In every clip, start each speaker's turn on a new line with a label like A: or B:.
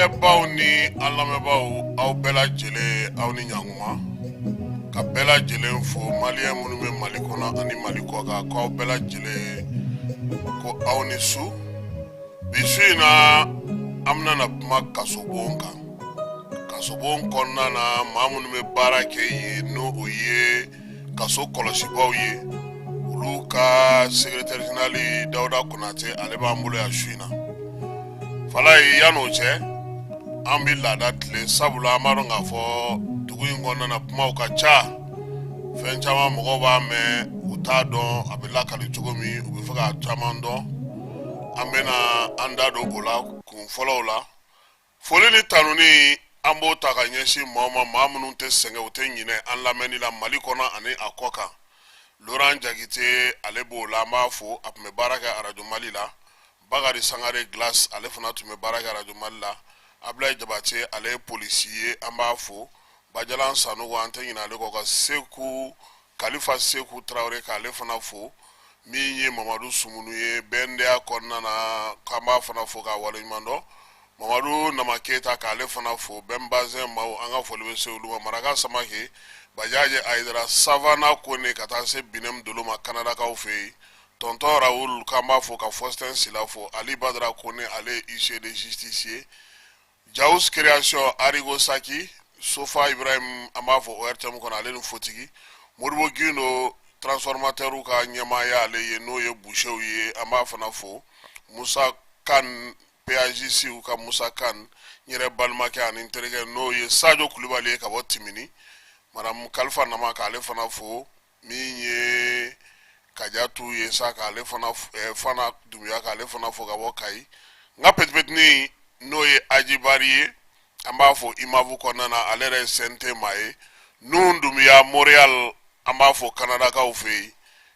A: filɛbaw ni an lamɛnbaaw, aw bɛɛ lajɛlen, aw ni ɲankuma. Ka bɛɛ lajɛlen fo, maliyɛn minnu bɛ Mali kɔnɔ ani Mali kɔkan, k'aw bɛɛ lajɛlen ko aw ni su. Bi su in na, an bɛna na kuma kasobon kan. Kasobon kɔnɔna na, maa minnu bɛ baara kɛ yen, n'o o ye kaso kɔlɔsibaw ye, olu ka secrétaire général Dawuda Konate, ale b'an bolo yan su in na. Falaye, yan'o cɛ, an bɛ laada tilen, sabula an b'a dɔn k'a fɔ dugu in kɔnɔna na, kumaw ka ca, fɛn caman mɔgɔw b'a mɛn, u t'a dɔn a bɛ lakali cogo min, u bɛ fɛ ka caman dɔn. An bɛna an da don o la kun fɔlɔw la. Foli ni tanuni, an b'o ta ka ɲɛsin maaw ma, maa minnu tɛ sɛgɛn, u tɛ ɲinɛ an lamɛnni la Mali kɔnɔ ani a kɔ kan. Laurent Jakite, ale b'o la, an b'a fo, a tun bɛ baara kɛ Arajo Mali la. Bakari Sangare Glace, ale fana tun bɛ baara kɛ Arajo Mali la. Abulayi Jabate, ale ye polisi ye, an b'a fo. Bajalan Sanogo, an tɛ ɲinɛ ale kɔ. Ka Seku Kalifa Seku Tarawele, k'ale fana fo. Min ye Mamadu Sumunu ye BNDA kɔnɔna na, k'an b'a fana fo k'a waleɲuman dɔn. Mamadu Nama Keyita, k'ale fana fo. Bɛnbazɛn maaw, an ka foli bɛ se olu ma. Maraka Samake, Bajaje Ayidara, Savana Kone, ka taa se Binɛmu Dolo ma Kanadakaw fɛ yen. Tɔntɔn Rawul, k'an b'a fo, ka Faustin Sila fo. Ali Badara Kone, ale ye huissier de justice ye. Jaus Création, Arigo Saki, Sofa Ibrahim, an b'a fɔ ORTM kɔnɔ, ale ni Fotigi Modibo Gindo, transformateur ka ɲɛmaaya ale ye, n'o ye boucherw ye, an b'a fana fo. Musa Kan, PAJC ka Musa Kan, n yɛrɛ balimakɛ ani n terikɛ, n'o ye Sajo Kulubali ye ka bɔ Timini. Madame Kalifa Nama, k'ale fana fo. Min ye Kajatu ye sa, k'ale fana Fana Dunbiya, k'ale fana fo ka bɔ Kayi. N ka petipetini, n'o ye Ajibari ye, an b'a fo IMAV kɔnɔna na, ale yɛrɛ ye CNT maa ye. Nuhun Dunbiya Montréal, an b'a fo Kanadakaw fɛ yen.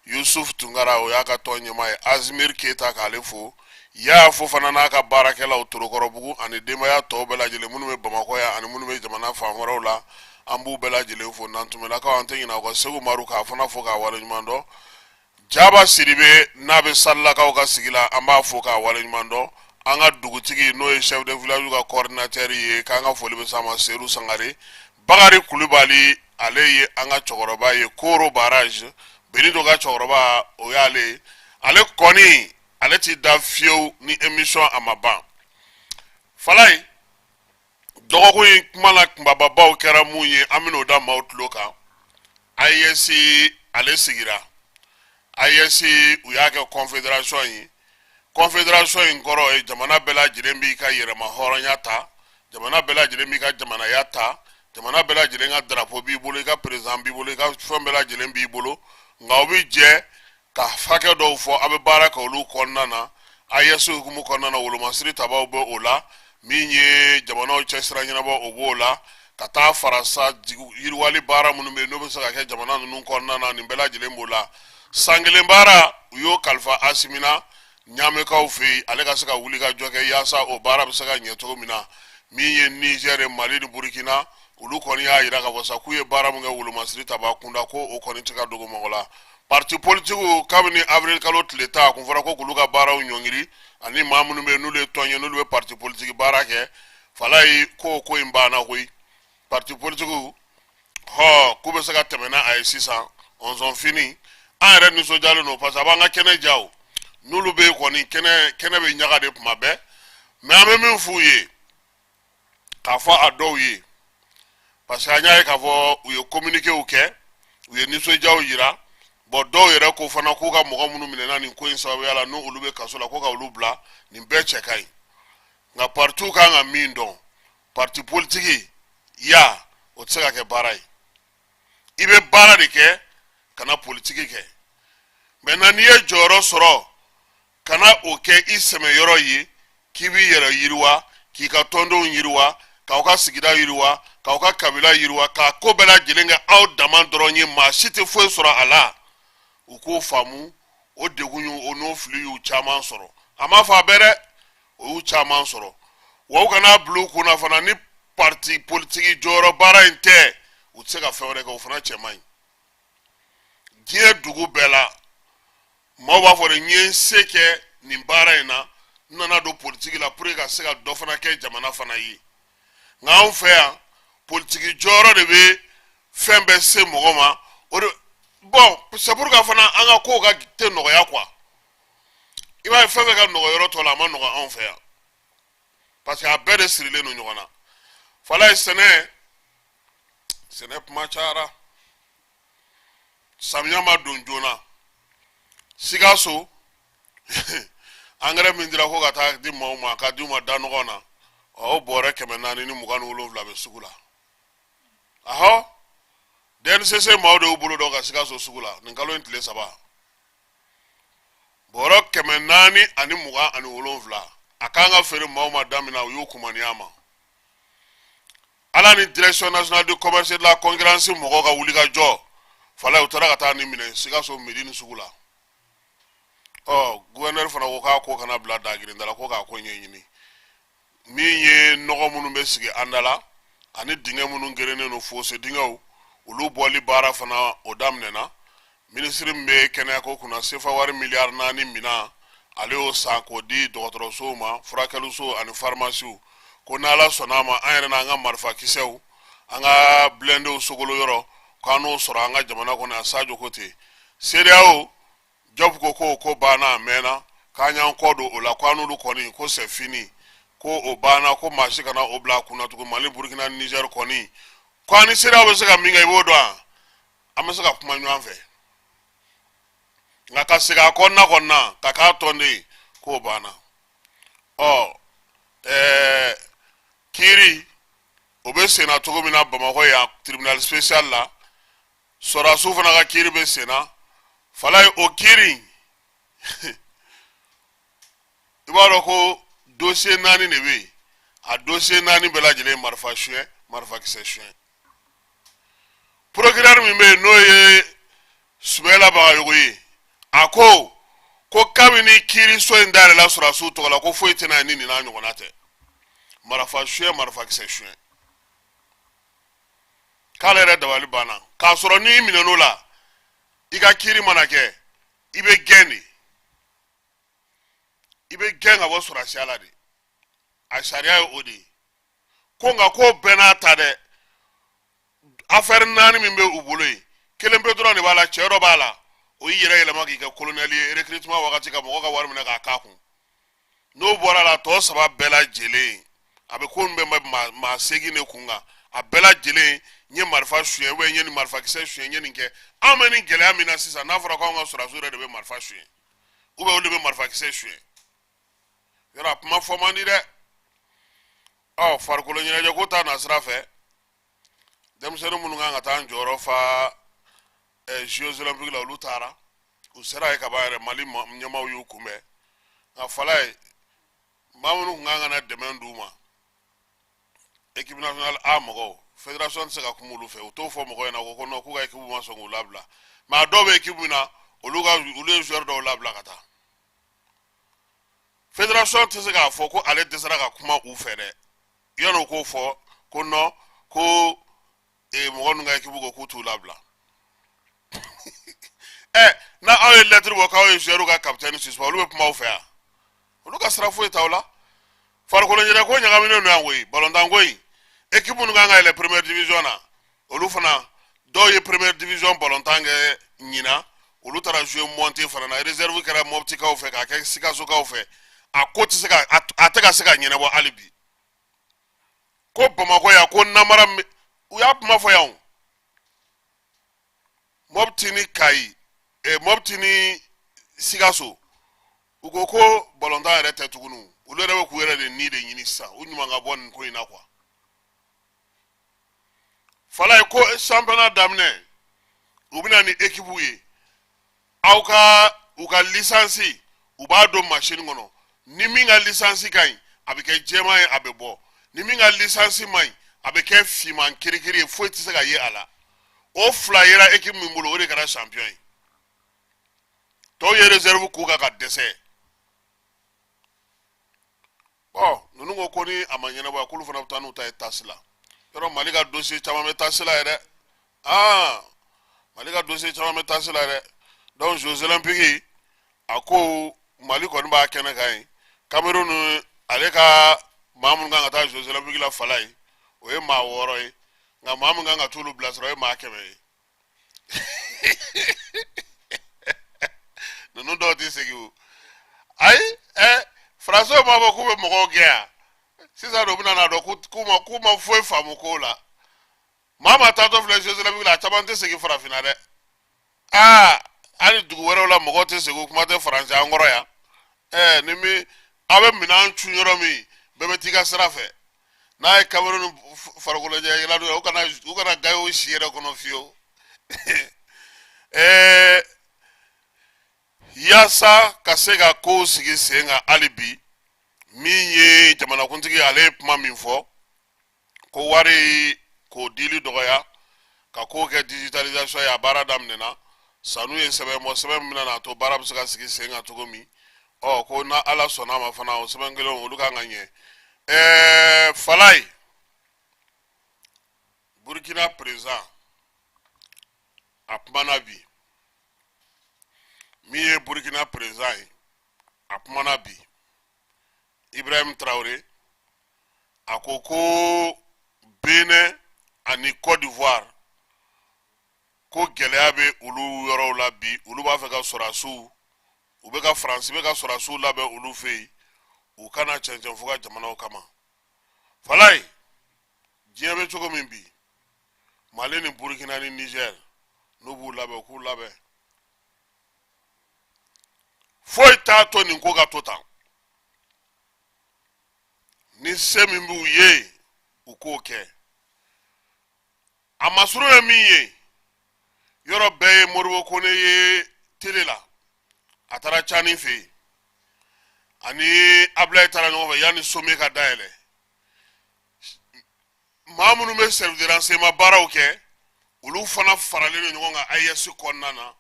A: Yusuf Tunkara, o y'a ka tɔn ɲɛmaa ye. Azimir Keyita, k'ale fo. Yaya Fofana n'a ka baarakɛlaw Torokɔrɔbugu, ani denbaya tɔw bɛɛ lajɛlen minnu bɛ Bamakɔ yan ani minnu bɛ jamana fan wɛrɛw la, an b'u bɛɛ lajɛlen fo. Nantumɛlakaw, an tɛ ɲinɛ aw kɔ. Segu Maru, k'a fana fo k'a waleɲuman dɔn. Jaba Sidibe, n'a bɛ Salilakaw ka sigi la, an b'a fo k'a waleɲuman dɔn. An ka dugutigi, n'o ye chef de village ka coordinateur ye, k'an ka foli bɛ s'a ma, Sedu Sangare. Bakari Kulubali, ale ye an ka cɛkɔrɔba ye, Koro barrage, Benito ka cɛkɔrɔba, o y'ale ye. Ale kɔni, ale ti da fiyewu ni émission a ma ban. Falaye, dɔgɔkun in kuma la kunbababaw kɛra mun ye? An bɛn'o da maaw tulo kan. AES, ale sigira. AES, u y'a kɛ confédération ye. Confédération in kɔrɔ ye jamana bɛɛ lajɛlen b'i ka yɛrɛma hɔrɔnya ta, jamana bɛɛ lajɛlen b'i ka jamanaya ta, jamana bɛɛ lajɛlen ka drapeau b'i bolo, i ka président b'i bolo, i ka fɛn bɛɛ lajɛlen b'i bolo, nka aw bɛ jɛ ka hakɛ dɔw fɔ, aw bɛ baara kɛ olu kɔnɔna na. AES hukumu kɔnɔna na, wolomasiri tabaw bɛ o la, min ye jamanaw cɛ sira ɲɛnabɔ, o b'o la, ka taa fara sa yiriwali baara minnu bɛ yen, n'o bɛ se ka kɛ jamana ninnu kɔnɔna na, nin bɛɛ lajɛlen b'o la. San kelen baara, u y'o kalifa Asimi na Ɲamekaw fɛ yen, ale ka se ka wuli ka jɔ kɛ yaasa o baara bɛ se ka ɲɛ cogo min na. Min ye Nizɛri, Mali ni Burukina, olu kɔni y'a jira k'a fɔ sa k'u ye baara min kɛ wolomasiri taba kunda, ko o kɔni tɛ ka dogo mɔgɔ la. Parti politigiw, kabini avril kalo tile 10, a kun fɔra ko k'olu ka baaraw ɲɔngiri, ani maa minnu bɛ yen n'olu ye tɔn ye, n'olu bɛ parti politique baara kɛ. Falayi, ko in banna koyi. Parti politigiw hɔ, k'u bɛ se ka tɛmɛ n'a ye sisan ɔnzɔn fini. An yɛrɛ nisɔndiyalen don parce que a b'an ka kɛnɛ diya. O n'olu bɛ yen kɔni, kɛnɛ bɛ ɲaga de tuma bɛɛ. Mais an bɛ min f'u ye, k'a fɔ a dɔw ye, parce que an y'a ye k'a fɔ u ye communiquéw kɛ, u ye nisɔndiyaw yira. Bon, dɔw yɛrɛ ko fana k'u ka mɔgɔ minnu minɛna nin ko in sababuya la, n'olu bɛ kaso la, ko ka olu bila. Nin bɛɛ cɛ ka ɲi, nka partiw kan ka min dɔn, parti politique ya, o tɛ se ka kɛ baara ye. I bɛ baara de kɛ, kana politiki kɛ. Maintenant, n'i ye jɔyɔrɔ sɔrɔ, kana o kɛ i sɛmɛyɔrɔ ye k'i b'i yɛrɛ yiriwa, k'i ka tɔndenw yiriwa, k'aw ka sigida yiriwa, k'aw ka kabila yiriwa, k'a ko bɛɛ lajɛlen kɛ aw dama dɔrɔn ye, maa si tɛ foyi sɔrɔ a la. U k'o faamu. O degun y'u, o n'o fili y'u caman sɔrɔ. A m'a fɔ a bɛɛ dɛ, o y'u caman sɔrɔ. Wa u kana bila u kunna fana, ni parti politique jɔyɔrɔ baara in tɛ, u tɛ se ka fɛn wɛrɛ kɛ. O fana cɛ man ɲi. Diɲɛ dugu bɛɛ la, maaw b'a fɔ de: n ye n se kɛ nin baara in na, N nana don politiki la pour que ka se ka dɔ fana kɛ jamana fana ye. Nka anw fɛ yan, politiki jɔyɔrɔ de bɛ fɛn bɛɛ se mɔgɔ ma. O de bon, c'est pour que fana an ka kow ka tɛ nɔgɔya quoi. I b'a ye, fɛn fɛn ka nɔgɔ yɔrɔ tɔ la, a ma nɔgɔ anw fɛ yan, parce que a bɛɛ de sirilen don ɲɔgɔn na. Falaye, sɛnɛ sɛnɛ kuma cayara, samiya ma don joona. Sikaso, angɛrɛ min dira ko ka taa di maaw ma, ka di u ma da nɔgɔ na, o bɔrɛ 427 bɛ sugu la. Ahɔ, DNCC maaw de y'u bolo dɔn ka Sikaso sugu la nin kalo in tile 3, bɔrɔ 427. A kan ka feere maaw ma da min na, u y'u kumaniya ma. Ala ni Direction nationale du commerce et de la concurrence mɔgɔw ka wuli ka jɔ, Falaye, u taara ka taa nin minɛ Sikaso Medini sugu la. Ɔ, gouverneur fana ko k'a ko kana bila dagirinda la, ko k'a ko ɲɛɲini. Min ye nɔgɔ minnu bɛ sigi an da la ani dingɛ minnu gerennen don, fosse dingɛw, olu bɔli baara fana, o daminɛna. Minisiri min bɛ kɛnɛyako kunna, sefa wari miliyari 4 minan, ale y'o san k'o di dɔgɔtɔrɔsow ma, furakɛlisow ani farimasiw. Ko n'Ala sɔnna a ma, an yɛrɛ n'an ka marifakisɛw, an ka blindéw sogolo yɔrɔ, k'an n'o sɔrɔ an ka jamana kɔnɔ yan. Sajo ko ten. CEDEAO, Jɔbu ko ko ko banna, a mɛnna, k'an y'an kɔ don o la, ko an n'olu kɔni, ko c'est fini, ko o banna, ko maa si kana o bila a kunna tugun. Mali, Burukina, Niger kɔni, ko an ni CEDEAO bɛ se ka min kɛ, i b'o dɔn, an bɛ se ka kuma ɲɔgɔn fɛ, nka ka segin a kɔnɔna kɔnɔna ka k'a tɔnden, k'o banna. Ɔ ɛɛ, kiiri o bɛ senna cogo min na Bamakɔ yan, tribunal spécial la, sɔrɔdasiw fana ka kiiri bɛ senna. Falaye, o kiiri, i b'a dɔn ko dossier 4 de bɛ yen. A dossier 4 bɛɛ lajɛlen, marifa suɲɛ, marifakisɛ suɲɛ. Procureur min bɛ yen, n'o ye Sumayila Bagayogo ye, a ko ko kabini kiiriso in dayɛlɛla sɔrɔdasiw tɔgɔ la, ko foyi tɛna ni nin n'a ɲɔgɔnna tɛ, marifa suɲɛ, marifakisɛ suɲɛ, k'ale yɛrɛ dabali banna. K'a sɔrɔ n'i minɛn'o la, i ka kiiri mana kɛ, i bɛ gɛn de, i bɛ gɛn ka bɔ sɔrɔdasiya la de. A sariya ye o de ye. Ko nka ko bɛɛ n'a ta dɛ, affaire 4 min bɛ u bolo yen, kelen pe dɔrɔn de b'a la. Cɛ dɔ b'a la, o y'i yɛrɛ yɛlɛma k'i kɛ colonel ye recrutement wagati, ka mɔgɔ ka wari minɛ k'a k'a kun. N'o bɔra la, tɔ 3 bɛɛ lajɛlen, a bɛ ko min bɛ maa 8 de kun kan, a bɛɛ lajɛlen, n ye marifa suɲɛ, ou bien n ye nin marifakisɛ suɲɛ, n ye nin kɛ. Anw bɛ nin gɛlɛya min na sisan, n'a fɔra k'anw ka sɔrɔdasiw yɛrɛ de bɛ marifa suɲɛ, ou bien olu de bɛ marifakisɛ suɲɛ, yɔrɔ a kuma fɔ man di dɛ. Ɔ, farikolo ɲɛnajɛ ko ta nasira fɛ, denmisɛnnin minnu kan ka taa an jɔyɔrɔ fa Jeux olympiques la, olu taara, u sera yen ka ban yɛrɛ. Mali ɲɛmaaw y'u kunbɛn. Nka Falaye, maa minnu tun kan ka na dɛmɛ d'u ma, équipe nationale A mɔgɔw, fédération tɛ se ka kuma olu fɛ. U t'o fɔ mɔgɔw ɲɛna ko non, k'u ka équipe ma sɔn k'u labila. Mais a dɔw bɛ équipe min na, olu ka olu ye joueur dɔw labila ka taa. Fédération tɛ se k'a fɔ ko ale dɛsɛra ka kuma u fɛ dɛ. Yan'o k'o fɔ ko non, ko mɔgɔ ninnu ka équipe ko k'u t'u labila. Ɛ, n'a aw ye lettre bɔ k'aw ye joueur ka capitaine suspend, olu bɛ kuma aw fɛ yan? Olu ka sira foyi t'aw la. Farikolo ɲɛnajɛ ko ɲagaminen don yan koyi. Balontan ko in, équipe minnu kan ka yɛlɛ première division na, olu fana dɔw ye première division balontan kɛ ɲinan, olu taara jouer montée fana na. Réserve kɛra Mɔptikaw fɛ, k'a kɛ Sikasokaw fɛ. A ko tɛ se ka, a tɛ ka se ka ɲɛnabɔ hali bi. Ko Bamakɔ yan, ko namara, u y'a kuma fɔ yan o. Mɔpti ni Kayi, Mɔpti ni Sikaso, u ko ko balontan yɛrɛ tɛ tuguni. Olu yɛrɛ bɛ k'u yɛrɛ de ni de ɲini sisan, u ɲuman ka bɔ nin ko in na quoi. Falaye, ko championnat daminɛ, u bɛna ni équipe ye, aw ka u ka licence, u b'a don machine kɔnɔ. Ni min ka licence ka ɲi, a bɛ kɛ jɛman ye, a bɛ bɔ. Ni min ka licence man ɲi, a bɛ kɛ finman kirikiri ye, foyi tɛ se ka ye a la. O fila yera équipe min bolo, o de kɛra champion ye. Tɔw ye réserve k'u kan ka dɛsɛ. Bɔn, ninnu ko ko ni a ma ɲɛnabɔ, k'olu fana bɛ taa n'u ta ye TAS la. Yɔrɔ Mali ka dossier caman bɛ TAS la yɛrɛ. Aa, Mali ka dossier caman bɛ TAS la yɛrɛ. Donc Jeux olympiques, a ko Mali kɔni b'a kɛnɛ kan yen. Cameroun ale ka maa minnu kan ka taa Jeux olympiques la Falaye, o ye maa 6 ye, nka maa min kan ka t'olu bilasira, o ye maa 100 ye. Ninnu dɔw tɛ segin o. Ayi, Faransiw m'a fɔ k'u bɛ mɔgɔw gɛn yan sisan de, u bɛna n'a dɔn k'u ma foyi faamu kow la. Maa maa taatɔ filɛ Jeux olympiques la, a caman tɛ segin farafinna dɛ. Aa, hali dugu wɛrɛw la mɔgɔw tɛ segin, kuma tɛ Faransi an kɔrɔ yan. Ni min aw bɛ minɛn cun yɔrɔ min, bɛɛ bɛ t'i ka sira fɛ. N'a ye Cameroun farikoloɲɛnajɛla dɔ ye, u kana gayo si yɛrɛ kɔnɔ fiyewu. Yaasa ka se ka kow sigi sen kan hali bi, min ye jamanakuntigi, ale ye kuma min fɔ ko wari k'o dili dɔgɔya, ka kow kɛ digitalisation ye, a baara daminɛna. Sanu ye sɛbɛn bɔ, sɛbɛn min bɛna n'a to baara bɛ se ka sigi sen kan cogo min. Ɔ, ko na Ala sɔnna a ma fana, o sɛbɛn kelen olu kan ka ɲɛ. Falaye, Burkina président, a kumana bi. Min ye Burkina président ye, a kumana bi, Ibrahim Traoré. A ko ko Benin ani Côte d'Ivoire, ko gɛlɛya bɛ olu yɔrɔw la bi. Olu b'a fɛ ka sɔrɔdasiw, u bɛ ka Faransi bɛ ka sɔrɔdasiw labɛn olu fɛ yen, u kana cɛncɛn fo ka jamanaw kama. Falaye, diɲɛ bɛ cogo min bi, Mali ni Burkina ni Niger, n'u b'u labɛn, u k'u labɛn. Foyi t'a to nin ko ka to tan. Ni se min b'u ye, u k'o kɛ. A masurun ye min ye, yɔrɔ bɛɛ ye Modibo Kone ye tele la. A taara Cani fɛ yen, ani Abulayi taara ɲɔgɔn fɛ yanni sommet ka dayɛlɛ. Maa minnu bɛ service de renseignement baaraw kɛ, olu fana faralen don ɲɔgɔn kan AES kɔnɔna na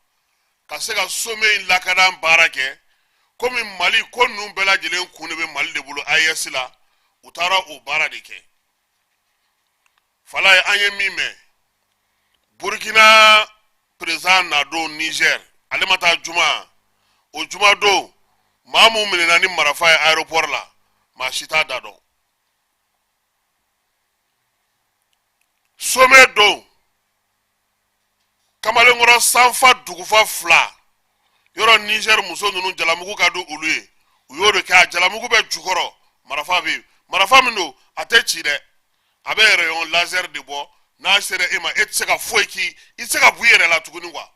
A: ka se ka sommet in lakana baara kɛ. Komi Mali ko ninnu bɛɛ lajɛlen kun de bɛ Mali de bolo AES la, u taara o baara de kɛ. Falaye, an ye min mɛn, Burkina président nadon Niger, ale ma taa juma, o juma don, maa mun minɛna ni marifa ye aéroport la, maa si t'a da dɔn. Sommet don, kamalenkɔrɔ sanfa dugufa fila yɔrɔ, Niger muso ninnu, jalamugu ka di olu ye, u y'o de kɛ. A jalamugu bɛ jukɔrɔ, marifa bɛ yen. Marifa min don, a tɛ ci dɛ, a bɛ rayon laser de bɔ. N'a sera e ma, e tɛ se ka foyi k'i, i tɛ se ka bɔ i yɛrɛ la tuguni quoi.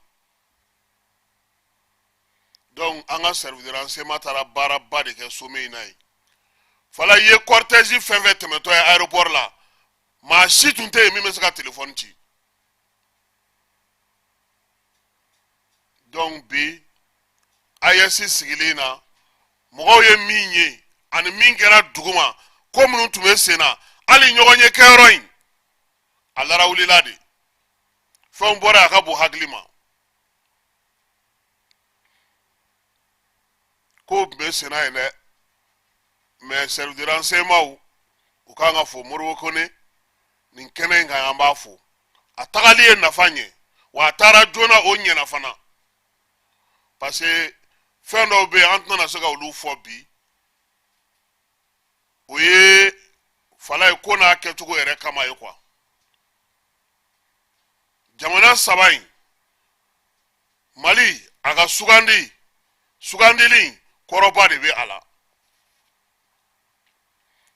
A: Donc an ka service de renseignement taara baaraba de kɛ sommet in na yen. Fala ye, cortège fɛn fɛn tɛmɛtɔ ye aéroport la, maa si tun tɛ yen min bɛ se ka téléphone ci. Donc bi AES sigilen na, mɔgɔw ye min ye ani min kɛra duguma, ko minnu tun bɛ sen na, hali ɲɔgɔn ye kɛyɔrɔ in a larawulila de, fɛnw bɔra a ka bon hakili ma. Kow tun bɛ sen na yen dɛ, mais service de renseignement, u kan ka fo. Modibo Kone, nin kɛnɛ in kan, an b'a fo. A tagali ye nafa ɲɛ wa, a taara joona, o ɲɛna fana, parce que fɛn dɔw bɛ yen, an tɛna se ka olu fɔ bi. O ye Fala ye, ko n'a kɛcogo yɛrɛ kama ye quoi. Jamana saba in, Mali a ka sugandi, sugandili kɔrɔba de bɛ a la,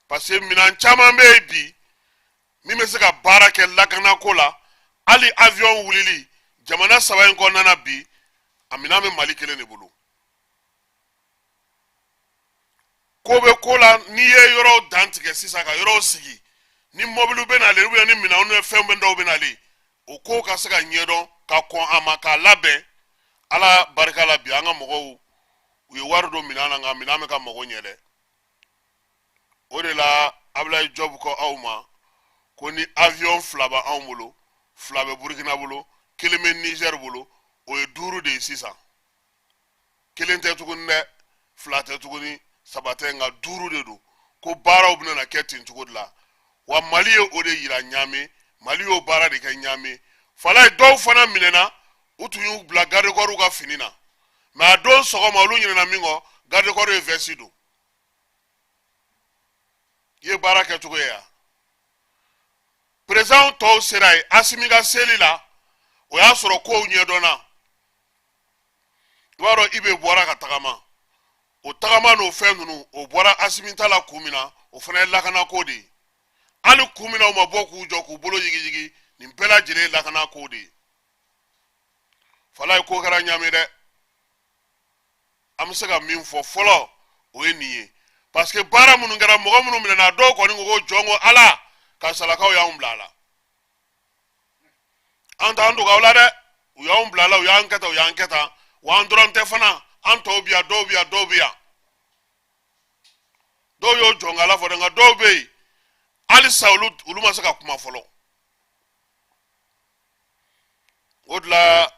A: parce que minɛn caman bɛ yen bi min bɛ se ka baara kɛ lakanako la. Hali avion wulili jamana saba in kɔnɔna na bi, a minɛn bɛ Mali kelen de bolo. Ko bɛ ko la, n'i ye yɔrɔw dantigɛ sisan ka yɔrɔw sigi, ni mɔbiliw bɛ nalen ou bien ni minɛnw ni fɛn bɛ dɔw bɛ nalen, o kow ka se ka ɲɛdɔn ka kɔn a ma k'a labɛn. Ala barika la bi, an ka mɔgɔw, u ye wari don minɛn na, nka minɛn bɛ ka mago ɲɛ dɛ. O de la Abulayi Jɔbu ko aw ma ko ni avion fila bɛ anw bolo, fila bɛ Burukina bolo, kelen bɛ Niger bolo, o ye duuru de ye sisan. Kelen tɛ tuguni dɛ, fila tɛ tuguni, saba tɛ, nka duuru de don. Ko baaraw bɛna na kɛ ten cogo de la wa. Mali ye o de yira Ɲame, Mali y'o baara de kɛ Ɲame. Falaye, dɔw fana minɛna, u tun y'u bila garde corps ka fini na, mais a don sɔgɔma, olu ɲinɛna min kɔ, garde corps ye veste don. I ye baara kɛcogo ye yan. Président tɔw sera yen, Asimi ka seli la, o y'a sɔrɔ kow ɲɛdɔnna. I b'a dɔn, IB bɔra ka tagama, o tagama n'o fɛn ninnu, o bɔra Asimi ta la kun min na, o fana ye lakanako de ye. Hali kun min na u ma bɔ k'u jɔ k'u bolo yigiyigi, nin bɛɛ lajɛlen ye lakanako de ye. Falaye, ko kɛra ɲami dɛ. An bɛ se ka min fɔ fɔlɔ, o ye nin ye, parce que baara minnu kɛra, mɔgɔ minnu minɛna, dɔw kɔni ko ko jɔn ko Ala, karisalakaw y'anw bila a la. An t'an dogo aw la dɛ, u y'anw bila a la, u y'an kɛ tan, u y'an kɛ tan. Wa an dɔrɔn tɛ fana, an tɔw bi yan, dɔw bi yan, dɔw bi yan. Dɔw y'o jɔn k'Ala fɔ dɛ, nka dɔw bɛ yen halisa, olu ma se ka kuma fɔlɔ. O de la,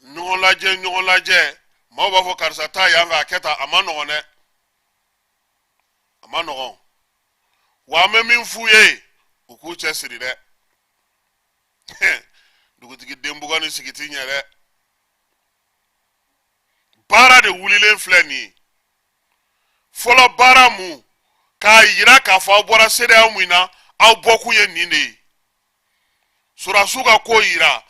A: ɲɔgɔn lajɛ, ɲɔgɔn lajɛ, maaw b'a fɔ karisa taa yan fɛ, a kɛ tan, a ma nɔgɔn dɛ, a ma nɔgɔn. Wa an bɛ min f'u ye, u k'u cɛ siri dɛ. Dugutigi den bugɔ ni sigi ti ɲɛ dɛ. Baara de wulilen filɛ nin ye. Fɔlɔ baara mun k'a yira k'a fɔ aw bɔra CEDEAO min na, aw bɔkun ye nin de ye. Sɔrɔdasiw ka ko yira,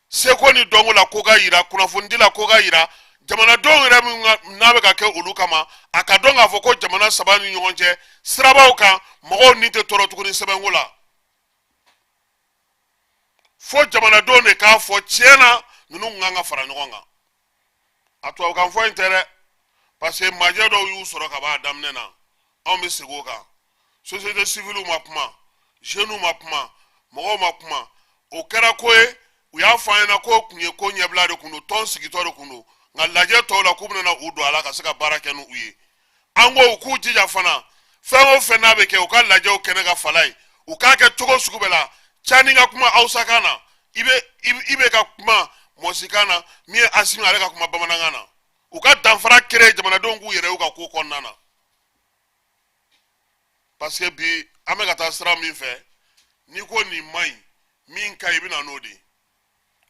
A: seko ni dɔnko la ko ka yira, kunnafonidi la ko ka yira, jamanadenw yɛrɛ min n'a bɛ ka kɛ olu kama, a ka dɔn k'a fɔ ko jamana saba ni ɲɔgɔn cɛ sirabaw kan, mɔgɔw ni tɛ tɔɔrɔ tuguni sɛbɛnko la. Fo jamanadenw de k'a fɔ tiɲɛ na, ninnu kun kan ka fara ɲɔgɔn kan. A tubabukan fɔ in tɛ dɛ, parce que majɛ dɔw y'u sɔrɔ ka b'a daminɛ na. Anw bɛ segin o kan. Société civile ma kuma, jeunes ma kuma, mɔgɔw ma kuma. O kɛra ko ye, u y'a fɔ an ɲɛna k'o kun ye ko ɲɛbila de kun don, tɔn sigitɔ de kun don, nka lajɛ tɔw la, k'u bɛna u don a la ka se ka baara kɛ n'u ye. An ko u k'u jija fana, fɛn o fɛn n'a bɛ kɛ, u ka lajɛw kɛnɛ ka fala ye, u k'a kɛ cogo sugu bɛɛ la. Cani ka kuma hausakan na, i bɛ ka kuma mɔsikan na, min ye Asimi, ale ka kuma bamanankan na. U ka danfara créer, jamanadenw k'u yɛrɛ y'u ka ko kɔnɔna na, parce que bi an bɛ ka taa sira min fɛ, n'i ko nin man ɲi, min ka ɲi, i bɛ na n'o de ye.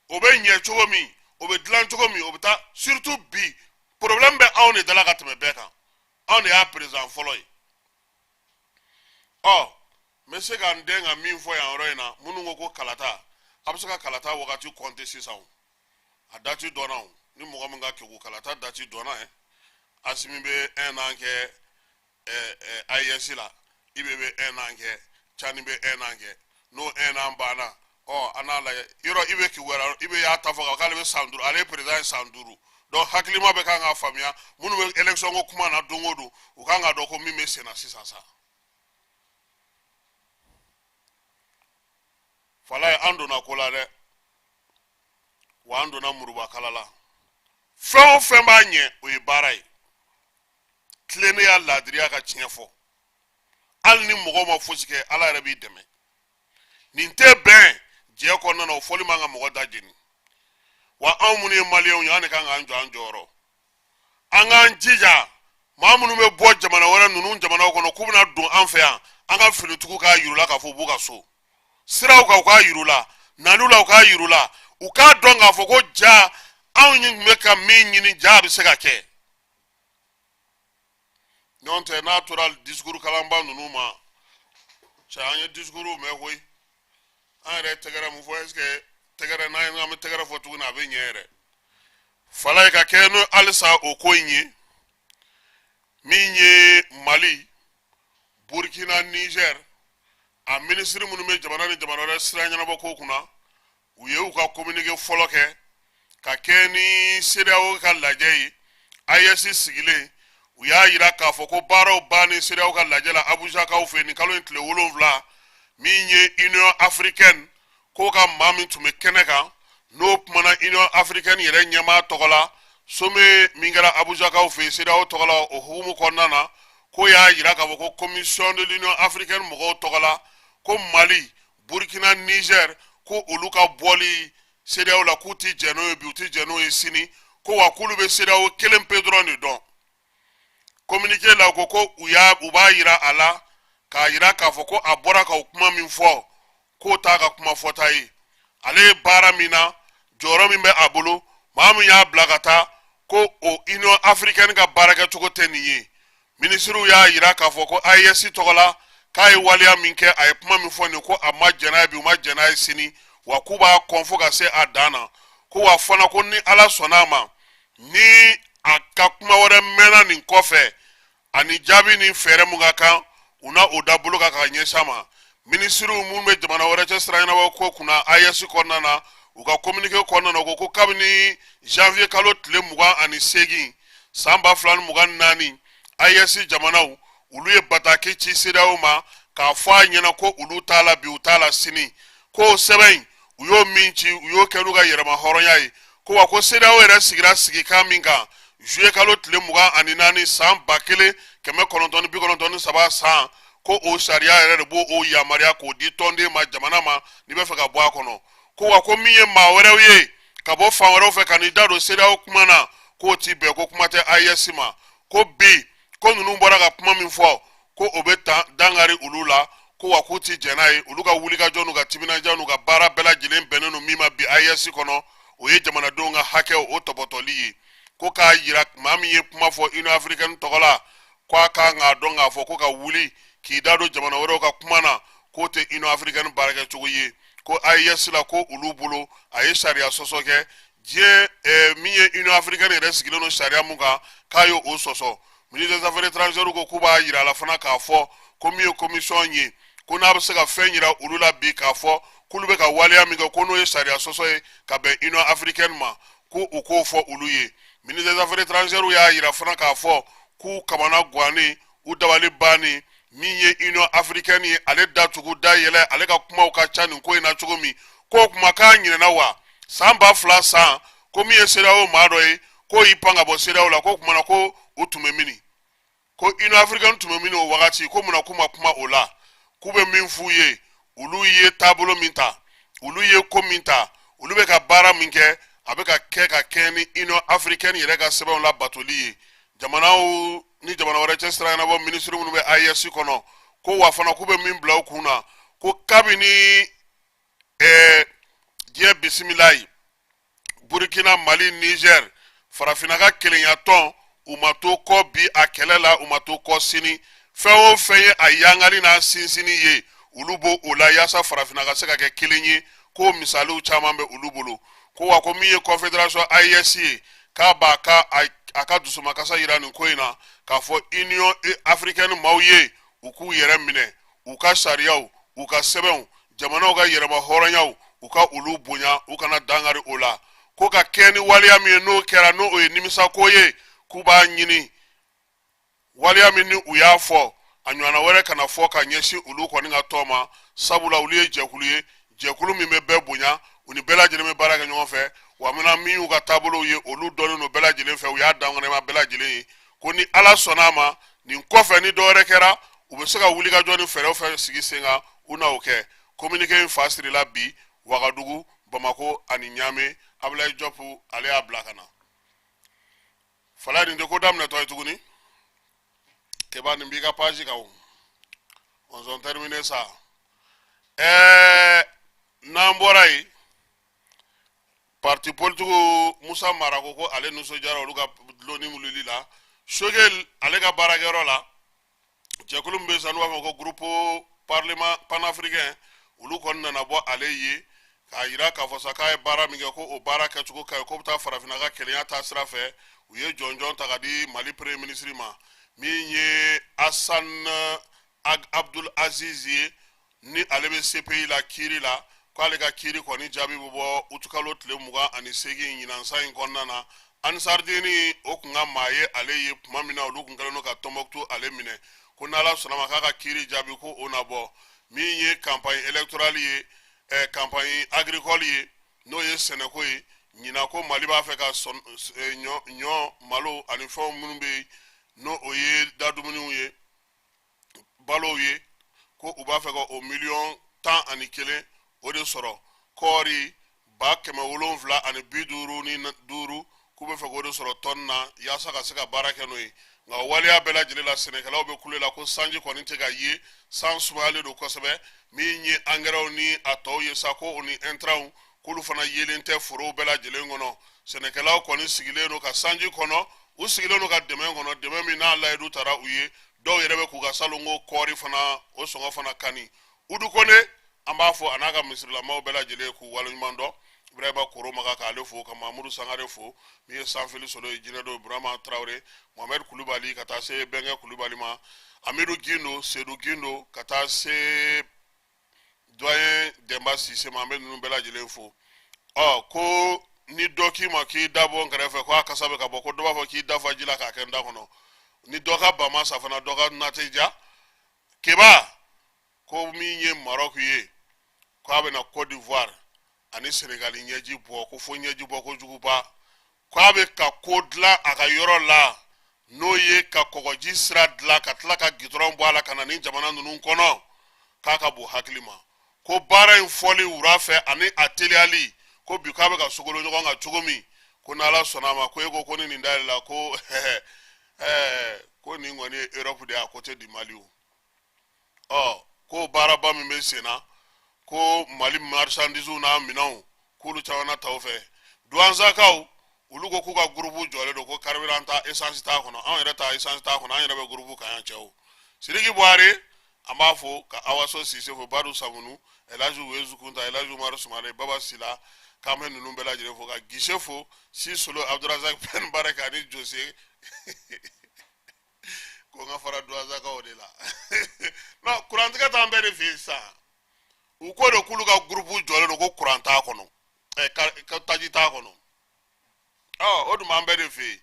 A: O bɛ ɲɛ cogo min, o bɛ dilan cogo min, o bɛ taa. Surtout bi, problème bɛ anw de da la ka tɛmɛ bɛɛ kan. Anw de y'a président fɔlɔ ye. Ɔ n bɛ se ka n den ka min fɔ yan yɔrɔ in na, minnu ko ko kalata, a bɛ se ka kalata wagati compter sisan. O a date dɔnna. O ni mɔgɔ min ka kegu, kalata date dɔnna ye. Asimi bɛ un an kɛ AES la, IB bɛ un an kɛ, Cani bɛ un an kɛ. N'o un an banna, ɔ an n'a lajɛ yɔrɔ. IB keguyara, IB y'a ta fɔ k'ale bɛ san 5, ale ye président ye san 5. Donc hakilima bɛ kan k'a faamuya, minnu bɛ élection ko kuma na don o don, u kan k'a dɔn ko min bɛ sen na sisan sa. Falaye, an donna ko la dɛ, wa an donna murubakala la. Fɛn o fɛn b'a ɲɛ, o ye baara ye, tilennenya, laadiriya, ka tiɲɛ fɔ. Hali ni mɔgɔw ma fosi kɛ, Ala yɛrɛ b'i dɛmɛ. Nin tɛ bɛn jɛ kɔnɔna na, o fɔli man ka mɔgɔ da jeni. Wa anw minnu ye maliyɛnw ye, an de kan k'an jɔ an jɔyɔrɔ, an k'an jija. Maa minnu bɛ bɔ jamana wɛrɛ ninnu jamanaw kɔnɔ k'u bɛna don an fɛ yan, an ka finitigiw k'a yir'u la k'a fɔ u b'u ka so siraw kan, u k'a yir'u la naliw la, u k'a yir'u la, u k'a dɔn k'a fɔ ko ja anw tun bɛ ka min ɲini, ja a bɛ se ka kɛ. Ɲɔgɔn tɛ n'a tora discours kalanba ninnu ma cɛ, an ye discours mɛn koyi. An yɛrɛ tɛgɛrɛ mun fɔ? Est ce que tɛgɛrɛ n'an ye, an bɛ tɛgɛrɛ fɔ tuguni, a bɛ ɲɛ yɛrɛ? Falaye, ka kɛ n'o halisa o ko in ye, min ye Mali, Burkina, Niger, a minisiri minnu bɛ jamana ni jamana wɛrɛ sira ɲɛnabɔ ko kunna, u ye u ka communiqué fɔlɔ kɛ ka kɛ ni CEDEAO ka lajɛ ye AES sigilen. U y'a yira k'a fɔ ko baaraw bannen CEDEAO ka lajɛ la Abujakaw fɛ nin kalo in tile 7, min ye Union africaine k'o ka maa min tun bɛ kɛnɛ kan, n'o kumana Union africaine yɛrɛ ɲɛmaa tɔgɔ la, sommet min kɛra Abujakaw fɛ CEDEAO tɔgɔ la, o hukumu kɔnɔna na, k'o y'a yira k'a fɔ ko Commission de l'Union africaine mɔgɔw tɔgɔ la, ko Mali, Burkina, Niger, ko olu ka bɔli CEDEAO la, k'u ti jɛn n'o ye bi, u ti jɛn n'o ye sini, ko wa k'olu bɛ CEDEAO kelen pe dɔrɔn de dɔn. Communiqué la, ko ko u y'a u b'a yira a la k'a yira k'a fɔ ko a bɔra ka o kuma min fɔ, k'o t'a ka kuma fɔta ye. Ale ye baara min na, jɔyɔrɔ min bɛ a bolo, maa min y'a bila ka taa, ko o Union africaine ka baarakɛcogo tɛ nin ye. Minisiriw y'a yira k'a fɔ ko AES tɔgɔ la, K'a ye waleya min kɛ, a ye kuma min fɔ nin, ko a ma jɛn n'a ye bi, u ma jɛn n'a ye sini, wa k'u b'a kɔn fo ka se a dan na. Ko wa fana ko ni Ala sɔnna a ma, ni a ka kuma wɛrɛ mɛnna nin kɔfɛ, ani jaabi ni fɛɛrɛ mun ka kan, u na o da bolo kan ka ɲɛsin a ma. Minisiriw minnu bɛ jamana wɛrɛ cɛ sira ɲɛnabɔ ko kunna AES kɔnɔna na, u ka communiqué kɔnɔna na, u ko ko kabini janvier kalo tile 28 san 2024, AES jamanaw olu ye bataki ci CEDEAO ma k'a fɔ a ɲɛna ko olu t'a la bi, u t'a la sini. Ko sɛbɛn in, u y'o min ci, u y'o kɛ n'u ka yɛrɛma hɔrɔnya ye. Ko wa ko CEDEAO yɛrɛ sigira sigikan min kan juillet kalo tile 24 san 1993 san, ko o sariya yɛrɛ de b'o o yamaruya k'o di tɔnden ma, jamana ma, n'i bɛ fɛ ka bɔ a kɔnɔ. Ko wa ko min ye maa wɛrɛw ye ka bɔ fan wɛrɛw fɛ ka n'i da don CEDEAO kuma na, k'o ti bɛn, ko kuma tɛ AES ma. Ko bi ko ninnu bɔra ka kuma min fɔ, ko o bɛ dankari olu la, ko wa k'u ti jɛn n'a ye. Olu ka wulikajɔ n'u ka timinandiya n'u ka baara bɛɛ lajɛlen bɛnnen don min ma bi AES kɔnɔ, o ye jamanadenw ka hakɛw o tɔpɔtɔli ye. Ko k'a yira maa min ye kuma fɔ Union africaine tɔgɔ la, ko a kan k'a dɔn k'a fɔ ko ka wuli k'i da don jamana wɛrɛw ka kuma na, k'o tɛ Union africaine baarakɛcogo ye. Ko AES la, ko olu bolo a ye sariya sɔsɔ kɛ diɲɛ min ye Union africaine yɛrɛ sigilen don sariya mun kan, k'a ye o sɔsɔ. Ministre des Affaires étrangères ko k'u b'a yira a la fana k'a fɔ ko min ye commission ye, ko n'a bɛ se ka fɛn yira olu la bi k'a fɔ k'olu bɛ ka waleya min kɛ, ko n'o ye sariya sɔsɔ ye ka bɛn Union africaine ma, ko u k'o fɔ olu ye. Ministre des Affaires étrangères y'a yira fana k'a fɔ k'u kamana gannen, u dabali bannen, min ye Union africaine ye, ale datugu da yɛlɛ, ale ka kumaw ka ca nin ko in na cogo min. K'o kuma k'a ɲinɛna wa san 2000 san, ko min ye CEDEAO maa dɔ ye, k'o y'i pan ka bɔ CEDEAO la, k'o kuma na ko u tun bɛ mini, ko Union africaine tun bɛ mini o wagati, ko munna k'u ma kuma o la? K'u bɛ min f'u ye, olu ye taabolo min ta, olu ye ko min ta, olu bɛ ka baara min kɛ, a bɛ ka kɛ ka kɛɲɛ ni Union africaine yɛrɛ ka sɛbɛnw labatoli ye. Jamanaw ni jamana wɛrɛ cɛ sira ɲɛnabɔ minisiri minnu bɛ AES kɔnɔ, ko wa fana k'u bɛ min bila u kun na, ko kabini diɲɛ bisimilayi, Burkina, Mali, Niger, farafinna ka kelenya tɔn, u ma to kɔ bi a kɛlɛ la, u ma to kɔ sini. Fɛn o fɛn ye a yangali n'a sinsinni ye, olu b'o o la yaasa farafinna ka se ka kɛ kelen ye. Ko misaliw caman bɛ olu bolo. Ko wa ko min ye confédération AES ye, k'a b'a ka a ka dusumakasa yira nin ko in na k'a fɔ Union africaine maaw ye, u k'u yɛrɛ minɛ, u ka sariyaw, u ka sɛbɛnw, jamanaw ka yɛrɛma hɔrɔnyaw, u ka olu bonya, u kana dankari o la. Ko ka kɛ ni waleya min ye, n'o kɛra, n'o ye nimisako ye, k'u b'a ɲini waleya min ni u y'a fɔ, a ɲɔgɔnna wɛrɛ kana fɔ ka ɲɛsin olu kɔni ka tɔn ma, sabula olu ye jɛkulu ye, jɛkulu min bɛ bɛɛ bonya, u ni bɛɛ lajɛlen bɛ baara kɛ ɲɔgɔn fɛ. Wa mina min y'u ka taabolow ye, olu dɔnnen don bɛɛ lajɛlen fɛ, u y'a dankɛnɛma bɛɛ lajɛlen ye. Ko ni Ala sɔnna a ma, nin kɔfɛ ni dɔwɛrɛ kɛra, u bɛ se ka wulikajɔ ni fɛɛrɛw fɛ sigi sen kan, u na o kɛ. Communiqué in fa sirila bi Wagadugu, Bamako ani Ɲame. Abulayi Jɔpu, ale y'a bila ka na. Fala, nin tɛ ko daminɛtɔ ye tuguni. Keba, nin b'i ka page kan o. On sont terminé ça. N'an bɔra yen, parti politique, Musa Mara ko ko ale nisɔndiyara olu ka dulonni wulili la Choguel ale ka baarakɛyɔrɔ la. Jɛkulu min bɛ sisan n'u b'a fɔ ko groupe parlement panafricain, olu kɔni nana bɔ ale ye k'a yira k'a fɔ sa k'a ye baara min kɛ, ko o baara kɛcogo ka ɲi, k'o bɛ taa farafinna ka kelenya taa sira fɛ. U ye jɔnjɔn ta ka di Mali premier ministre ma, min ye Hassan Ag Abdul Aziz ye, ni ale bɛ CPI la kiiri la, k'ale ka kiiri kɔni jaabi bɛ bɔ utukalo tile 28 ɲinan san in kɔnɔna na. Ansardini o kun ka maa ye ale ye tuma min na olu kun kɛlen don ka Tɔnbɔkutu ale minɛ, ko n'Ala sɔnna ma, k'a ka kiiri jaabi ko o na bɔ. Min ye campagne électorale ye, campagne agricole ye, n'o ye sɛnɛko ye ɲinan, ko Mali b'a fɛ ka ɲɔ, malo ani fɛnw minnu bɛ yen, n'o o ye dadumuniw ye, balow ye, ko u b'a fɛ ka o miliyɔn 11 o de sɔrɔ. Kɔɔri 755,000, k'u bɛ fɛ k'o de sɔrɔ tɔni na yaasa ka se ka baara kɛ n'o ye. Nka o waleya bɛɛ lajɛlen la, sɛnɛkɛlaw bɛ kule la ko sanji kɔni tɛ ka ye, san sumayalen don kosɛbɛ. Min ye angɛrɛw ni a tɔw ye sa, ko o ni intrantw, k'olu fana yelen tɛ forow bɛɛ lajɛlen kɔnɔ. Sɛnɛkɛlaw kɔni sigilen don ka sanji kɔnɔ. U sigilen don ka dɛmɛ kɔnɔ, dɛmɛ min n'a layidu tara u ye. Dɔw yɛrɛ bɛ k'u ka salonko kɔɔri fana o sɔngɔ fana kani. Udu Kone, an b'a fo, a n'a ka misirilamaw bɛɛ lajɛlen k'u waleɲuman dɔn. Ibrahima Koro Maga, k'ale fo, ka Mamudu Sangare fo, min ye sanfili solo ye, jinɛ don, Burama Tarawele, Mohamed Kulubali, ka taa se Bɛnkɛ Kulubali ma, Amidu Gindo, Sedu Gindo, ka taa se doyen Dɛnba Sise ma. An bɛ ninnu bɛɛ lajɛlen fo. Ɔ, ko ni dɔ k'i ma k'i da bɔ n kɛrɛfɛ, ko a kasa bɛ ka bɔ, ko dɔ b'a fɔ k'i da fa ji la k'a kɛ n da kɔnɔ. Ni dɔ ka ba ma sa fana, dɔ ka na tɛ ja. Keba ko min ye Maroc ye, ko a bɛna Côte d'Ivoire ani Sénégal ɲɛji bɔ, ko fo ɲɛji bɔ kojuguba, ko a bɛ ka ko dilan a ka yɔrɔ la, n'o ye ka kɔgɔji sira dilan, ka tila ka gitɔrɔn bɔ a la ka na ni jamana ninnu kɔnɔ, k'a ka bon hakili ma. Ko baara in fɔli wura fɛ ani a teliyali, ko bi k'a bɛ ka sogolo ɲɔgɔn kan cogo min, ko n'Ala sɔnna a ma, ko e ko ko ni nin dayɛlɛla, ko ɛɛ, ko nin kɔni ye Europe de ye à côté du Mali. O ɔ, ko baaraba min bɛ sen na, ko Mali marchandises n'a minɛnw, k'olu caman na ta o fɛ. Duwanzakaw, olu ko k'u ka groupe jɔlen don, ko carburant ta, essence t'a kɔnɔ. Anw yɛrɛ ta essence t'a kɔnɔ, an yɛrɛ bɛ groupe kan yan. Cɛw, Sidiki Buhari, an b'a fo, ka Awaso Sise fo, Badu Samunu, Elaji Wezukunta, Elaji Umaru Sumare, Baba Sila, k'an bɛ ninnu bɛɛ lajɛlen fo, ka Gise fo, Si Solo, Abdurazak Ben Baraka ani Jose, ko n ka fara Duwanzakaw de la. Non, kurantigɛ t'an bɛɛ de fɛ yen sisan. U ko de k'olu ka groupe jɔlen don, ko kuran t'a kɔnɔ, ɛ, ka taji t'a kɔnɔ. Ɔ, o dun b'an bɛɛ de fɛ yen.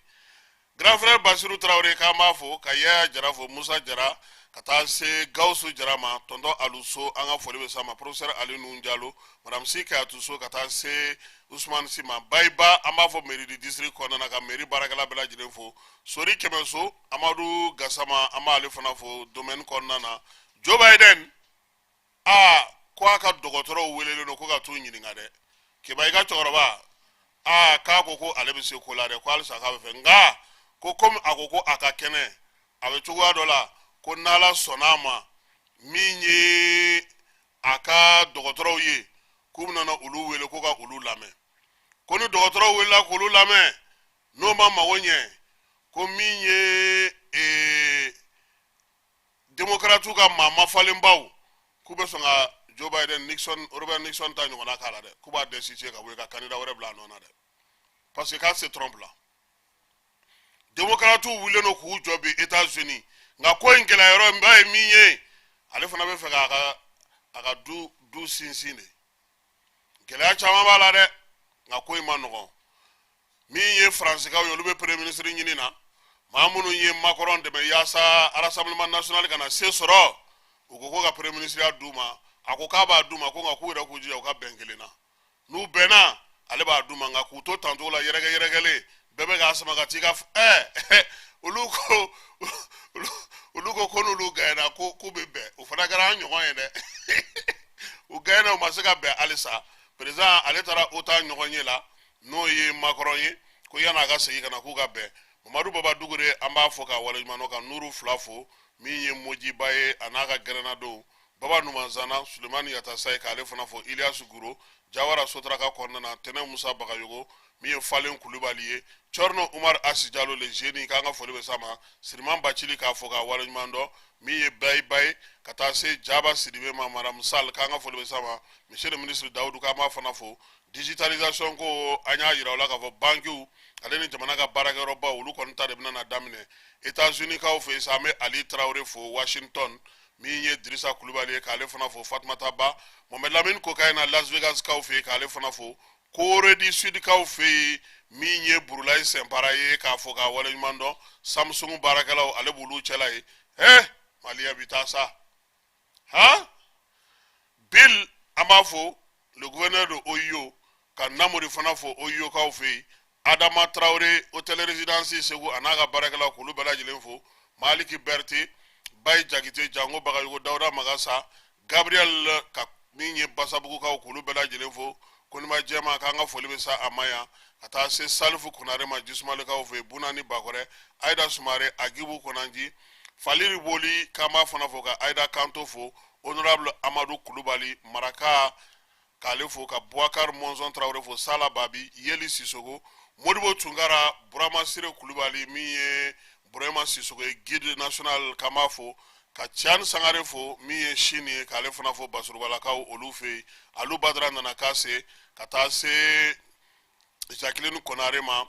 A: Grand frère Basiru Tarawele, k'an b'a fo, ka Yaya Jara fo, Musa Jara, ka taa se Gawusu Jara ma, tonton Aluso, an ka foli bɛ s'a ma, professeur Ali Nuhu Jalo, madame Si Kayatu So, ka taa se Usumani Si ma, Bayiba, an b'a fɔ mairie du district kɔnɔna na, ka mairie baarakɛla bɛɛ lajɛlen fo, Sori Kɛmɛso, Amadu Gasama, an b'ale fana fo domaine kɔnɔna na. Joe Biden, aa, ko a ka dɔgɔtɔrɔw welelen don ko ka t'u ɲininka dɛ. Keba, i ka cɛkɔrɔba, aa, k'a ko ko ale bɛ se ko la dɛ, ko halisa k'a bɛ fɛ, nka ko komi a ko ko a ka kɛnɛ, a bɛ cogoya dɔ la, ko n'Ala sɔnna a ma, min ye a ka dɔgɔtɔrɔw ye, k'u bɛna na olu wele ko ka olu lamɛn. Ko ni dɔgɔtɔrɔw welela k'olu lamɛn, n'o ma mago ɲɛ, ko min ye démocrates ka maa mafalenbaw, k'u bɛ sɔn ka Joe Biden, Nixon, Robert Nixon ta ɲɔgɔnna k'a la dɛ, k'u b'a destituer ka bɔ yen, ka candidat wɛrɛ bila a nɔ na dɛ, parce que k'a se Trump la. Démocrates wulilen don k'u jɔ bi États-Unis. Nka ko in gɛlɛya yɔrɔ ba ye min ye, ale fana bɛ fɛ k'a ka a ka du sinsin de. Gɛlɛya caman b'a la dɛ, nka ko in ma nɔgɔn. Min ye Faransikaw ye, olu bɛ premier ministre ɲini na. Maa minnu ye Macron dɛmɛ yaasa Rassemblement national ka na se sɔrɔ, u ko ko ka premier ministre ya d'u ma. A ko k'a b'a d'u ma, ko nka k'u yɛrɛ k'u jija u ka bɛn kelen na. N'u bɛnna, ale b'a d'u ma. Nka k'u to tancogo la, yɛrɛkɛ yɛrɛkɛlen, bɛɛ bɛ k'a sama ka t'i ka ɛɛ, olu ko n'olu gɛnna, ko k'u bɛ bɛn. O fana kɛra an ɲɔgɔn ye dɛ. U gɛnna, u ma se ka bɛn halisa. Président, ale taara OTAN ɲɔgɔn ye la, n'o ye Macron ye, ko yan'a ka segin ka na, k'u ka bɛn. Mamadu Baba Dugure, an b'a fɔ k'a waleɲuman dɔn, ka Nuru fila fo, min ye Mojiba ye, a n'a ka gɛrɛnnadenw, Baba Numanzana, Sulemani Yatasayi, k'ale fana fo, Iliyasu Guro, Jawara Sotaraka kɔnɔna na, Tɛnɛ Musa Bagayogo, min ye Falen Kulubali ye, Cɔrino Umar Asi Jalo le jeune, k'an ka foli bɛ s'a ma, Siriman Bacili, k'a fɔ k'a waleɲuman dɔn, min ye Bayiba ye, ka taa se Jaba Sidibe ma, Madame Sall, k'an ka foli bɛ s'a ma, monsieur le ministre Dawudu, k'an b'a fana fo. Digitalisation ko, an y'a yira u la k'a fɔ bankiw ale ni jamana ka baarakɛyɔrɔbaw, olu kɔni ta de bɛna na daminɛ États-Unis kaw fɛ yen sa. An bɛ Ali Tarawele fo Washington, min ye Dirisa Kulubali ye, k'ale fana fo, Fatumata Ba, Mohamed Lamine Kokayi na Las Vegas kaw fɛ yen, k'ale fana fo, Corée du Sud kaw fɛ yen, min ye Burulayi Sɛnpara ye, k'a fɔ k'a waleɲuman dɔn, Samsung baarakɛlaw, ale b'olu cɛla ye. Ɛ, Maliya bi taa sa han. Bill, an b'a fo, le gouverneur de Ohio, ka Namori fana fo Ohio kaw fɛ yen, Adama Traoré, hôtel résidence Segu, a n'a ka baarakɛlaw, k'olu bɛɛ lajɛlen fo, Maliki Berete, Bayi Jakite, Jango Bagayogo, Dawuda Magasa, Gabriel, ka min ye Basabugukaw, k'olu bɛɛ lajɛlen fo, Koniba Jɛma, k'an ka foli bɛ sa a ma yan, ka taa se Salifu Konare ma Jisumalekaw fɛ yen, Buna ni Bakɔrɛ, Ayida Sumare, Agibu Konanji, Faliri Boli, k'an b'a fana fo, ka Ayida Kanto fo, honorable Amadu Kulubali Maraka, k'ale fo, ka Boubacar Mɔnzɔn Tarawele fo, Sala Babi, Yeli Sisogo, Modibo Tunkara, Burama Sire Kulubali, min ye Burama Sisoko ye, guide national, k'an b'a fo, ka Tiani Sangare fo, min ye Sini ye, k'ale fana fo Basurubakaw olu fɛ yen. Alu Badara nana k'a se ka taa se Jacqueline Konare ma,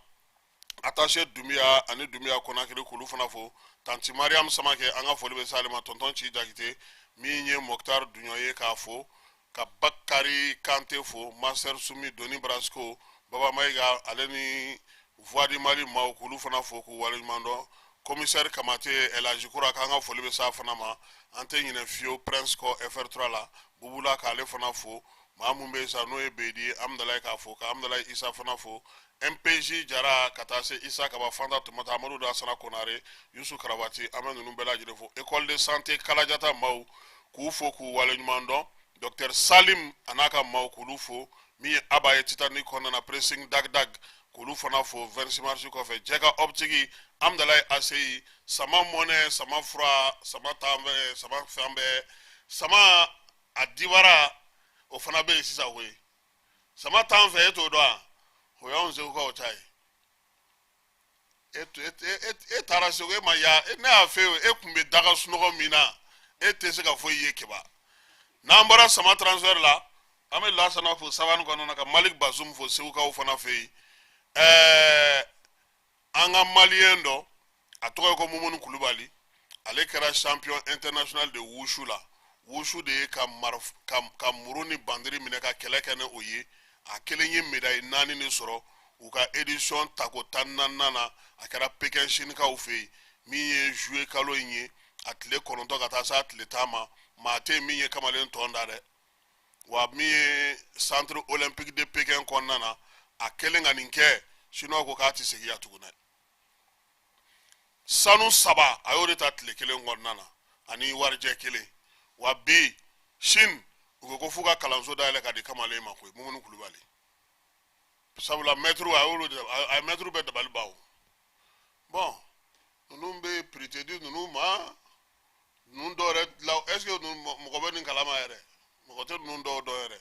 A: attaché Dunbiya ani Dunbiya Konakiri, k'olu fana fo. Tanti Mariam Samakɛ, an ka foli bɛ s'ale ma. Tonton Ci Jakite, min ye Mokhtar Duɲɔ ye, k'a fo, ka Bakari Kante fo, Master Sumi Doni Brasco, Baba Mayiga, ale ni Voix du Mali maaw, k'olu fana fo k'u waleɲuman dɔn. Commissaire Kamate Elaji Kura, k'an ka foli bɛ s'a fana ma. An tɛ ɲinɛ fiyewu Prince kɔ FR3 la, Bubula, k'ale fana fo. Maa mun bɛ yen sa, n'o ye Beyidi ye, Amudalayi, k'a fo, ka Amudalayi Isa fana fo, MPJ Jara, ka taa se Isa Kaba, Fanta Tumata, Amadu Dasana Konare, Yusu Karabati, an bɛ ninnu bɛɛ lajɛlen fo. École de santé Kalajata maaw, k'u fo k'u waleɲuman dɔn. Docteur Salim a n'a ka maaw, k'olu fo. Min ye Aba ye Titanic kɔnɔna na, pressing dag dag, k'olu fana fo 26 mars kɔfɛ. Jɛka optique, Amudalayi ACI, sama mɔnɛ, sama fura, sama taafɛ, sama fɛn bɛɛ, sama a diwara, o fana bɛ yen sisan koyi. Sama t'an fɛ, e t'o dɔn wa? O y'anw segukaw ta ye. E taara Segu, e ma ya, ne y'a fɛ e tun bɛ daga sunɔgɔ min na, e tɛ se ka foyi ye keba. N'an bɔra sama transfert la, an bɛ Lasana fo Sabani kɔnɔna na, ka Malik Bazum fo segukaw fana fɛ yen. An ka maliyɛn dɔ, a tɔgɔ ye ko Mumuni Kulubali, ale kɛra champion international de wushu la. Wushu de ye ka ka muru ni bandiri minɛ ka kɛlɛ kɛ ni o ye. A kelen ye médaille 4 de sɔrɔ u ka édition tako 14nan na. A kɛra Pékin, Sinikaw fɛ yen, min ye juillet kalo in ye, a tile 9 ka taa se a tile 10 ma. Maa tɛ yen min ye kamalen tɔn da dɛ. Wa min ye centre olympique de Pékin kɔnɔna na, a kɛlen ka nin kɛ, chinois ko k'a tɛ segin yan tugun dɛ. Sanu 3, a y'o de ta tile kelen kɔnɔna na, ani warijɛ kelen. Wa bi Chine, u ko ko f'u ka kalanso dayɛlɛ ka di kamalen ma koyi, Mumuni Kulubali, sabula mɛtiri a y'olu a ye mɛtiri bɛɛ dabali ban o. Bon, ninnu bɛ prix di ninnu ma, ninnu dɔw yɛrɛ la, est ce que mɔgɔ bɛ nin kalama yɛrɛ? Mɔgɔ tɛ ninnu dɔw dɔn yɛrɛ.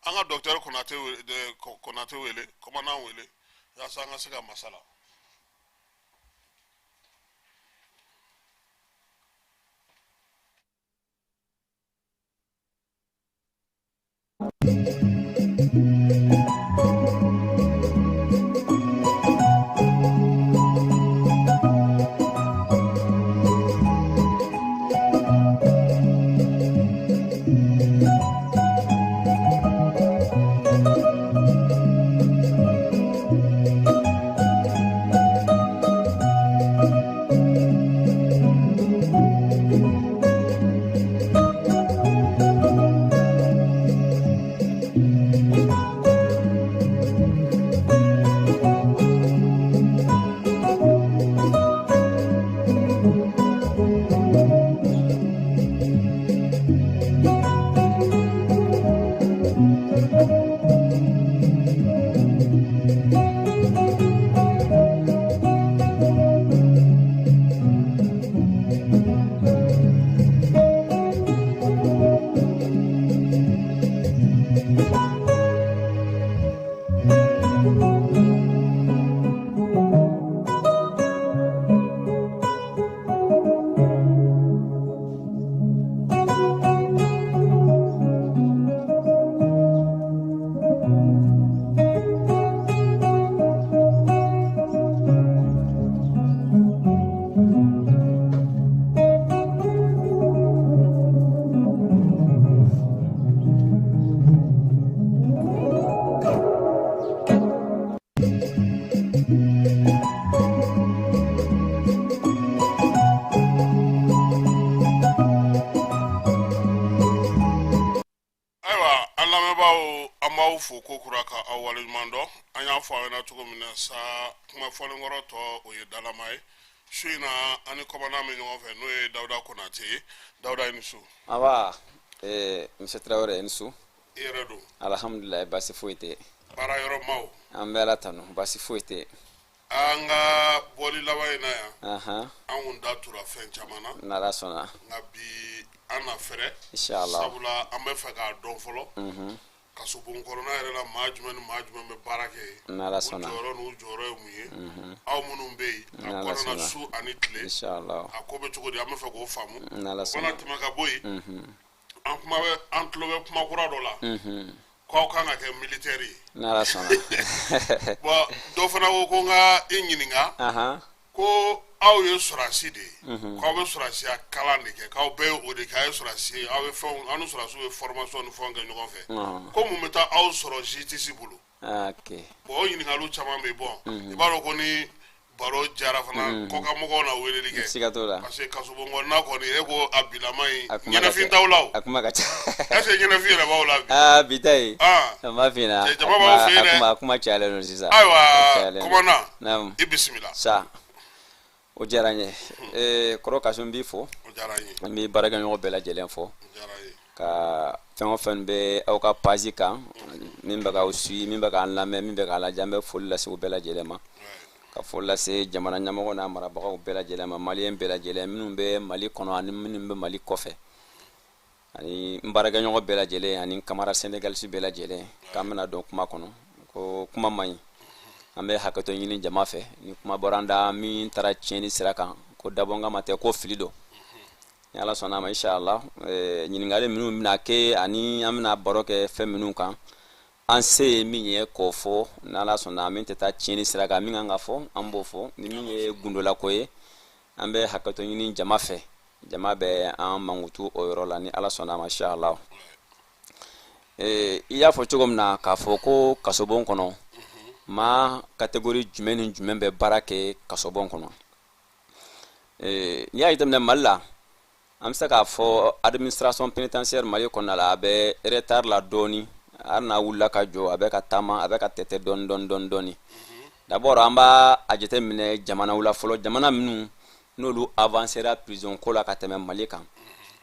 A: An ka docteur Konate wele, Konate wele, commandant wele, yaasa an ka se ka masala. Ayiwa, an lamɛnbaaw, an b'aw fo ko kura ka aw waleɲuman dɔn. An y'a fɔ aw ɲɛna cogo min na sa, kuma fɔlenkɔrɔ tɔ, o ye dalama ye. Su in na, an ni commandant bɛ ɲɔgɔn fɛ, n'o ye Dawuda Konate ye. Dawuda, i ni su.
B: Aba, monsieur Traoré, i ni su.
A: I yɛrɛ don?
B: Alhamdulilayi, baasi foyi tɛ.
A: Baara yɔrɔ maaw?
B: An bɛ Ala tanu, baasi foyi tɛ.
A: An ka bɔli laban in na yan, an kun da tura fɛn caman na.
B: N'Ala sɔnna.
A: Nka bi, an na fɛrɛ.
B: Inshallah.
A: Sabula an bɛ fɛ k'a dɔn fɔlɔ. Kasobon kɔnɔna yɛrɛ la, maa jumɛn ni maa jumɛn bɛ baara kɛ yen?
B: N'Ala
A: U
B: sɔnna.
A: jɔyɔrɔ n'u jɔyɔrɔ ye mun ye? Aw minnu bɛ yen a
B: N'Ala
A: kɔnɔna
B: sɔnna.
A: su ani tile,
B: Inshallah.
A: a ko bɛ cogo di? An bɛ fɛ k'o faamu.
B: N'Ala
A: O mana
B: sɔnna.
A: tɛmɛ ka bɔ yen, an kuma bɛ, an tulo bɛ kuma kura dɔ la k'aw kan ka kɛ militaire ye.
B: N'Ala sɔnna.
A: Bon, dɔ fana ko ko n ka i ɲininka ko aw ye sɔrɔdasi de ye, k'aw bɛ sɔrɔdasiya kalan de kɛ, k'aw bɛɛ ye o de kɛ, aw ye sɔrɔdasi ye, aw bɛ fɛnw, aw ni sɔrɔdasiw bɛ formation ni fɛnw kɛ ɲɔgɔn fɛ, ko mun bɛ taa aw sɔrɔ justice bolo? Bon, o ɲininkaliw caman bɛ bɔ. I b'a dɔn ko ni baro jara fana, kɔkanmɔgɔw na weleli kɛ.
B: Siga t'o la.
A: Parce que kasobon kɔnɔna kɔni, e ko a bilama in,
B: A kuma ka
A: ɲɛnafin
B: ca.
A: t'aw la o.
B: A kuma ka ca.
A: Est ce que ɲɛnafin yɛrɛ b'aw la bi?
B: Aa, bi ta ye. N b'a f'i ɲɛna.
A: Cɛ, jama b'aw fɛ yen dɛ.
B: A kuma cayalen don sisan. A
A: Ayiwa,
B: cayalen don.
A: commandant,
B: Naamu.
A: i bisimila.
B: Sa, o diyara n ye. Kɔrɔ Kasum, n b'i fo.
A: O diyara n ye.
B: N bɛ baarakɛɲɔgɔn bɛɛ lajɛlen fo.
A: O diyara n ye.
B: Ka fɛn o fɛn bɛ aw ka page kan, min bɛ k'aw suit, min bɛ k'an lamɛn, min bɛ k'an lajɛ, an bɛ foli lase u bɛɛ lajɛlen ma. Ka foli lase jamana ɲɛmɔgɔ n'a marabagaw bɛɛ lajɛlen ma, maliyɛn bɛɛ lajɛlen, minnu bɛ Mali kɔnɔ ani minnu bɛ Mali kɔfɛ, ani n baarakɛɲɔgɔn bɛɛ lajɛlen, ani camarade sénégalais bɛɛ lajɛlen. K'an bɛna don kuma kɔnɔ, ko kuma man ɲi, an bɛ hakɛto ɲini jama fɛ ni kuma bɔra an da min taara tiɲɛni sira kan, ko dabɔnkama tɛ, ko fili don. Ni Ala sɔnna a ma, inshallah, ɲininkali minnu bɛna kɛ ani an bɛna baro kɛ fɛn minnu kan, an se ye min ye k'o fɔ. N'Ala sɔnna, min tɛ taa tiɲɛni sira kan, min kan ka fɔ, an b'o fɔ. Ni min ye gundolako ye, an bɛ hakɛto ɲini jama fɛ, jama bɛ an mankutu o yɔrɔ la, ni Ala sɔnna a ma, inshallah. I y'a fɔ cogo min na k'a fɔ ko kasobon kɔnɔ, maa catégorie jumɛn ni jumɛn bɛ baara kɛ kasobon kɔnɔ? N'i y'a jateminɛ Mali la, an bɛ se k'a fɔ administration pénitentiaire Mali kɔnɔna la, a bɛ retard la dɔɔni. Hali n'a wulila ka jɔ, a bɛ ka taama, a bɛ ka tɛtɛ dɔɔni dɔɔni dɔɔni dɔɔni. D'abord, an b'a a jateminɛ jamanaw la fɔlɔ, jamana minnu n'olu avancera prison ko la ka tɛmɛ Mali kan.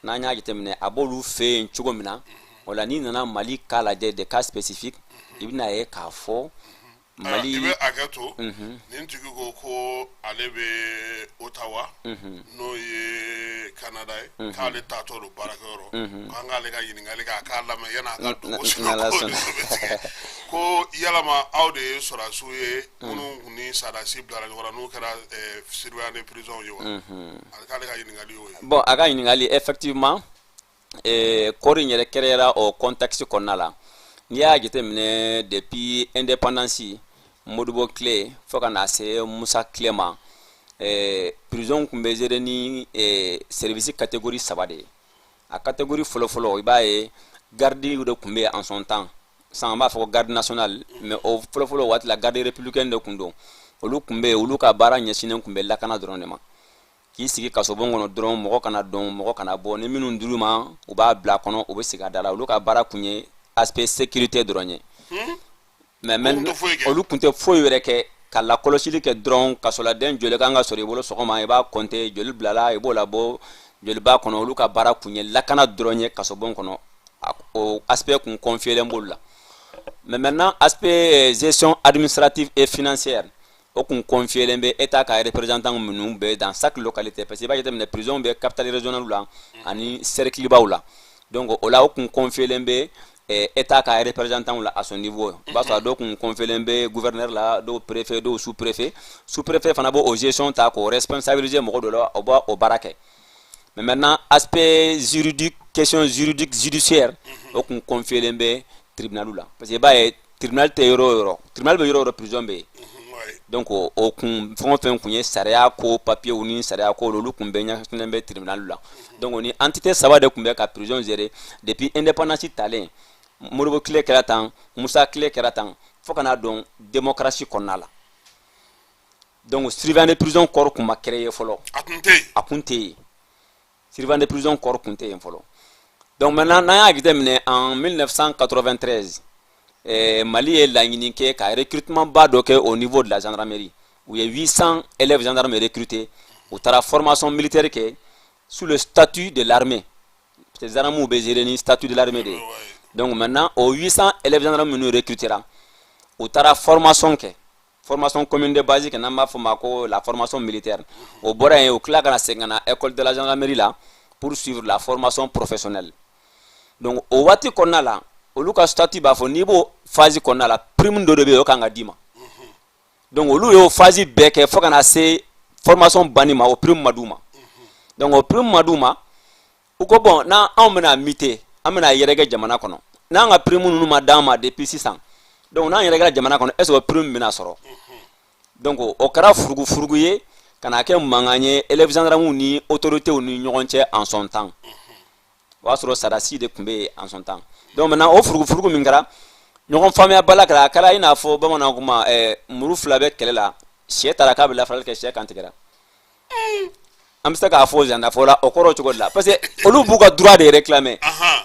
B: N'an y'a jateminɛ, a b'olu fɛ yen cogo min na, o la n'i nana Mali cas lajɛ, des cas spécifiques, i bɛna ye k'a fɔ Mali
A: I bɛ hakɛ to, nin tigi ko ko ale bɛ Ottawa, n'o ye Canada ye, k'ale taatɔ don baarakɛyɔrɔ, k'an k'ale ka ɲininkali kɛ, a k'a lamɛn yan'a ka don, ko
B: N'Ala
A: ko
B: sɔnna.
A: de bɛ tigɛ, ko yalama aw de ye sɔrɔdasiw ye minnu kun ni sɔrɔdasi bilara ɲɔgɔn na, n'u kɛra surveillant de prison ye wa? Ale k'ale ka ɲininkali y'o ye.
B: Bon, a ka ɲininkali, effectivement, corps in yɛrɛ créera o contexte kɔnɔna la. N'i y'a jateminɛ, depuis indépendance, Modibo tile fo ka na se Musa tile ma, prison tun bɛ gérer ni service catégorie saba de ye. A catégorie fɔlɔ-fɔlɔ, i b'a ye garde de tun bɛ yen en son temps. Sisan an b'a fɔ ko garde nationale, mais o fɔlɔ-fɔlɔ waati la, garde républicaine de tun don. Olu tun bɛ yen, olu ka baara ɲɛsinnen tun bɛ lakana dɔrɔn de ma, k'i sigi kasobon kɔnɔ dɔrɔn, mɔgɔ kana don, mɔgɔ kana bɔ. Ni minnu dir'u ma, u b'a bila kɔnɔ, u bɛ segin a da la. Olu ka baara kun ye aspect sécurité dɔrɔn ye. Mais
A: Olu tun tɛ foyi kɛ.
B: Olu tun tɛ foyi wɛrɛ kɛ, ka lakɔlɔsili kɛ dɔrɔn. Kasoladen joli kan ka sɔrɔ i bolo sɔgɔma, i b'a compter, joli bilala, i b'o labɔ, joli b'a kɔnɔ. Olu ka baara kun ye lakana dɔrɔn ye kasobon kɔnɔ. O aspect kun confiélen b'olu la. Mais maintenant, aspect gestion administrative et financière, o kun confiélen bɛ état ka représentant minnu bɛ dans chaque localité, parce que i b'a jateminɛ, prison bɛ capitale régionale la ani cercle baw la. Donc o la, o kun confiélen bɛ état ka représentant la à son niveau. I b'a sɔrɔ a dɔw kun confiélen bɛ gouverneur la, dɔw préfet, dɔw sous-préfet. Sous-préfet fana b'o gestion ta k'o responsabiliser mɔgɔ dɔ la, o b'a o baara kɛ. Mais maintenant, aspect juridique, question juridique judiciaire, o kun confiélen bɛ tribunal la, parce que i b'a ye, tribunal tɛ yɔrɔ o yɔrɔ, tribunal bɛ yɔrɔ o yɔrɔ, prison bɛ yen. Donc o kun fɛn o fɛn kun ye sariya ko papier ni sariya ko, olu kun bɛ ɲɛsinnen bɛ tribunal la. Donc ni entité saba de kun bɛ ka prison gérer depuis indépendance talen. Modibo tile kɛra tan, Musa tile kɛra tan, fo ka n'a don démocratie kɔnɔna la. Donc surveillant de prison corps kun ma créer fɔlɔ.
A: A tun tɛ yen.
B: A kun tɛ yen, surveillant de prison corps kun tɛ yen fɔlɔ. Donc maintenant, n'an y'a jateminɛ, en 1993, Mali ye laɲini kɛ ka recrutement ba dɔ kɛ au niveau de la gendarmerie. U ye 800 élèves gendarmes recrutés, u taara formation militaire kɛ sous le statut de l'armée, parce que gendarmes bɛ gérer ni statut de l'armée de ye. Donc maintenant, o 800 élèves gendarmes minnu recrutera, u taara formation kɛ, formation commune de base kɛ, n'an b'a fɔ ma ko la formation militaire. O bɔra yen, u tila ka na segin ka na école de la gendarmerie la pour suivre la formation professionnelle. Donc o waati kɔnɔna la Olu ka statut b'a fɔ n'i b'o phase kɔnɔna la, prime dɔ de bɛ yen, o kan ka d'i ma. Donc olu y'o phase bɛɛ kɛ fo ka na se formation banni ma, o prime ma d'u ma. Donc o prime ma d'u ma, u ko bon, n'an anw bɛna muter, an bɛna yɛrɛkɛ jamana kɔnɔ, n'an ka prime ninnu ma d'an ma depuis sisan, donc n'an yɛrɛkɛra jamana kɔnɔ, est ce que o prime bɛna sɔrɔ? Donc o kɛra furugufurugu ye ka na kɛ mankan ye élèves gendarmes ni autorités ni ɲɔgɔn cɛ en son temps. O y'a sɔrɔ sarasi de tun bɛ yen en son temps. Donc maintenant, o furugufurugu min kɛra, ɲɔgɔn faamuya bala kɛra, a kɛra i n'a fɔ bamananw kuma muru fila bɛ kɛlɛ la, sɛ taara k'a bɛ lafasali kɛ, sɛ kan tigɛra. An bɛ se k'a fɔ zandafɔ la, o kɔrɔ cogo di la? Parce que olu b'u ka droit de réclamer,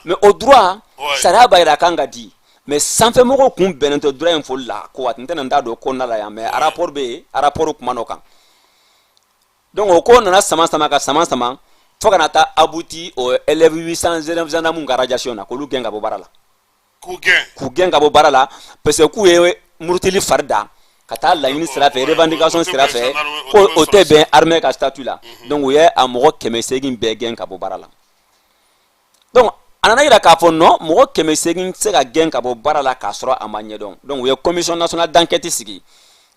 B: mais o droit, sariya b'a yira a kan ka di, mais sanfɛmɔgɔw kun bɛnnen tɛ droit in fɔli la. Ko waati n tɛna n da don kɔnɔna la yan, mais rapport bɛ yen, rapport kuma n'o kan. Donc o ko nana sama sama ka sama sama fo ka na taa abouti o élèves 800 élèves gendarmes ka radiation na, k'olu gɛn ka bɔ baara la.
A: K'u gɛn.
B: K'u gɛn ka bɔ baara la, parce que k'u ye murutili fari da ka taa laɲini sira fɛ, revendication sira fɛ, ko o tɛ bɛn armée ka statut la. Donc u ye a mɔgɔ 800 bɛɛ gɛn ka bɔ baara la. Donc a nana yira k'a fɔ non, mɔgɔ 800 tɛ se ka gɛn ka bɔ baara la k'a sɔrɔ a ma ɲɛdɔn. Donc u ye Commission nationale d'enquête sigi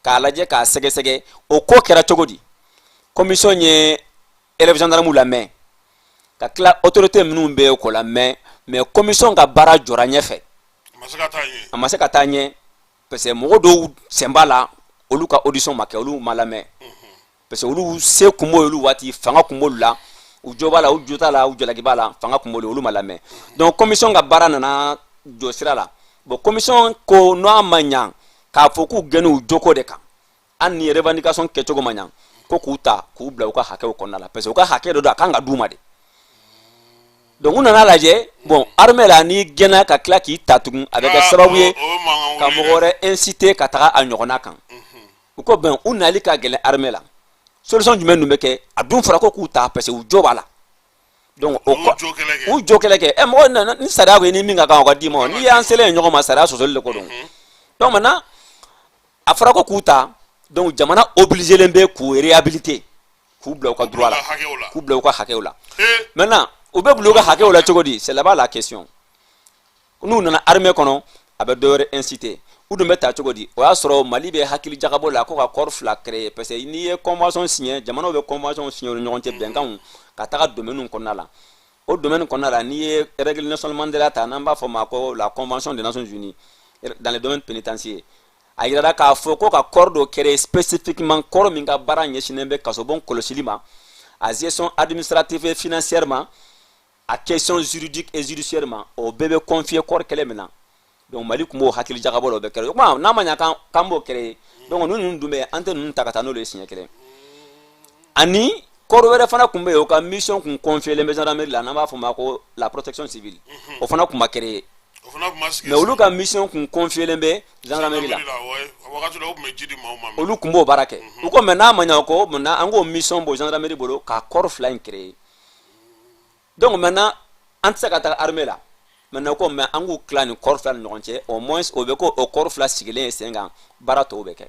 B: k'a lajɛ, k'a sɛgɛsɛgɛ o ko kɛra cogo di. Commission ye élèves gendarmes lamɛn, ka tila autorité minnu bɛ yen k'o lamɛn, mais commission ka baara jɔra ɲɛfɛ.
A: A
B: ma se ka taa ɲɛ, parce que mɔgɔ dɔw sen b'a la, olu ka audition ma kɛ, olu ma lamɛn, parce que olu se kun b'o olu waati, fanga kun b'olu la, u jo b'a la, u jo t'a la, u jalaki b'a la, fanga kun b'olu, olu ma lamɛn. Donc commission ka baara nana jɔ sira la. Bon, commission ko n'a ma ɲa k'a fɔ k'u gɛnna u joko de kan, hali ni revendication kɛcogo ma ɲa, ko k'u ta k'u bila u ka hakɛw kɔnɔna la, parce que u ka hakɛ dɔ don, a kan ka d'u ma de. Donc u nana lajɛ, bon, armée la, n'i gɛnna ka tila k'i ta tugun, a bɛ kɛ sababu ye ka mɔgɔ wɛrɛ inciter ka taga a ɲɔgɔnna kan. U ko bɛn, u nali ka gɛlɛn armée la, solution jumɛn dun bɛ kɛ? A dun fɔra ko k'u ta parce que u jo b'a la. Donc o u jo kɛlɛ kɛ, ɛ mɔgɔ ni sariya ko i ni min ka kan, o ka d'i ma. N'i y'an selen ɲɔgɔn ma, sariya sɔsɔli de ko don. Donc maintenant, a fɔra ko k'u ta, donc jamana obligé len bɛ k'u réhabiliter, k'u bila u ka droit la, k'u bila u ka hakɛw la. Maintenant, u bɛ bila u ka hakɛw la cogo di? C'est là-bas la question. N'u nana armée kɔnɔ, a bɛ dɔ wɛrɛ inciter. U dun bɛ ta cogo di? O y'a sɔrɔ Mali bɛ hakili jagabɔ la ko ka corps fila créer, parce que n'i ye convention signé, jamanaw bɛ convention signé u ni ɲɔgɔn cɛ, bɛnkanw ka taga domaine kɔnɔna la. O domaine kɔnɔna la, n'i ye règle Nelson Mandela ta, n'an b'a fɔ ma ko la Convention des Nations Unies dans le domaine pénitentiaire, a yirara k'a fɔ ko ka corps dɔ créer spécifiquement, corps min ka baara ɲɛsinnen bɛ kasobon kɔlɔsili ma, a gestion administrative et financière ma, a question juridique et judiciaire ma, o bɛɛ bɛ confier corps kɛlɛ min na. Donc Mali tun b'o hakili jagabɔ la, o bɛ kɛra o kuma n'a ma ɲa k'an b'o créer. Donc ninnu dun bɛ, an tɛ ninnu ta ka taa n'olu ye siɲɛ kelen. Ani corps wɛrɛ fana tun bɛ yen, o ka mission kun confier len bɛ gendarmerie la, n'an b'a fɔ o ma ko la protection civile, o fana tun ma créer, mais olu ka mission kun confier len bɛ gendarmerie la, olu tun b'o baara kɛ. U ko mais n'a ma ɲa ko maintenant an k'o mission bɔ gendarmerie bolo ka corps fila in créer. Donc maintenant, an tɛ se ka taga armée la maintenant, ko mais an k'u tila nin corps fila ni ɲɔgɔn cɛ, au moins o bɛ ko o corps fila sigilen ye sen kan, baara tɔw bɛ kɛ.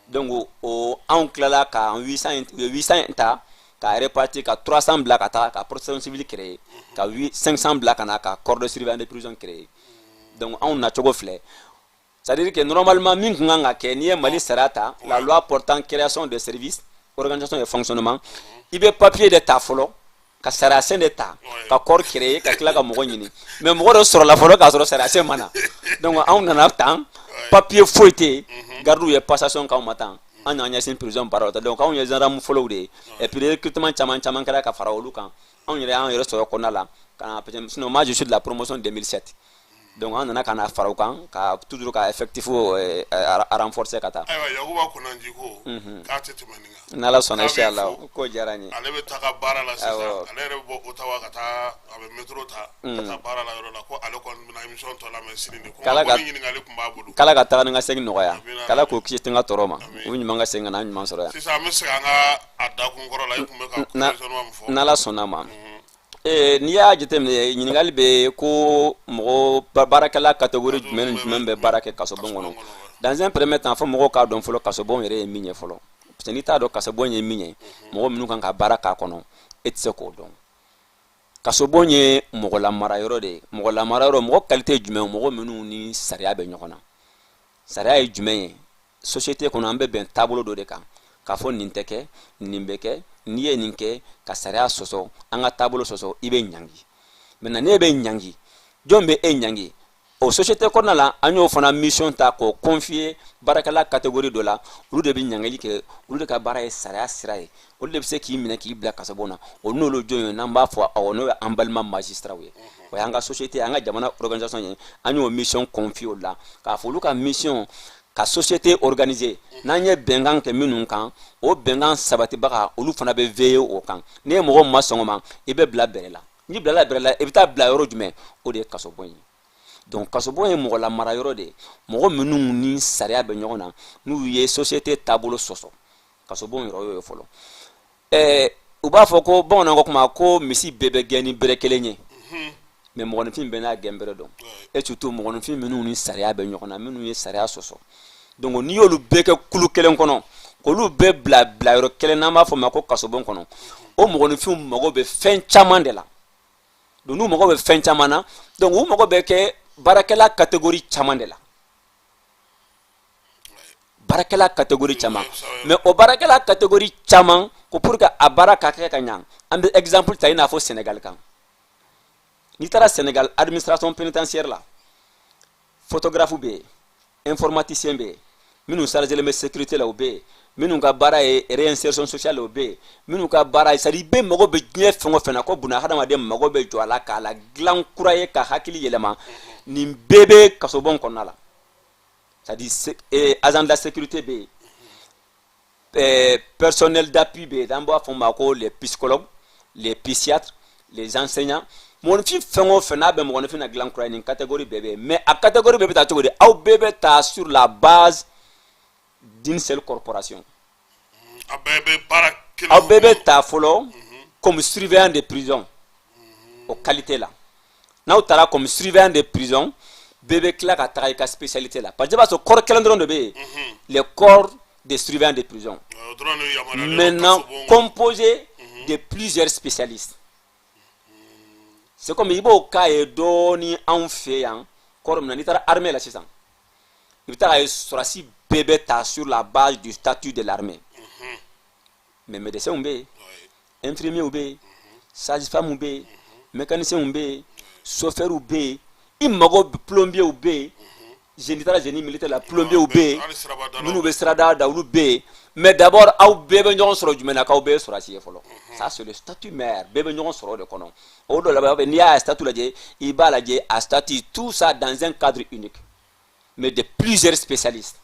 B: Donc o anw tilala ka 800, u ye 800 in ta ka répartir, ka 300 bila ka taa ka protection civile créer, ka 500 bila ka na ka corps de surveillance de prison créer. Donc anw nacogo filɛ, c'est à dire que normalement min kun kan ka kɛ, n'i ye Mali sariya ta, la loi portant création de services, organisation et fonctionnement, i bɛ papier de ta fɔlɔ, ka sariya sen de ta ka corps créer, ka tila ka mɔgɔ ɲini. Mais mɔgɔ dɔ sɔrɔla fɔlɔ k'a sɔrɔ sariya sen ma na. Donc anw nana tan, papier foyi tɛ yen, gardiw ye passation k'anw ma tan, an y'an ɲɛsin prison baaraw ta. Donc anw ye gendarme fɔlɔw de ye, et puis recrutement caman caman kɛra ka fara olu kan. Anw yɛrɛ y'an yɛrɛ sɔrɔ kɔnɔna la ka na, sinon moi je suis de la promotion 2007. Donc an nana ka na fara o kan, ka toujours ka effectif renforcer ka taa.
A: Ayiwa, Yakuba Konanji ko k'a tɛ tɛmɛ nin kan.
B: N'Ala sɔnna, inshallah, ko diyara n ye.
A: Ale bɛ taga baara la sisan, ale yɛrɛ bɛ bɔ Ottawa ka taa, a bɛ métro ta ka taa baara la yɔrɔ la, ko ale kɔni bɛna émission tɔ lamɛn sini de, ko ni ɲininkali tun b'a bolo.
B: K'Ala ka taga ni ka segin nɔgɔya, k'Ala k'o kisi ka tɔɔrɔ ma, u ɲuman ka segin ka na an ɲuman sɔrɔ yan.
A: Sisan an bɛ segin an ka a dakun kɔrɔ la, i tun bɛ ka raisonnement min fɔ.
B: N'Ala sɔnna ma. N'i y'a jateminɛ, ɲininkali bɛ ko mɔgɔ baarakɛla catégorie jumɛn ni jumɛn bɛ baara kɛ kasobon kɔnɔ. Dans un premier temps, fo mɔgɔw k'a dɔn fɔlɔ kasobon yɛrɛ ye min ye fɔlɔ, parce que n'i t'a dɔn kasobon ye min ye, mɔgɔ minnu kan ka baara k'a kɔnɔ, e tɛ se k'o dɔn. Kasobon ye mɔgɔ lamara yɔrɔ de ye. Mɔgɔ lamara yɔrɔ, mɔgɔ qualité jumɛn? Mɔgɔ minnu ni sariya bɛ ɲɔgɔn na. Sariya ye jumɛn ye? Société kɔnɔ, an bɛ bɛn taabolo dɔ de kan k'a fɔ nin tɛ kɛ, nin bɛ kɛ. N'i ye nin kɛ ka sariya sɔsɔ, an ka taabolo sɔsɔ, i bɛ ɲangi. Maintenant, n'e bɛ ɲangi, jɔn bɛ e ɲangi o société kɔnɔna la? An y'o fana mission ta k'o confier baarakɛla catégorie dɔ la. Olu de bɛ ɲangili kɛ, olu de ka baara ye sariya sira ye, olu de bɛ se k'i minɛ k'i bila kasobon na. O n'olu jɔn ye n'an b'a fɔ awɔ, n'o ye an balima magistrat ye. O y'an ka société, an ka jamana organisation ye. An y'o mission confier olu la k'a fɔ olu ka mission ka société organiser. N'an ye bɛnkan kɛ minnu kan, o bɛnkan sabatibaga, olu fana bɛ veiller o kan. N'i ye mɔgɔ ma sɔn o ma, i bɛ bila bɛrɛ la. N'i bilala bɛrɛ la, i bɛ taa bila yɔrɔ jumɛn? O de ye kasobon ye. Donc kasobon ye mɔgɔ lamara yɔrɔ de ye, mɔgɔ minnu ni sariya bɛ ɲɔgɔn na, n'u ye société taabolo sɔsɔ. Kasobon yɔrɔ y'o ye fɔlɔ. U b'a fɔ ko bamananw ka kuma ko misi bɛɛ bɛ gɛn ni bere kelen ye, mais mɔgɔninfin bɛɛ n'a gɛnbere dɔn, et surtout mɔgɔninfin minnu ni sariya bɛ ɲɔgɔn na, minnu ye sariya sɔsɔ. Donc n'i y'olu bɛɛ kɛ kulu kelen kɔnɔ, k'olu bɛɛ bila bilayɔrɔ kelen, n'an b'a fɔ o ma ko kasobon kɔnɔ, o mɔgɔninfinw mago bɛ fɛn caman de la. Donc n'u mago bɛ fɛn caman na, donc u mago bɛ kɛ baarakɛla catégorie caman de la, baarakɛla catégorie caman. Mais o baarakɛla catégorie caman ko, pour que a baara ka kɛ ka ɲa, an bɛ exemple ta i n'a fɔ Sénégal kan. N'i taara Sénégal administration pénitentiaire la, photographe bɛ yen, informaticien bɛ yen, minnu chargé bɛ sécurité la, o bɛ yen, minnu ka baara ye réinsertion sociale, o bɛ yen, minnu ka baara ye, c'est à dire i bɛɛ mago bɛ diɲɛ fɛn o fɛn na ko buna hadamaden mago bɛ jɔ a la k'a la dilan kura ye, ka hakili yɛlɛma, nin bɛɛ bɛ kasobon kɔnɔna la. C'est à dire agent de la sécurité bɛ yen, personnel d'appui bɛ yen, n'an b'a fɔ o ma ko les psychologues, les psychiatres, les enseignants. Mɔgɔninfin fɛn o fɛn n'a bɛ mɔgɔninfin na dilan kura ye, nin catégorie bɛɛ bɛ yen. Mais a catégorie bɛɛ bɛ taa cogo di? Aw bɛɛ bɛ taa sur la base d'une seule corporation.
A: A bɛɛ bɛ baara kelen.
B: Aw bɛɛ bɛ ta fɔlɔ comme surveillant de prison, o qualité la. N'aw taara comme surveillant de prison, bɛɛ bɛ tila ka taga i ka spécialité la, parce que i b'a sɔrɔ corps kelen dɔrɔn de bɛ yen, les corps de surveillants de prison.
A: O dɔrɔn de yamaruyalen don
B: Maintenant,
A: kasobon kɔnɔ.
B: composé de plusieurs spécialistes. C'est comme i b'o k'a ye dɔɔni anw fɛ yan kɔrɔ min na, n'i taara armée la sisan, i bɛ taa ye sɔrɔdasi bɛɛ bɛ ta sur la base du statut de l'armée, mais médecins bɛ yen, infirmiers bɛ yen, sage-femme bɛ yen, mécaniciens bɛ yen, chauffeurs bɛ yen, i mago plombiers bɛ yen. Génie taara génie militaire la, plombiers bɛ yen,
A: Hali sirabadalaw.
B: minnu bɛ sirada da, olu bɛ yen. Mais d'abord, aw bɛɛ bɛ ɲɔgɔn sɔrɔ jumɛn na? K'aw bɛɛ ye sɔrɔdasi ye fɔlɔ. Ça, c'est le statut mère. Bɛɛ bɛ ɲɔgɔn sɔrɔ o de kɔnɔ. O dɔ la, n'i y'a statut lajɛ, i b'a lajɛ a statut, tout ça dans un cadre unique, mais de plusieurs spécialistes.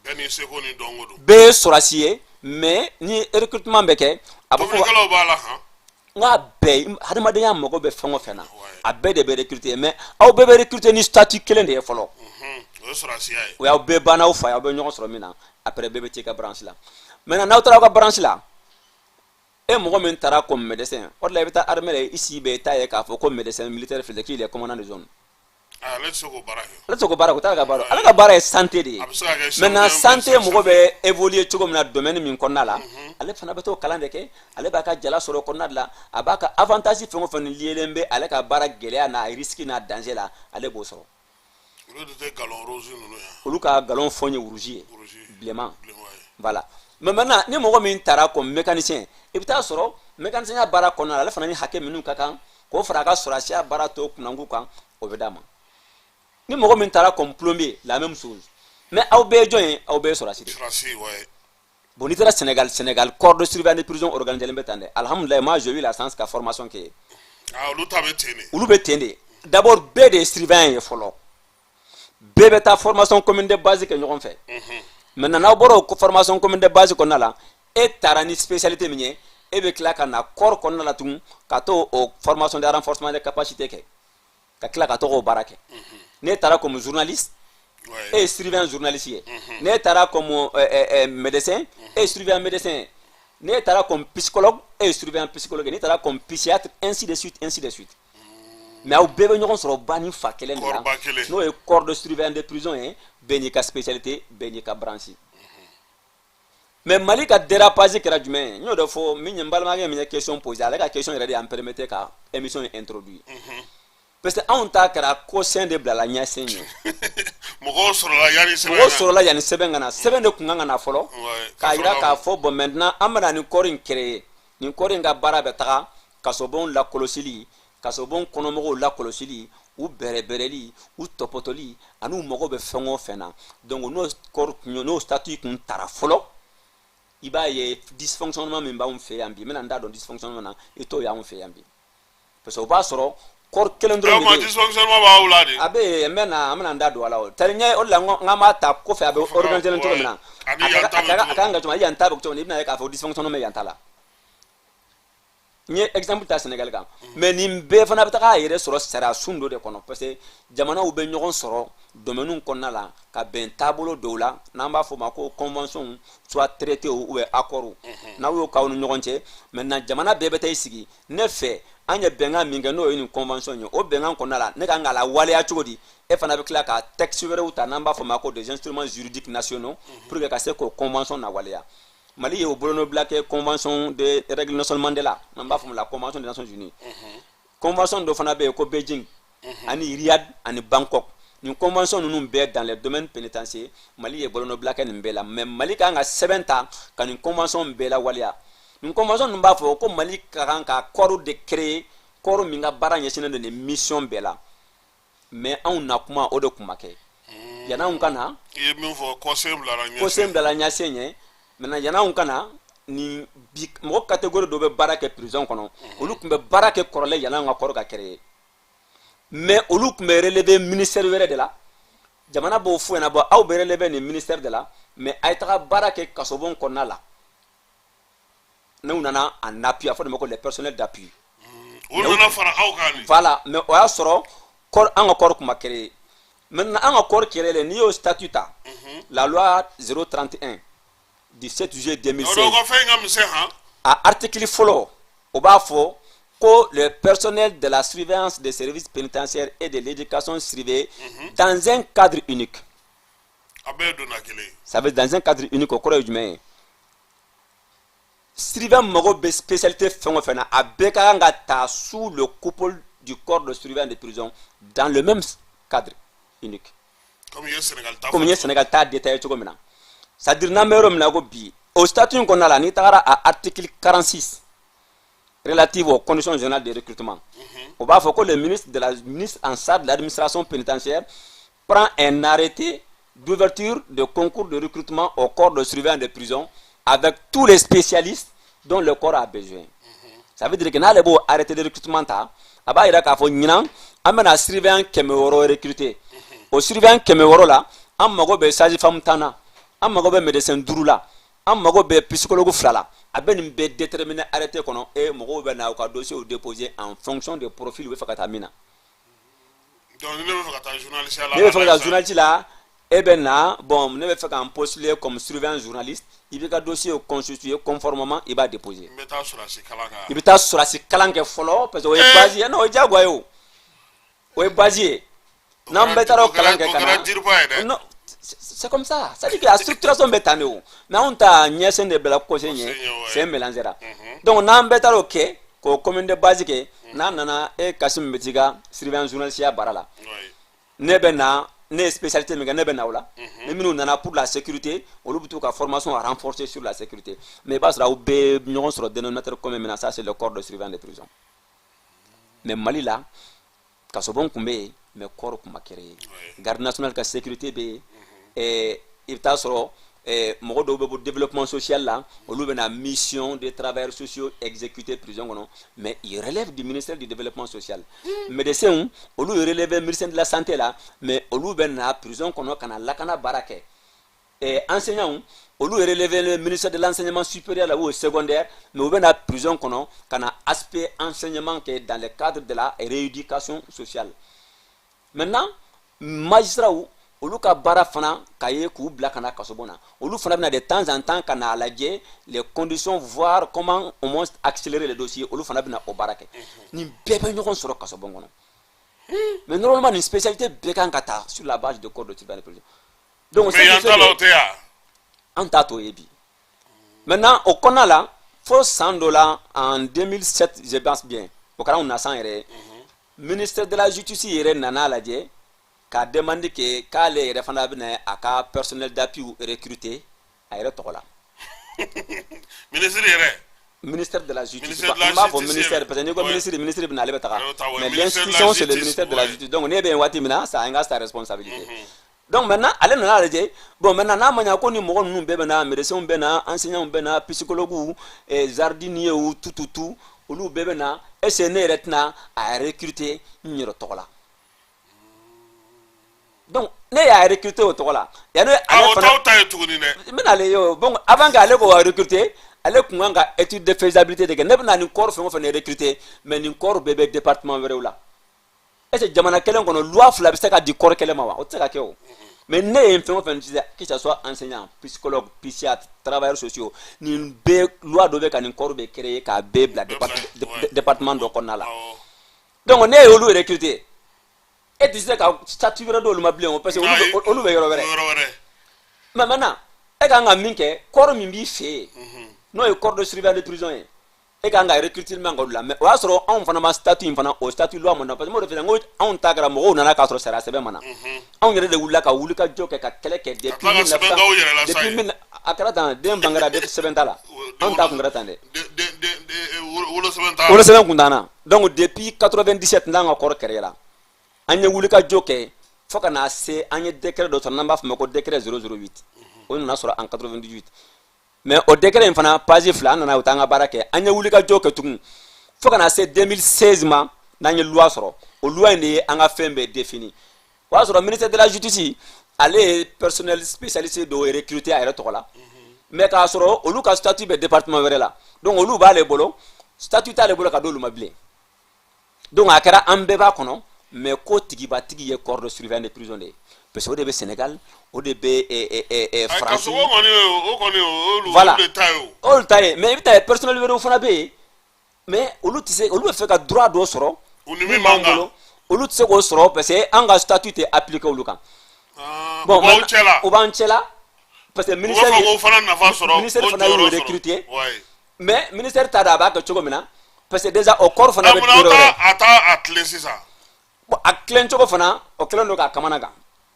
A: Bɛɛ n'i seko ni dɔnko don.
B: Bɛɛ ye sɔrɔdasi ye, mais ni recrutement bɛ kɛ, a bɛ fɔ
A: Tobilikɛlaw b'a la han.
B: N k'a bɛɛ, hadamadenya mago bɛ fɛn o fɛn na, a bɛɛ de bɛ recruter. Mais aw bɛɛ bɛ recruter ni statut kelen de ye fɔlɔ.
A: O ye sɔrɔdasiya ye.
B: O y'aw bɛɛ banna aw fa ye, aw bɛ ɲɔgɔn sɔrɔ min na. Après, bɛɛ bɛ t'i ka branche la. Maintenant, n'aw taara aw ka branche la, e mɔgɔ min taara comme médecin, o de la i bɛ taa armée la, i si bɛɛ i t'a ye k'a fɔ ko médecin militaire filɛ, qu'il est commandant de zone.
A: Ah, ale tɛ se k'o baara kɛ.
B: Ale tɛ se k'o baara kɛ, o t'ale ka baara. Ale ka baara ye santé de ye.
A: A bɛ se ka kɛ
B: Maintenant,
A: chirurgien
B: santé,
A: ou
B: mɔgɔ bɛ évoluer cogo min na, domaine min kɔnɔna la, ale fana bɛ t'o kalan de kɛ. Ale b'a ka jala sɔrɔ o kɔnɔna de la. A b'a ka avantage fɛn o fɛn liélen bɛ ale ka baara gɛlɛya n'a risque n'a danger la, ale b'o sɔrɔ.
A: Olu de tɛ galon rose ninnu ye.
B: Olu ka galon fɔn ye rouge ye.
A: Rouge.
B: Bilenman.
A: Bilenman ye.
B: Voilà. Mais maintenant, ni mɔgɔ min taara comme mécanicien, i bɛ taa sɔrɔ mécanicien ya baara kɔnɔna la, ale fana ni hakɛ minnu ka kan k'o fara a ka sɔrɔdasiya baara tɔ kunnanku kan, o bɛ d'a ma. Ni mɔgɔ min taara comme plombier, la même chose. Mais aw bɛɛ ye jɔn ye? Aw bɛɛ ye sɔrɔdasi de ye.
A: Sɔrɔdasi, ouais.
B: Bon, n'i taara Sénégal, Sénégal corps de surveillance de prison organisé bɛ tan dɛ. Alhamdulilayi, moi, j'ai eu la chance ka formation kɛ yen.
A: Ah, olu ta bɛ ten de.
B: Olu bɛ ten de. D'abord, bɛɛ de ye surveillant ye fɔlɔ. Bɛɛ bɛ taa formation commune de base kɛ ɲɔgɔn fɛ. Maintenant, n'aw bɔra o formation commune de base kɔnɔna la, e taara ni spécialité min ye, e bɛ tila ka na corps kɔnɔna la tugun ka t'o o formation de renforcement de capacité kɛ, ka tila ka to k'o baara kɛ. N'e taara comme journaliste, e ye surveillant journaliste ye. N'e taara comme médecin, e ye surveillant médecin ye. N'e taara comme psychologue, e ye surveillant psychologue ye. N'e taara comme psychiatre, ainsi de suite, ainsi de suite. Mais aw bɛɛ bɛ ɲɔgɔn sɔrɔ ba ni fa kelen de la.
A: Corps ba kelen.
B: N'o ye corps de surveillant de prison ye. Bɛɛ n'i ka spécialité, bɛɛ n'i ka branche. Mais Mali ka dérapage kɛra jumɛn ye? N y'o de fɔ min ye, n balimakɛ min ye question posé, ale ka question yɛrɛ de y'an permettre ka émission in introduire, parce que anw ta kɛra ko sen de bilala ɲɛsen ye.
A: Mɔgɔw sɔrɔla yanni sɛbɛn.
B: Mɔgɔw sɔrɔla yanni sɛbɛn ka na. Sɛbɛn de kun kan ka na fɔlɔ k'a yira k'a fɔ: bon, maintenant an bɛna nin corps in créer, nin corps in ka baara bɛ taga kasobon lakɔlɔsili, kasobon kɔnɔmɔgɔw lakɔlɔsili, u bɛrɛbɛrɛli, u tɔpɔtɔli, ani u mago bɛ fɛn o fɛn na. Donc n'o corps kun, n'o statut kun tara fɔlɔ, i b'a ye dysfonctionnement min b'anw fɛ yan bi, n bɛna n da don dysfonctionnement na, i t'o y'anw fɛ yan bi, parce que o b'a sɔrɔ corps kelen dɔrɔn de bɛ yen.
A: Dysfonctionnement b'aw la de?
B: A bɛ yen, n bɛ na, an bɛna n da don a la. O tari ɲɛ o de la, n ko n k'an b'a ta kɔfɛ, a bɛ organiser cogo min na, a kan ka cogo min, yan ta bɛ cogo min, i bɛna ye k'a fɔ dysfonctionnement bɛ yan ta la. N ye exemple ta Sénégal kan, mais nin bɛɛ fana bɛ taga a yɛrɛ sɔrɔ sariya sun dɔ de kɔnɔ, parce que jamanaw bɛ ɲɔgɔn sɔrɔ domaine kɔnɔna la ka bɛn taabolo dɔw la, n'an b'a fɔ o ma ko convention, soit traité ou bien accord. N'aw y'o k'aw ni ɲɔgɔn cɛ, maintenant jamana bɛɛ bɛ taa i sigi ne fɛ, an ye bɛnkan min kɛ, n'o ye nin convention ye, o bɛnkan kɔnɔna la, ne kan k'a la waleya cogo di? E fana bɛ tila ka texte wɛrɛw ta, n'an b'a fɔ o ma ko des instruments juridiques nationaux, pour que ka se k'o convention na waleya. Mali ye o bolonɔbila kɛ convention de règle Nelson Mandela, n'an b'a fɔ la convention des Nations Unies. Convention dɔ fana bɛ yen ko Beijing ani Riyad ani Bangkok. Nin convention ninnu bɛɛ, dans les domaines pénitentiaires, Mali ye bolonɔbila kɛ nin bɛɛ la. Mais Mali kan ka sɛbɛn ta ka nin convention bɛɛ la waleya. Nin convention ninnu b'a fɔ ko Mali ka kan ka corps de créer, corps min ka baara ɲɛsinnen don nin mission bɛɛ la. Mais anw na kuma, o de kun ma kɛ yan'anw ka na.
A: I ye min fɔ, kɔsen bilara ɲɛ.
B: Kɔsen bilala ɲɛsen ɲɛ. Maintenant, yan'anw ka na nin bi, mɔgɔ catégorie dɔ bɛ baara kɛ prison kɔnɔ, olu tun bɛ baara kɛ kɔrɔlen yan'anw ka corps ka créer, mais olu tun bɛ relever ministère wɛrɛ de la. Jamana b'o fɔ ɲɛna: bɔ, aw bɛ relever nin ministère de la, mais a ye taga baara kɛ kasobon kɔnɔna la. N'u nana en appui, a fɔ de ma ko les personnels d'appui.
A: Olu nana fara aw kan de.
B: Voilà, mais o y'a sɔrɔ corps, an ka corps kun ma créer. Maintenant, an ka corps créé, n'i y'o statut ta, la loi 031 du 7 juillet 2016.
A: O ka fɛn in ka misɛn han.
B: A article fɔlɔ, o b'a fɔ ko le personnel de la surveillance des services pénitentiaires et de l'éducation surveillée dans un cadre unique.
A: A bɛɛ donna kelen.
B: Ça veut dire, dans un cadre unique, o kɔrɔ ye jumɛn ye? Surveillant mago bɛ spécialité fɛn o fɛn na, a bɛɛ ka kan ka ta sous le coupole du corps de surveillant de prison, dans le même cadre unique.
A: Comme i ye Sénégal ta.
B: Comme n ye Sénégal ta détaillé cogo min na. C'est à dire, n'an bɛ yɔrɔ min na ko bi, o statut in kɔnɔna la, n'i tagara a article 46 relative aux conditions générales de recrutement, o b'a fɔ ko le ministre de la ministre en charge de l'administration pénitentiaire prend un arrêté d'ouverture de concours de recrutement au corps de surveillant de prison avec tous les spécialistes dont le corps a besoin. Ça veut dire que n'ale b'o arrêté de recrutement ta, a b'a yira k'a fɔ ɲinan an bɛna surveillant 600 recruter. O surveillant 600 la, an mago bɛ sage femme 10 na, an mago bɛ médecin duuru la, an mago bɛ psychologue fila la. A bɛ nin bɛɛ déterminer arrêté kɔnɔ e mɔgɔw bɛ na u ka dossier déposer en fonction de profil u bɛ fɛ ka taa min na.
A: Donc ni ne bɛ fɛ ka taa journaliste la.
B: Ne bɛ fɛ ka taa journaliste la, e bɛ na: bon, ne bɛ fɛ k'an postuler comme surveillant journaliste. I b'i ka dossier constituer conformément, i b'a déposer.
A: N bɛ taa sɔrɔdasi kalan kɛ.
B: I bɛ taa sɔrɔdasi kalan kɛ fɔlɔ, parce que o ye base ye. Non, o ye diyagoya ye, o o ye base ye. N'an bɛɛ taara o kalan kɛ ka na.
A: O kɛra jiriba ye dɛ.
B: Non, c'est comme ça. C'est à dire que la structuration bɛ tan de o. Mais anw ta, ɲɛsen de bila kɔsen ɲɛ, sen mélangera. Donc n'an bɛɛ taara o kɛ k'o commune de base kɛ, n'a nana, e Kasim bɛ t'i ka surveillant journaliste ya baara la, ne bɛ na, ne ye spécialité min kɛ, ne bɛ na o la. Ni minnu nana pour la sécurité, olu bɛ t'u ka formation renforcer sur la sécurité. Mais i b'a sɔrɔ aw bɛɛ ɲɔgɔn sɔrɔ dénominateur commun min na, ça c'est le corps de surveillant des prisons. Mais Mali la, kasobon tun bɛ yen, mais corps tun ma créer. Garde nationale ka sécurité bɛ yen. I bɛ taa sɔrɔ mɔgɔ dɔw bɛ bɔ développement social la, olu bɛ na mission de travailleurs sociaux exécuter prison kɔnɔ, mais ils relèvent du ministère du développement social. Médecins, olu relèvent ministère de la santé la, mais olu bɛ na prison kɔnɔ ka na lakana baara kɛ. Enseignants, olu relèvent le ministère de l'enseignement supérieur la ou secondaire, mais u bɛ na prison kɔnɔ ka na aspect enseignement kɛ dans le cadre de la rééducation sociale. Maintenant, magistrats, olu ka baara fana ka ye k'u bila ka na kasobon na. Olu fana bɛna de temps en temps ka na lajɛ les conditions, voir comment au moins accélérer les dossiers. Olu fana bɛna o baara kɛ. Nin bɛɛ bɛ ɲɔgɔn sɔrɔ kasobon kɔnɔ. Mais normalement, nin spécialité bɛɛ kan ka ta sur la base de corps de tribunal de prison.
A: Donc mais yan ta la, o tɛ yan.
B: An t'a t'o ye bi. Maintenant, o kɔnɔna la, fo san dɔ la, en 2007, je pense bien, o kɛra anw na san yɛrɛ ye, ministère de la Justice yɛrɛ nana lajɛ k'a demande que k'ale yɛrɛ fana bɛna a ka personnel d'appui recruter a yɛrɛ tɔgɔ la.
A: Ministre yɛrɛ?
B: Ministère de la Justice.
A: Ministère de la
B: N b'a fɔ
A: Justice
B: ministère
A: yɛrɛ.
B: parce que n'i ko ministre, ministre bɛ na, ale bɛ taga.
A: Ale bɛ taa, ouais.
B: Mais
A: Ministère de la
B: l'institution, c'est le
A: Justice,
B: ministère de la Justice. Donc ne bɛ yen waati min na, ça engage sa responsabilité. Donc maintenant, ale nana lajɛ, bon, maintenant n'a ma ɲa ko ni mɔgɔ ninnu bɛɛ bɛ na, médecins bɛ na, enseignants bɛ na, psychologues, jardiniers, tout tout tout, olu bɛɛ bɛ na, est ce que ne yɛrɛ tɛna a recruter n yɛrɛ tɔgɔ la? Donc ne y'a recruter o tɔgɔ la, yanni
A: Ah,
B: ale
A: o
B: fana
A: t'aw ta ye tuguni dɛ.
B: N bɛna ale ye o. Bon, avant qu'ale k'o recruter, ale kun kan ka étude de faisabilité de kɛ. Ne bɛna nin corps fɛn o fɛn recruter, mais nin corps bɛɛ bɛ département wɛrɛw la. Est ce que jamana kelen kɔnɔ, loi fila bɛ se ka di corps kelen ma wa? O tɛ se ka kɛ o. Mais ne ye fɛn o fɛn sisan, que ça soit enseignant, psychologue, psychiatre, travailleurs sociaux, nin bɛɛ, loi dɔ bɛ ka nin corps bɛ créer k'a bɛɛ bila département dɔ kɔnɔna la. Donc ne ye olu recruter, e tɛ se ka statut wɛrɛ d'olu ma bilen o, parce que olu bɛ yɔrɔ wɛrɛ.
A: Yɔrɔ wɛrɛ.
B: Mais maintenant, e kan ka min kɛ, corps min b'i fɛ yen, n'o ye corps de surveillant de prison ye, e kan ka recrutement kɛ olu la. Mais o y'a sɔrɔ anw fana ma statut in fana, o statut loi ma na, parce que m'o de f'i ɲɛna n ko anw ta kɛra, mɔgɔw nana k'a sɔrɔ sariya sɛbɛn ma na. Anw yɛrɛ de wulila ka wuli ka jɔ kɛ, ka kɛlɛ kɛ depuis
A: tila ka
B: 1900
A: sɛbɛn k'aw yɛrɛ la sa
B: depuis
A: ye.
B: mille, a kɛra tan, den bangera depuis sɛbɛn t'a la, anw ta kun kɛra tan dɛ.
A: Wolosɛbɛn t'a la.
B: Wolosɛbɛn kun t'an na. Donc depuis 97 n'an ka corps créé la, an ye wuli ka jɔ kɛ fo ka na se an ye décret dɔ sɔrɔ n'an b'a fɔ ma ko décret 008. O nana sɔrɔ en 98, mais o décret in fana page 2, an nana o t'an ka baara kɛ. An ye wuli ka jɔ kɛ tugun fo ka na se 2016 ma, n'an ye loi sɔrɔ. O loi in de ye an ka fɛn bɛɛ défini. O y'a sɔrɔ ministère de la Justice, ale ye personnel spécialisé dɔw recruter a yɛrɛ tɔgɔ la, mais k'a sɔrɔ olu ka statut bɛ département wɛrɛ la. Donc olu b'ale bolo, statut t'ale bolo ka d'olu ma bilen. Donc a kɛra an bɛɛ b'a kɔnɔ, mais ko tigibatigi ye corps de surveillant de prison de ye, parce que o de bɛ Sénégal, o de bɛ
A: Ayi,
B: France.
A: Kaso o kɔni, o kɔni, olu
B: Voilà.
A: olu de ta ye o.
B: Olu ta ye, mais i bɛ taa ye personnel wɛrɛw fana bɛ yen, mais olu tɛ se, olu bɛ fɛ ka droit dɔ sɔrɔ
A: U ni
B: min
A: min
B: b'an
A: man kan.
B: bolo, olu tɛ se k'o sɔrɔ parce que an ka statut tɛ appliquer olu kan.
A: Ah,
B: Bon,
A: u b'aw
B: maintenant,
A: cɛ la.
B: o b'an cɛ la, parce que
A: U b'a
B: ministère
A: fɔ k'o fana nafa sɔrɔ,
B: ministère
A: k'o
B: fana y'o
A: jɔyɔrɔ sɔrɔ.
B: recruter, mais ministère t'a dɔn a b'a kɛ cogo min na, parce que déjà o corps fana
A: Ah,
B: bɛ
A: munna aw
B: yɔrɔ wɛrɛ.
A: t'a a t'a a tilen sisan?
B: Bon, a tilen cogo fana, o kɛlen don k'a kamana gan,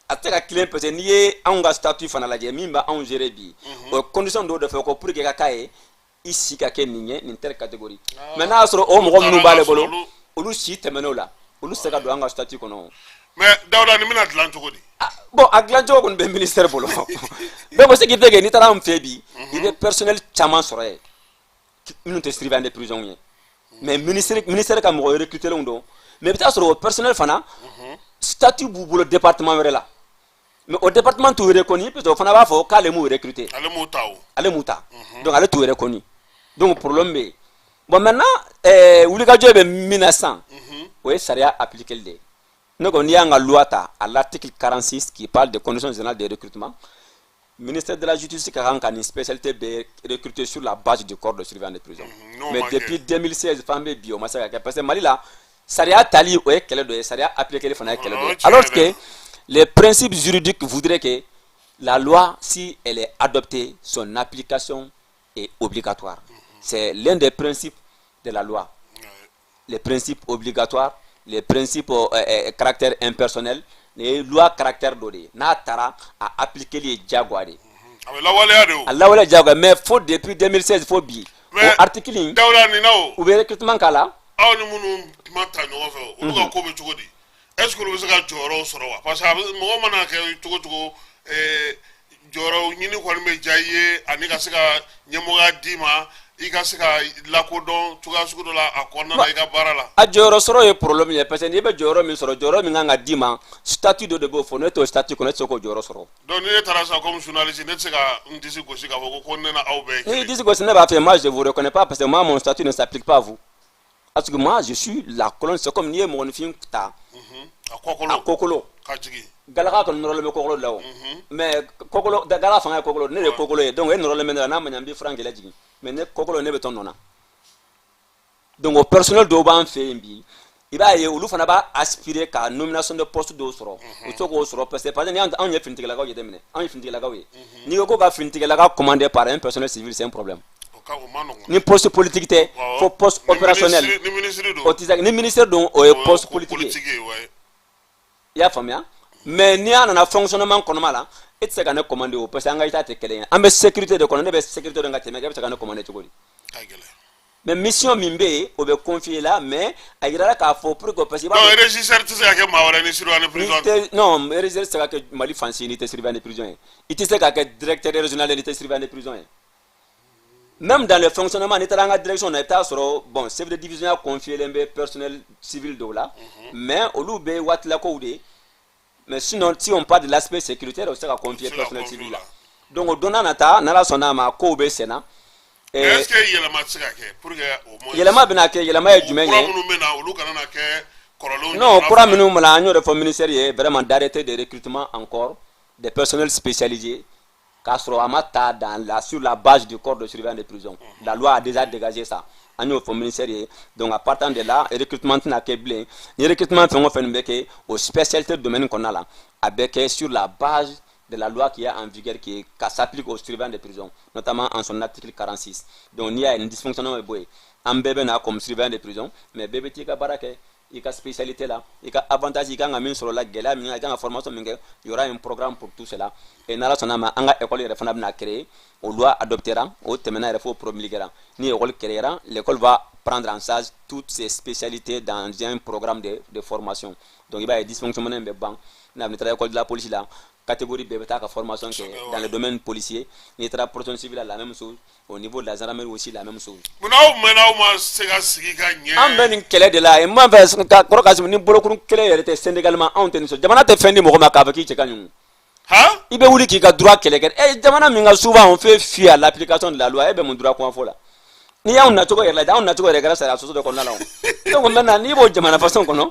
B: a tɛ se ka tilen, parce que n'i ye anw ka statut fana lajɛ, min bɛ anw gérer bi, o condition dɔw de fɛ ko pour que ka k'a ye, i si ka kɛ nin ye, nin telle catégorie. Mais n'a y'a sɔrɔ o mɔgɔ minnu b'ale bolo, olu si tɛmɛn'o la, olu tɛ se ka don an ka statut kɔnɔ.
A: Mais Dawuda, nin bɛna dilan cogo di?
B: Ah, bon, a dilan cogo kɔni bɛ ministère bolo. Donc ce qui fait que n'i taara anw fɛ bi, i bɛ personnel caman sɔrɔ yen minnu tɛ surveillant de prison ye, mais ministère ka mɔgɔ recruter lenw don. Mais i bɛ taa sɔrɔ o personnel fana statut b'u bolo département wɛrɛ la, mais o département t'u reconnu, parce que o fana b'a fɔ k'ale m'u recruter.
A: Ale m'o ta o.
B: Ale m'u ta, donc ale t'u reconnu. Donc problème bɛ yen. Bon, maintenant, wulikajɔ bɛ min na sisan, o ye sariya appliquer de ye. Ne ko n'i y'an ka loi ta, à l'article 46 qui parle des conditions générales de recrutement, ministère de la Justice ka kan ka nin spécialité bɛɛ recruter sur la base du corps de surveillant de prison.
A: N'o
B: Mais
A: ma kɛ.
B: depuis 2016 f'an bɛ bi, o ma se ka kɛ, parce que Mali la, sariya tali o ye kɛlɛ dɔ ye, sariya appliquer fana ye kɛlɛ dɔ
A: O
B: ye.
A: tiɲɛ
B: Alors
A: yɛrɛ.
B: que les principes juridiques voudraient que la loi, si elle est adoptée, son application est obligatoire. C'est l'un des principes de la loi, les principes obligatoires, les principes caractère impersonnel. Nin ye loi caractère dɔ de ye, n'a taara a appliquer ye diyagoya de ye.
A: A bɛ lawaleya de o.
B: A lawaleya diyagoya, mais fo depuis 2016 fo bi, o
A: Mais
B: article in,
A: Dawuda, nin na o.
B: u bɛ recrutement k'a la.
A: Aw ni minnu ma ta ɲɔgɔn fɛ, olu ka ko bɛ cogo di? Est ce que olu bɛ se ka jɔyɔrɔw sɔrɔ wa? Parce que a bɛ mɔgɔ mana kɛ cogo cogo, jɔyɔrɔ ɲini kɔni bɛ diya i ye, ani ka se ka ɲɛmɔgɔya d'i ma, i ka se ka lakodɔn cogoya sugu dɔ la a kɔnɔna na, i ka baara la.
B: A jɔyɔrɔ sɔrɔ ye problème ye, parce que n'i bɛ jɔyɔrɔ min sɔrɔ, jɔyɔrɔ min kan ka d'i ma, statut dɔ de b'o fɔ. N'e t'o statut kɔnɔ, e tɛ se k'o jɔyɔrɔ sɔrɔ.
A: Donc ni ne taara sisan comme journaliste, ne tɛ se ka n disi gosi k'a fɔ ko ne na aw bɛɛ ye
B: N'i
A: kelen.
B: disi gosi, ne b'a fɛ, moi je vous reconnais pas, parce que moi, mon statut ne s'applique pas à vous, parce que moi je suis la colonne. C'est comme n'i ye mɔgɔninfin ta,
A: A kɔkolo.
B: A kɔkolo.
A: Ka jigin.
B: Galaka kɔni nɔrɔlen bɛ kɔkolo la o, mais kɔkolo galaka fanga ye kɔkolo, ne de ye kɔkolo ye. Donc e nɔrɔlen bɛ ne la, n'a ma ɲɛ n b'i furan k'i lajigin, mais ne kɔkolo, ne bɛ tɔn nɔ na. Donc o personnel dɔw b'an fɛ yen bi. I b'a ye, olu fana b'a aspirer ka nomination de poste dɔw sɔrɔ. U tɛ se k'o sɔrɔ parce que ni anw ye finitigilakaw jateminɛ, anw ye finitigilakaw ye, n'i ko ko ka finitigilaka commander par un personnel civil, c'est un problème. Ni poste politique tɛ, fo poste opérationnel.
A: Ni ministre don.
B: O tɛ se. Ni ministère don, o ye poste politique ye. I y'a faamuya? Mais n'i y'a nana fonctionnement kɔnɔma la, e tɛ se ka ne commander o, parce que an ka état tɛ kelen ye. An bɛ sécurité de kɔnɔ, ne bɛ sécurité dɔn ka tɛmɛ, e bɛ se ka ne commander cogo di? Mais mission min bɛ yen, o bɛ confier la, mais a yirala k'a fɔ pour que, parce que
A: i b'a dɔn, régisseur tɛ se ka kɛ maa wɛrɛ ni surveillant de prison.
B: Non, régisseur tɛ se ka kɛ Mali fan si n'i tɛ surveillant de prison ye. I tɛ se ka kɛ directeur régional n'i tɛ surveillant de prison ye. Même dans le fonctionnement, n'i taara an ka direction na, i bɛ taa sɔrɔ, bon, chef de division ya confier len bɛ personnel civil dɔw la, mais olu bɛ waatilakow de ye. Mais sinon, si on parle de l'aspect sécuritaire, o tɛ se ka confier personnel civil la. Donc o don n'a nata, n'Ala sɔnna a ma, kow bɛ sen na.
A: Est ce que yɛlɛma tɛ se ka kɛ pour que au moins?
B: Yɛlɛma bɛna kɛ. Yɛlɛma ye jumɛn ye?
A: Kura minnu bɛ na, olu kana na kɛ kɔrɔlenw.
B: Non, kura minnu bɛ na, an y'o de fɔ ministère ye, vraiment, d'arrêter de recrutement encore des personnels spécialisés k'a sɔrɔ a ma ta dans la sur la base du corps de surveillant de prison. La loi a déjà dégagé ça. An y'o fɔ ministère ye. Donc à partir de là, recrutement tɛna kɛ bilen. Ni recrutement fɛn o fɛn bɛ kɛ o spécialité domaine kɔnɔna la, a bɛ kɛ sur la base de la loi qui est en vigueur, qui s'applique aux surveillants de prison, notamment en son article 46. Donc n'i y'a ye, nin dysfonctionnement bɛ bɔ yen. An bɛɛ bɛ na comme surveillant de prison, mais bɛɛ bɛ t'i ka baara kɛ i ka spécialité la, i ka avantage, i kan ka min sɔrɔ la, gɛlɛya min, i kan ka formation min kɛ, il y aura un programme pour tout cela. Et n'Ala sɔnna ma, an ka école yɛrɛ fana bɛna créer. O loi adoptera, o tɛmɛna yɛrɛ fo promulguera. Ni école créera, l'école va prendre en charge toutes ces spécialités dans un programme de formation. Donc i b'a ye, dysfonctionnement bɛ ban. N'a taara école de la police la, catégorie bɛɛ bɛ taa ka formation kɛ dans le domaine policier. N'i taara protection civile la, la même chose. Au niveau de la gendarmerie aussi, la même chose.
A: Munna aw mɛnna, aw ma se ka sigi ka ɲɛ?
B: An bɛ nin kɛlɛ de la. N b'a fɛ ka kɔrɔ ka ni bolokuru kelen yɛrɛ tɛ syndicalement, anw tɛ nin sɔrɔ. Jamana tɛ fɛn di mɔgɔ ma k'a fɔ k'i cɛ ka ɲi. I bɛ wuli k'i ka droit kɛlɛ kɛ. Ɛ, jamana min ka, souvent on fait fi à l'application de la loi, e bɛ mun droit kuma fɔ la? N'i y'anw nacogo yɛrɛ lajɛ, anw nacogo yɛrɛ kɛra sariya sɔsɔ dɔ kɔnɔna la o. Donc maintenant, n'i b'o jamana façon kɔnɔ,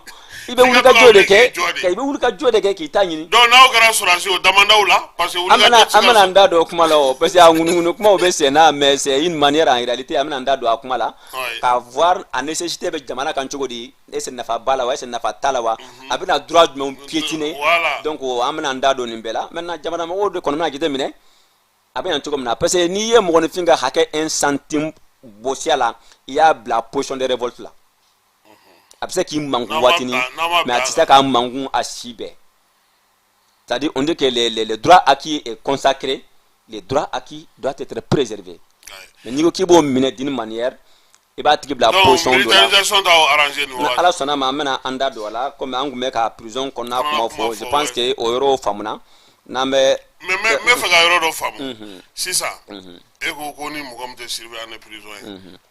B: i bɛ wuli ka jɔ de kɛ, i bɛ wuli ka jɔ de kɛ k'i ta ɲini.
A: Donc n'aw kɛra sɔrɔdasi, o damandaw la, parce que
B: an bɛna an bɛna an da don o kuma la o, parce que a ŋunuŋunu kumaw bɛ sen na, mais c'est une manière en réalité. An bɛna an da don a kuma la ka voir a nécessité bɛ jamana kan cogo di, est ce que nafa b'a la wa, est ce que nafa t'a la wa, a bɛna droit jumɛnw piétiner. Donc an bɛna an da don nin bɛɛ la. Maintenant, jamana mɔgɔw de kɔni bɛna jateminɛ a bɛ yan cogo min na, parce que n'i ye mɔgɔninfin ka hakɛ 1 centime bɔsi a la, i y'a bila position de révolte la. A bɛ se k'i mankun waatinin, mais a tɛ se k'a mankun a si bɛɛ. C'est-à-dire, on dit que les droits acquis est consacré, les droits acquis doivent être préservés. Mais n'i ko k'i b'o minɛ d'une manière, i b'a tigi bila position dɔ la.
A: Militarisation t'aw arranger nin
B: waati. Ala sɔnna ma, an bɛna an da don a la, komi an tun bɛ ka prison kɔnɔna kuma fɔ. Je pense que o yɔrɔ faamuna n'an bɛ.
A: Mais n bɛ fɛ ka yɔrɔ dɔ faamu sisan. E ko ko ni mɔgɔ min tɛ surveillant de prison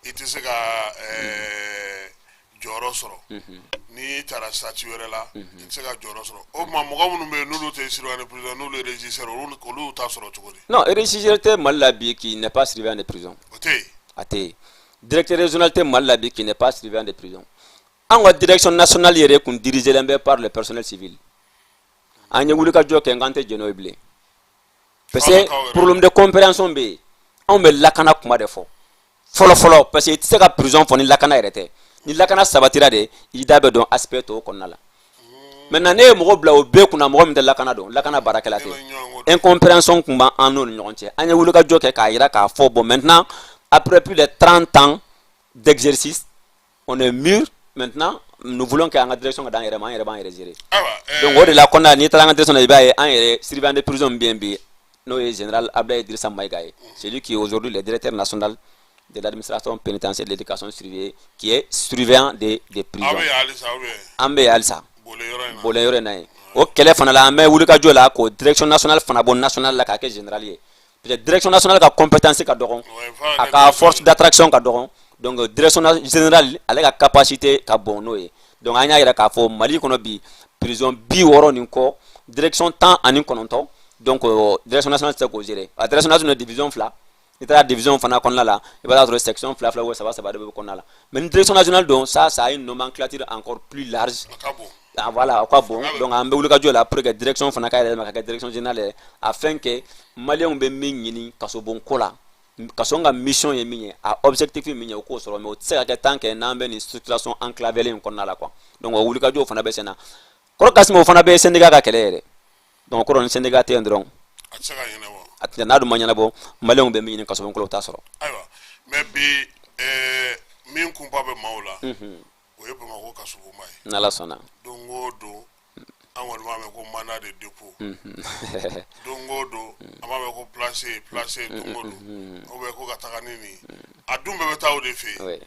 A: ye, i tɛ se ka jɔyɔrɔ sɔrɔ. N'i taara statut wɛrɛ la, i tɛ se ka jɔyɔrɔ sɔrɔ. O tuma, mɔgɔ minnu bɛ yen n'olu tɛ surveillant de prison, n'olu ye régisseur, olu t'a sɔrɔ cogo di?
B: Non, régisseur tɛ Mali la bi qui n'est pas surveillant de prison.
A: O tɛ yen.
B: A tɛ yen. Directeur régional tɛ Mali la bi qui n'est pas surveillant de prison. An ka direction nationale yɛrɛ kun dirigé bɛ par le personnel civil. An ye wulikajɔ kɛ, n k'an tɛ jɛn n'o ye bilen, parce que problème de compréhension bɛ yen. Anw bɛ lakana kuma de fɔ fɔlɔ fɔlɔ, parce que i tɛ se ka prison fɔ ni lakana yɛrɛ tɛ. Ni lakana sabatira de, i da bɛ dɔn aspect tɔw kɔnɔna la. Maintenant, ne ye mɔgɔ bila o bɛɛ kunna, mɔgɔ min tɛ lakana dɔn, lakana baarakɛla tɛ, incompréhension tun b'an n'o ni ɲɔgɔn cɛ. An ye wulikajɔ kɛ k'a yira k'a fɔ, bon, maintenant, après plus de 30 ans d'exercice, on est mûr. Maintenant, nous voulons que an ka direction ka d'an yɛrɛ ma, an yɛrɛ b'an yɛrɛ gérer. Donc o de la kɔnɔna, n'i taara an ka direction na, i b'a ye, an yɛrɛ surveillant de prison min bɛ yen bi, n'o ye général Abdoulaye Idrissa Maïga ye, celui qui est aujourd'hui le directeur national de l'administration pénitentiaire de l'éducation surveillée, qui est surveillant des prisons. An bɛ yen halisa, Bole yɔrɔ in na yen. O kɛlɛ fana la, an bɛ wulikajɔ la k'o direction nationale fana bɔ national la k'a kɛ général ye, parce que direction nationale ka compétence ka dɔgɔn, a ka force d'attraction ka dɔgɔn. Donc direction générale, ale ka capacité ka bon n'o ye. Donc an y'a yira k'a fɔ Mali kɔnɔ bi, prison 60 nin kɔ, direction 19. Donc direction nationale tɛ se k'o gérer. A direction nationale, division fila, n'i taara division fana kɔnɔna la, i b'a sɔrɔ section fila fila ou saba saba de bɛ kɔnɔna la. Mais ni direction nationale don, ça a une nomenclature encore plus large. Ah, voilà, o ka bon. Donc an bɛ wulikajɔ la pour que direction fana ka yɛlɛma ka kɛ direction générale ye, afin que maliyɛnw bɛ min ɲini kasobon ko la. Kaso ka mission ye min ye, a objectif min ye, o k'o sɔrɔ. Mais o tɛ se ka kɛ tant que n'an bɛ nin situation enclavée in kɔnɔna la quoi. Donc o wulikajɔw fana bɛ sen na, kɔrɔ Kassim. O fana bɛ syndicat ka kɛlɛ yɛrɛ. Donc kɔrɔ, ni syndicat tɛ yen dɔrɔn,
A: A tɛ se ka ɲɛnabɔ.
B: A tɛ. N'a dun ma ɲɛnabɔ, maliyɛnw bɛ min ɲini kasobon kɔnɔ, o t'a sɔrɔ.
A: Ayiwa, mais bi min kunba bɛ maaw la, o ye Bamakɔ kasobonba ye.
B: N'Ala sɔnna.
A: Don o don, an kɔni b'a mɛn ko mandat de dépôt. Don o don, an b'a mɛn ko placé, placé. Don o don, ou bien ko ka taga ni nin ye. A dun bɛɛ bɛ taa o de fɛ yen.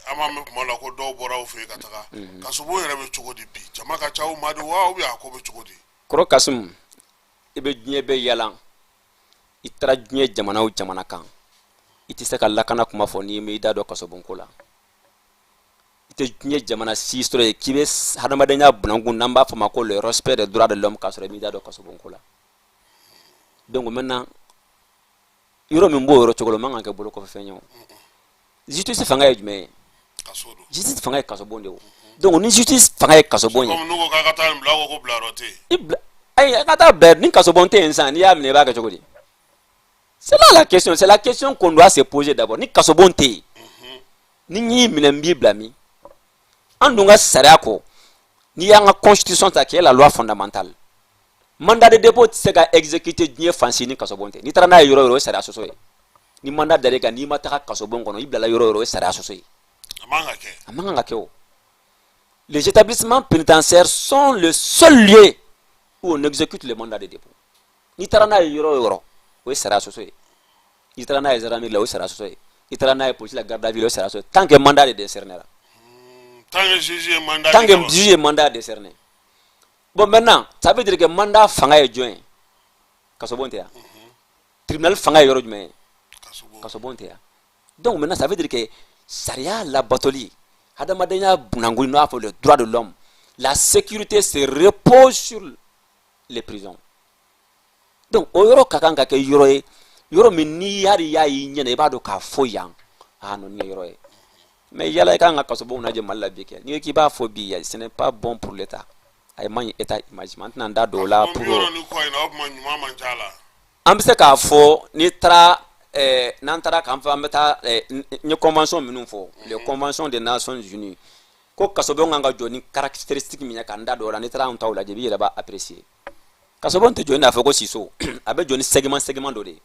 A: An b'a mɛn kuma la ko dɔw bɔra aw fɛ yen ka taga. Kasobon yɛrɛ bɛ cogo di bi? Jama ka ca o ma de wa, ou bien a ko bɛ cogo di?
B: Kɔrɔ Kassim, i bɛ diɲɛ bɛɛ yalan, i taara diɲɛ jamana o jamana kan, i tɛ se ka lakana kuma fɔ n'i m'i da dɔn kasobonko la. I tɛ diɲɛ jamana si sɔrɔ yen k'i bɛ hadamadenya bunankun, n'an b'a fɔ ma ko le respect des droits de l'homme, k'a sɔrɔ i m'i da dɔn kasobonko la. Donc maintenant, yɔrɔ min b'o yɔrɔ cogo la, o man kan kɛ bolo kɔfɛ fɛn ye. O justice fanga ye jumɛn ye?
A: Kaso don.
B: Justice fanga ye kasobon de ye o. Donc ni justice fanga ye kasobon ye,
A: Komi n'u ko k'a ka taa nin bila, ko bilayɔrɔ tɛ yen.
B: I bila, ayi, a ka taa bila. Ni kasobon tɛ yen sisan, n'i y'a minɛ, i b'a kɛ cogo di? C'est là la question, c'est la question qu'on doit se poser d'abord. Ni kasobon tɛ yen, ni n y'i minɛ, n b'i bila min? An dun ka sariya kɔ, n'i y'an ka constitution ta, qui est la loi fondamentale, mandat de dépôt tɛ se ka exécuter diɲɛ fan si ni kasobon tɛ. N'i taara n'a ye yɔrɔ o yɔrɔ, o ye sariya sɔsɔ ye. Ni mandat dar'i kan, n'i ma taga kasobon kɔnɔ, i bilala yɔrɔ o yɔrɔ, o ye sariya sɔsɔ ye.
A: A man ka kɛ.
B: A man kan ka kɛ o. Les établissements pénitentiaires sont le seul lieu où on exécute le mandat de dépôt. N'i taara n'a ye yɔrɔ o yɔrɔ, o ye sariya sɔsɔ ye. N'i taara n'a ye gendarmerie la, o ye sariya sɔsɔ ye. N'i taara n'a ye police la, garde à vue la, o ye sariya sɔsɔ ye, tant que mandat de décerné la.
A: Tant que juge ye mandat
B: Tant
A: di
B: que
A: ka ban.
B: juge ye mandat décerné. Bon, maintenant, ça veut dire que mandat fanga ye jɔn ye? Kasobon tɛ yan? Tribunal fanga ye yɔrɔ jumɛn ye?
A: Kasobon.
B: Kasobon tɛ yan? Donc maintenant, ça veut dire que sariya labatoli, hadamadenya bunankun, n'o y'a fɔ le droit de l'homme, la sécurité se repose sur les prisons. Donc o yɔrɔ ka kan ka kɛ yɔrɔ ye, yɔrɔ min n'i hali y'a y'i ɲɛna, i b'a dɔn k'a fɔ yan, ah non, nin ye yɔrɔ ye. Mais yala i kan ka kasobonw lajɛ Mali la bi kɛ, n'i ko k'i b'a fɔ bi, ce n'est pas bon pour l'État. A ye man ɲi État image ma. An tɛna n da don o la.
A: Pour
B: pour
A: 60 ni kɔ in na, o tuma ɲuman man ca la.
B: An bɛ se k'a fɔ, n'i taara n'an taara k'an fɛ, an bɛ taa n ye convention minnu fɔ, les conventions des Nations Unies, ko kasobon kan ka jɔ ni caractéristique min ye, k'an da don o la, n'i taara anw taw lajɛ, i b'i yɛrɛ b'a apprécier. Kasobon tɛ jɔ i n'a fɔ ko siso. A bɛ jɔ ni segment segment dɔ de ye,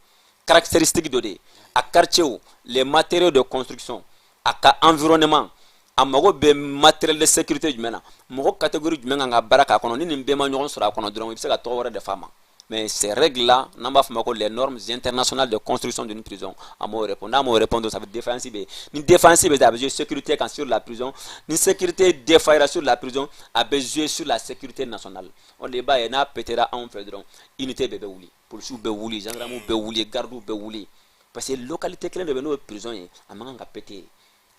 B: caractéristique dɔ de ye, a quartier, les matériaux de construction, a ka environnement, a mago bɛ matériel de sécurité jumɛn na, mɔgɔ catégorie jumɛn kan ka baara k'a kɔnɔ. Ni nin bɛɛ ma ɲɔgɔn sɔrɔ a kɔnɔ dɔrɔn, i bɛ se ka tɔgɔ wɛrɛ de f'a ma. Mais ces règles-là, n'an b'a fɔ ma ko les normes internationales de construction d'une prison, a m'o répondre. N'a m'o répondre, ça veut défaillance bɛ yen. Ni défaillance bɛ yen, a bɛ jouer sécurité kan sur la prison. Ni sécurité défaillera sur la prison, a bɛ jouer sur la sécurité nationale. O de i b'a ye, n'a pétera anw fɛ dɔrɔn, unité bɛɛ bɛ wuli, policiers bɛ wuli, gendarmes bɛ wuli, gardes bɛ wuli, parce que localité kelen de bɛ, n'o ye prison ye, a man kan ka péter.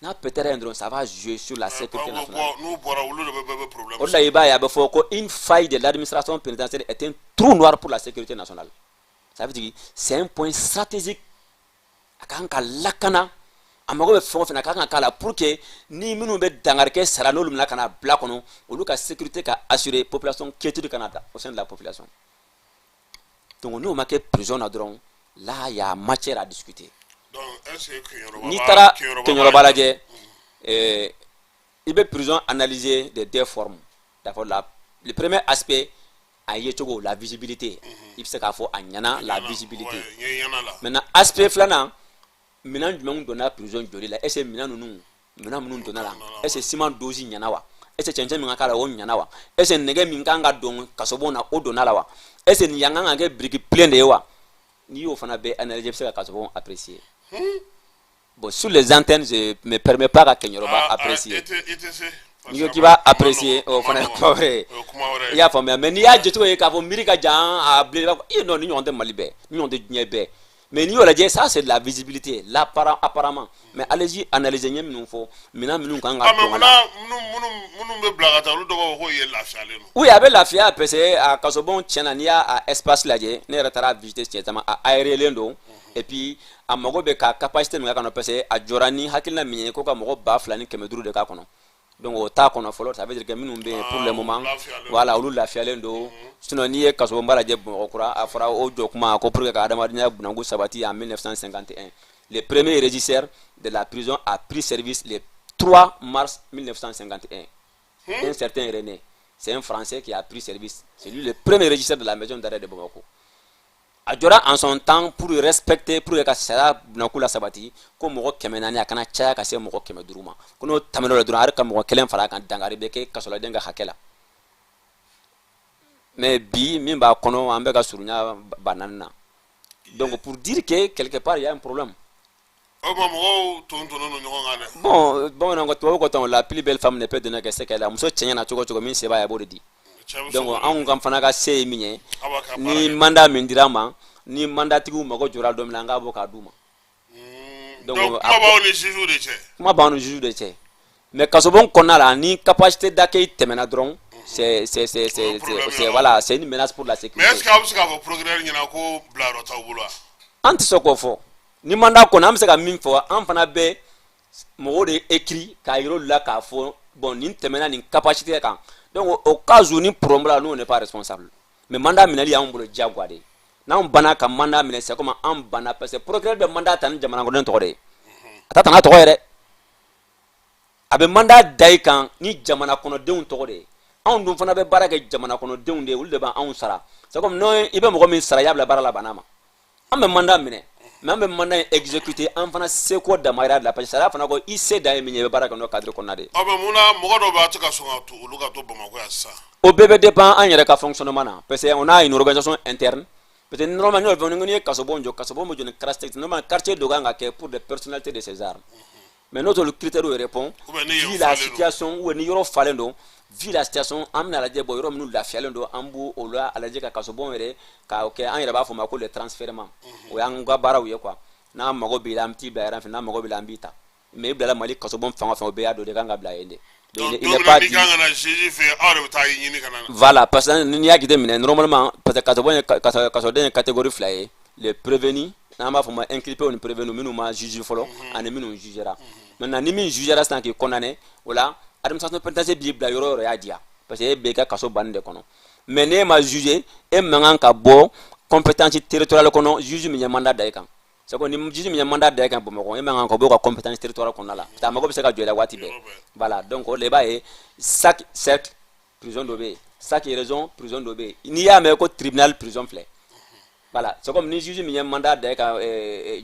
B: N'a pétera yen dɔrɔn, ça va jouer sur la sécurité nationale.
A: N'u bɔra, olu de bɛ bɛɛ bɛ problème.
B: O de la, i b'a ye, a bɛ fɔ ko une faille de l'administration pénitentiaire est un trou noir pour la sécurité nationale. Ça veut dire c'est un point stratégique, a kan ka lakana, a mago bɛ fɛn o fɛn na, a kan ka k'a la pour que ni minnu bɛ dankari kɛ sara, n'olu bɛna ka na bila kɔnɔ, olu ka sécurité ka assurer, population quiétude kana da au sein de la population. Donc n'o ma kɛ prison na dɔrɔn, là, il y a matière à discuter.
A: Donc est-ce que Keɲerɔba
B: N'i taara Keɲerɔba lajɛ, i bɛ prison analyser de deux formes. D'abord, le premier aspect, a ye cogo, la visibilité, i bɛ se k'a fɔ a ɲɛna, la visibilité. Maintenant, aspect filanan, minɛn jumɛn donna prison joli la? Est ce que minɛn ninnu, minɛn minnu donna la, est ce que ciment dose ɲɛna wa? Est ce que cɛncɛn min ka k'a la, o ɲɛna wa? Est ce que nɛgɛ min kan ka don kasobon na, o donna la wa? Est ce que nin yan kan ka kɛ brique plein de ye wa? N'i y'o fana bɛɛ analyser, i bɛ se ka kasobon apprécier. Bon, sur les antennes, je me permets pas ka Keɲerɔba apprécier. N'i ko k'i b'a apprécier, o fana ye kuma wɛrɛ ye, i y'a faamuya. Mais n'i y'a jɛcogo ye k'a fɔ miiri ka jan, a bilen, i b'a fɔ i non, ni ɲɔgɔn tɛ Mali bɛɛ, ni ɲɔgɔn tɛ diɲɛ bɛɛ. Mais n'i y'o lajɛ, ça c'est de la visibilité, l'apparemment. Mais allez-y analyser, ɲɛ minnu fɔ, minɛn minnu kan ka
A: don a la. Minnu bɛ bila ka taa, olu dɔw b'a fɔ ko yen lafiyalen don.
B: Oui, a bɛ lafiya, parce que a kasobon tiɲɛna, n'i y'a espace lajɛ, ne yɛrɛ taara visiter siɲɛ caman, a aéré don. Et puis a mago bɛ ka capacité min k'a kɔnɔ, parce que a jɔra ni hakilina min ye ko ka mɔgɔ 2500 de k'a kɔnɔ. Donc o t'a kɔnɔ fɔlɔ. Ça veut dire que minnu bɛ yen pour le moment, voilà, olu lafiyalen don. Sinon n'i ye kasobonba lajɛ Bamakɔ kura, a fɔra o jɔ kuma ko pour que ka adamadenya bunakun sabati en 1951. Le premier régisseur de la prison a pris service le 3 mars 1951. Un certain René, c'est un Français qui a pris service. C'est lui le premier régisseur de la maison d'arrêt de Bamako. A jɔra en son temps pour respecter, pour que ka sariya bunakun la sabati, ko mɔgɔ 400, a kana caya ka se mɔgɔ 500 ma. Ko n'o tɛmɛn'o la dɔrɔn, a yɛrɛ ka mɔgɔ kelen fara a kan, dankari bɛ kɛ kasoladen ka hakɛ la. Mais bi min b'a kɔnɔ, an bɛ ka surunya 4000 na. Donc pour dire que quelque part il y a un problème.
A: O tuma mɔgɔw ton tonnen don ɲɔgɔn kan dɛ.
B: Bon, bamananw ko, tubabu ko tan, la plus belle femme ne peut donner que ce qu'elle a. Muso cɛɲɛna cogo o cogo, min se b'a ye, a b'o de di. Donc anw ka fana ka se ye min ye, ni mandat min dira an ma, ni mandatigiw mago jɔra don min na, an k'a bɔ k'a d'u ma.
A: Donc kuma b'aw ni juge de cɛ.
B: Kuma b'aw ni juge de cɛ. Mais kasobon kɔnɔna la, ni capacité d'accueil tɛmɛna dɔrɔn, c'est voilà, c'est une menace pour la sécurité.
A: Mais est-ce que aw bɛ se k'a fɔ procureur ɲɛna ko bilayɔrɔ t'aw bolo wa?
B: An tɛ se k'o fɔ. Ni mandat kɔnɔ, an bɛ se ka min fɔ, an fana bɛ mɔgɔw de écrit k'a yir'olu la k'a fɔ bon, nin tɛmɛna nin capacité kan. Donc au cas où ni problème la, nous, on n'est pas responsable. Mais mandat minɛli y'anw bolo diyagoya de ye. N'anw banna ka mandat minɛ, c'est comme an banna, parce que procureur bɛ mandat ta ni jamana kɔnɔden tɔgɔ de ye. A ta n'a tɔgɔ ye dɛ, a bɛ mandat da i kan ni jamana kɔnɔdenw tɔgɔ de ye. Anw dun fana bɛ baara kɛ jamana kɔnɔdenw de ye, olu de b'anw sara. C'est comme n'o i bɛ mɔgɔ min sara, i y'a bila baara la, banna ma. An bɛ mandat minɛ, mais an bɛ mandat in exécuter an fana seko damayira de la, parce que sariya fana ko i se dan ye min ye, i bɛ baara kɛ n'o cadre kɔnɔna de ye.
A: Ɔ, mais mun na mɔgɔ dɔw bɛ a tɛ ka sɔn ka to olu ka to Bamakɔ yan sisan?
B: O bɛɛ bɛ dépend an yɛrɛ ka fonctionnement na, parce que on a une organisation interne. Parce que normalement, n'o fɔ n'i ye kasobon jɔ, kasobon bɛ jɔ ni caractéristique. Normalement, quartier dɔ kan ka kɛ pour des personnalités de ces armes, mais n'o t'olu critères répond, vu la situation ou ni yɔrɔ falen don, vu la situation, an bɛna lajɛ. Bon, yɔrɔ minnu lafiyalen don, an b'o o la a lajɛ ka kasobon yɛrɛ k'a kɛ. An yɛrɛ b'a fɔ o ma ko le transfèrement. O y'an ka baaraw ye quoi. N'an mago b'i la, an t'i bila yɛrɛ fɛ. N'an mago b'i la, an b'i ta. Mais i bilala Mali kasobon fɛn o fɛn, o bɛɛ y'a dɔn de kan ka bila yen de.
A: Donc il n'est pas dit kan ka na juge fɛ, aw de bɛ taa ɲini ka na.
B: Voilà, parce que n'i y'a jateminɛ normalement, parce que kasobon ye kasoden ye catégorie fila ye: les prévenus, n'an b'a fɔ ma inculpé, ni prévenu minnu ma juge fɔlɔ, ani minnu jugera. Maintenant, ni min jugera sisan k'i condamné, o la administration pénitentiaire b'i bila yɔrɔ o yɔrɔ y'a diya, parce que e bɛ i ka kaso banni de kɔnɔ. Mais n'e ma juge, e man kan ka bɔ compétence territoriale kɔnɔ. Juge min ye mandat da i kan, c'est comme ni juge min ye mandat da i kan Bamakɔ, e man kan ka bɔ ka compétence territoriale kɔnɔna la, parce que a mago bɛ se ka jɔ i la waati bɛɛ. Voilà, donc o de i b'a ye, chaque cercle, prison dɔ bɛ yen, chaque région, prison dɔ bɛ yen. N'i y'a mɛn ko tribunal, prison filɛ. Voilà, c'est comme ni juge min ye mandat da i kan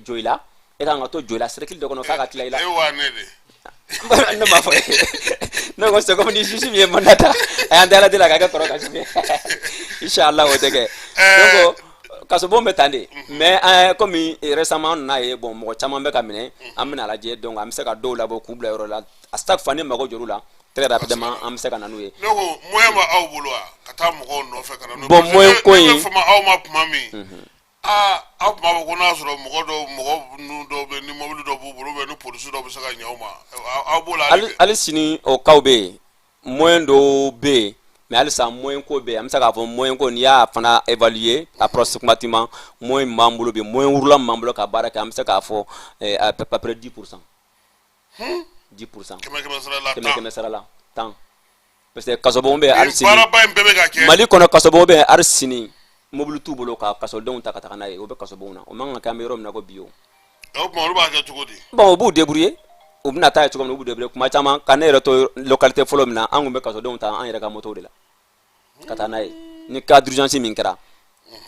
B: Joyila, e kan ka to Joyila cercle de kɔnɔ f'a ka tila i la.
A: E wa ne de.
B: Ne m'a fɔ, ne ko c'est comme ni juge min ye mandat ta, a y'an dala de la k'a kɛ kɔrɔ ka su inchallah, o tɛ kɛ. Donc kasobon bɛ tan de. Mais comme récemment an nana ye, bon, mɔgɔ caman bɛ ka minɛ, an bɛna lajɛ. Donc an bɛ se ka dɔw labɔ k'u bila yɔrɔ la. À chaque fois ni mago jɔr'u la, très rapidement an bɛ se ka na n'u ye.
A: Ne ko moyen b'aw bolo wa ka taa mɔgɔw nɔfɛ ka na n'u?
B: Bon, moyen ko in
A: ne bɛ fama aw ma tuma min, aa, aw tun b'a fɔ ko n'a sɔrɔ mɔgɔ dɔw, mɔgɔ ninnu dɔw bɛ ni mobili dɔw b'u bolo, ou ni polisi dɔw bɛ se ka ɲɛ u ma, aw b'o la.
B: Hali sini o cas bɛ yen, moyen dɔw bɛ yen, mais halisa moyen ko bɛ yen. An bɛ se k'a fɔ moyen ko, n'i y'a fana évaluer approximativement, moyen min b'an bolo bi, moyen wurula min b'an bolo ka baara kɛ, an bɛ se k'a fɔ à peu près 10%. 10%.
A: Kɛmɛ kɛmɛ sara la.
B: 100 kɛmɛ sara la, 10, parce que kasobon bɛ hali sini.
A: Baaraba in bɛɛ bɛ ka kɛ.
B: Mali kɔnɔ, kasobon bɛ yen hali sini, mobili t'u bolo ka kasodenw ta ka taga n'a ye. O bɛ kasobonw na, o man kan ka kɛ. An bɛ yɔrɔ min na ko bi o.
A: O tuma olu b'a kɛ cogo di?
B: Bon, u b'u débrouiller. U bɛna taa ye cogo min na, u b'u débrouiller. Kuma caman ka ne yɛrɛ to localité fɔlɔ min na, an kun bɛ kasodenw ta an yɛrɛ ka moto de la ka taa n'a ye ni cas d'urgence min kɛra.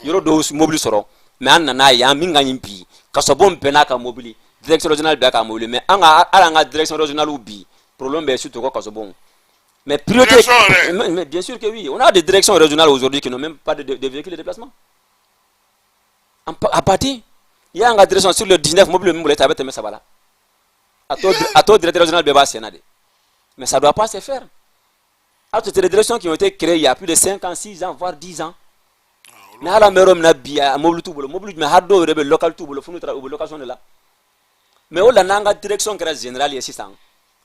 B: Yɔrɔ dɔw mobili sɔrɔ, mais an nana ye yan min ka ɲi bi, kasobon bɛɛ n'a ka mobili, direction régionale bɛɛ ka mobili. Mais an ka hali an ka direction régionale bi, problème bɛ surtout ko kasobon. Mais priorité, mais bien sûr que oui, on a des directions régionales aujourd'hui qui n'ont même pas de véhicules de déplacement. A baden, il y a un direction sur le 19 mobile min bolo, a bɛ tɛmɛ saba la. A tɔ directeur régional bɛɛ b'a sen na de. Mais ça doit pas se faire. Ah, c'est des directions qui ont été créées il y a plus de 5 ans, 6 ans, voire 10 ans. Mais hali an bɛ yɔrɔ min na bi, a mobili t'u bolo, mobili jumɛn, hali dɔw yɛrɛ bɛ local t'u bolo, fo n'u taara u bɛ location de la. Mais o la, n'an ka direction kɛra générale ye sisan,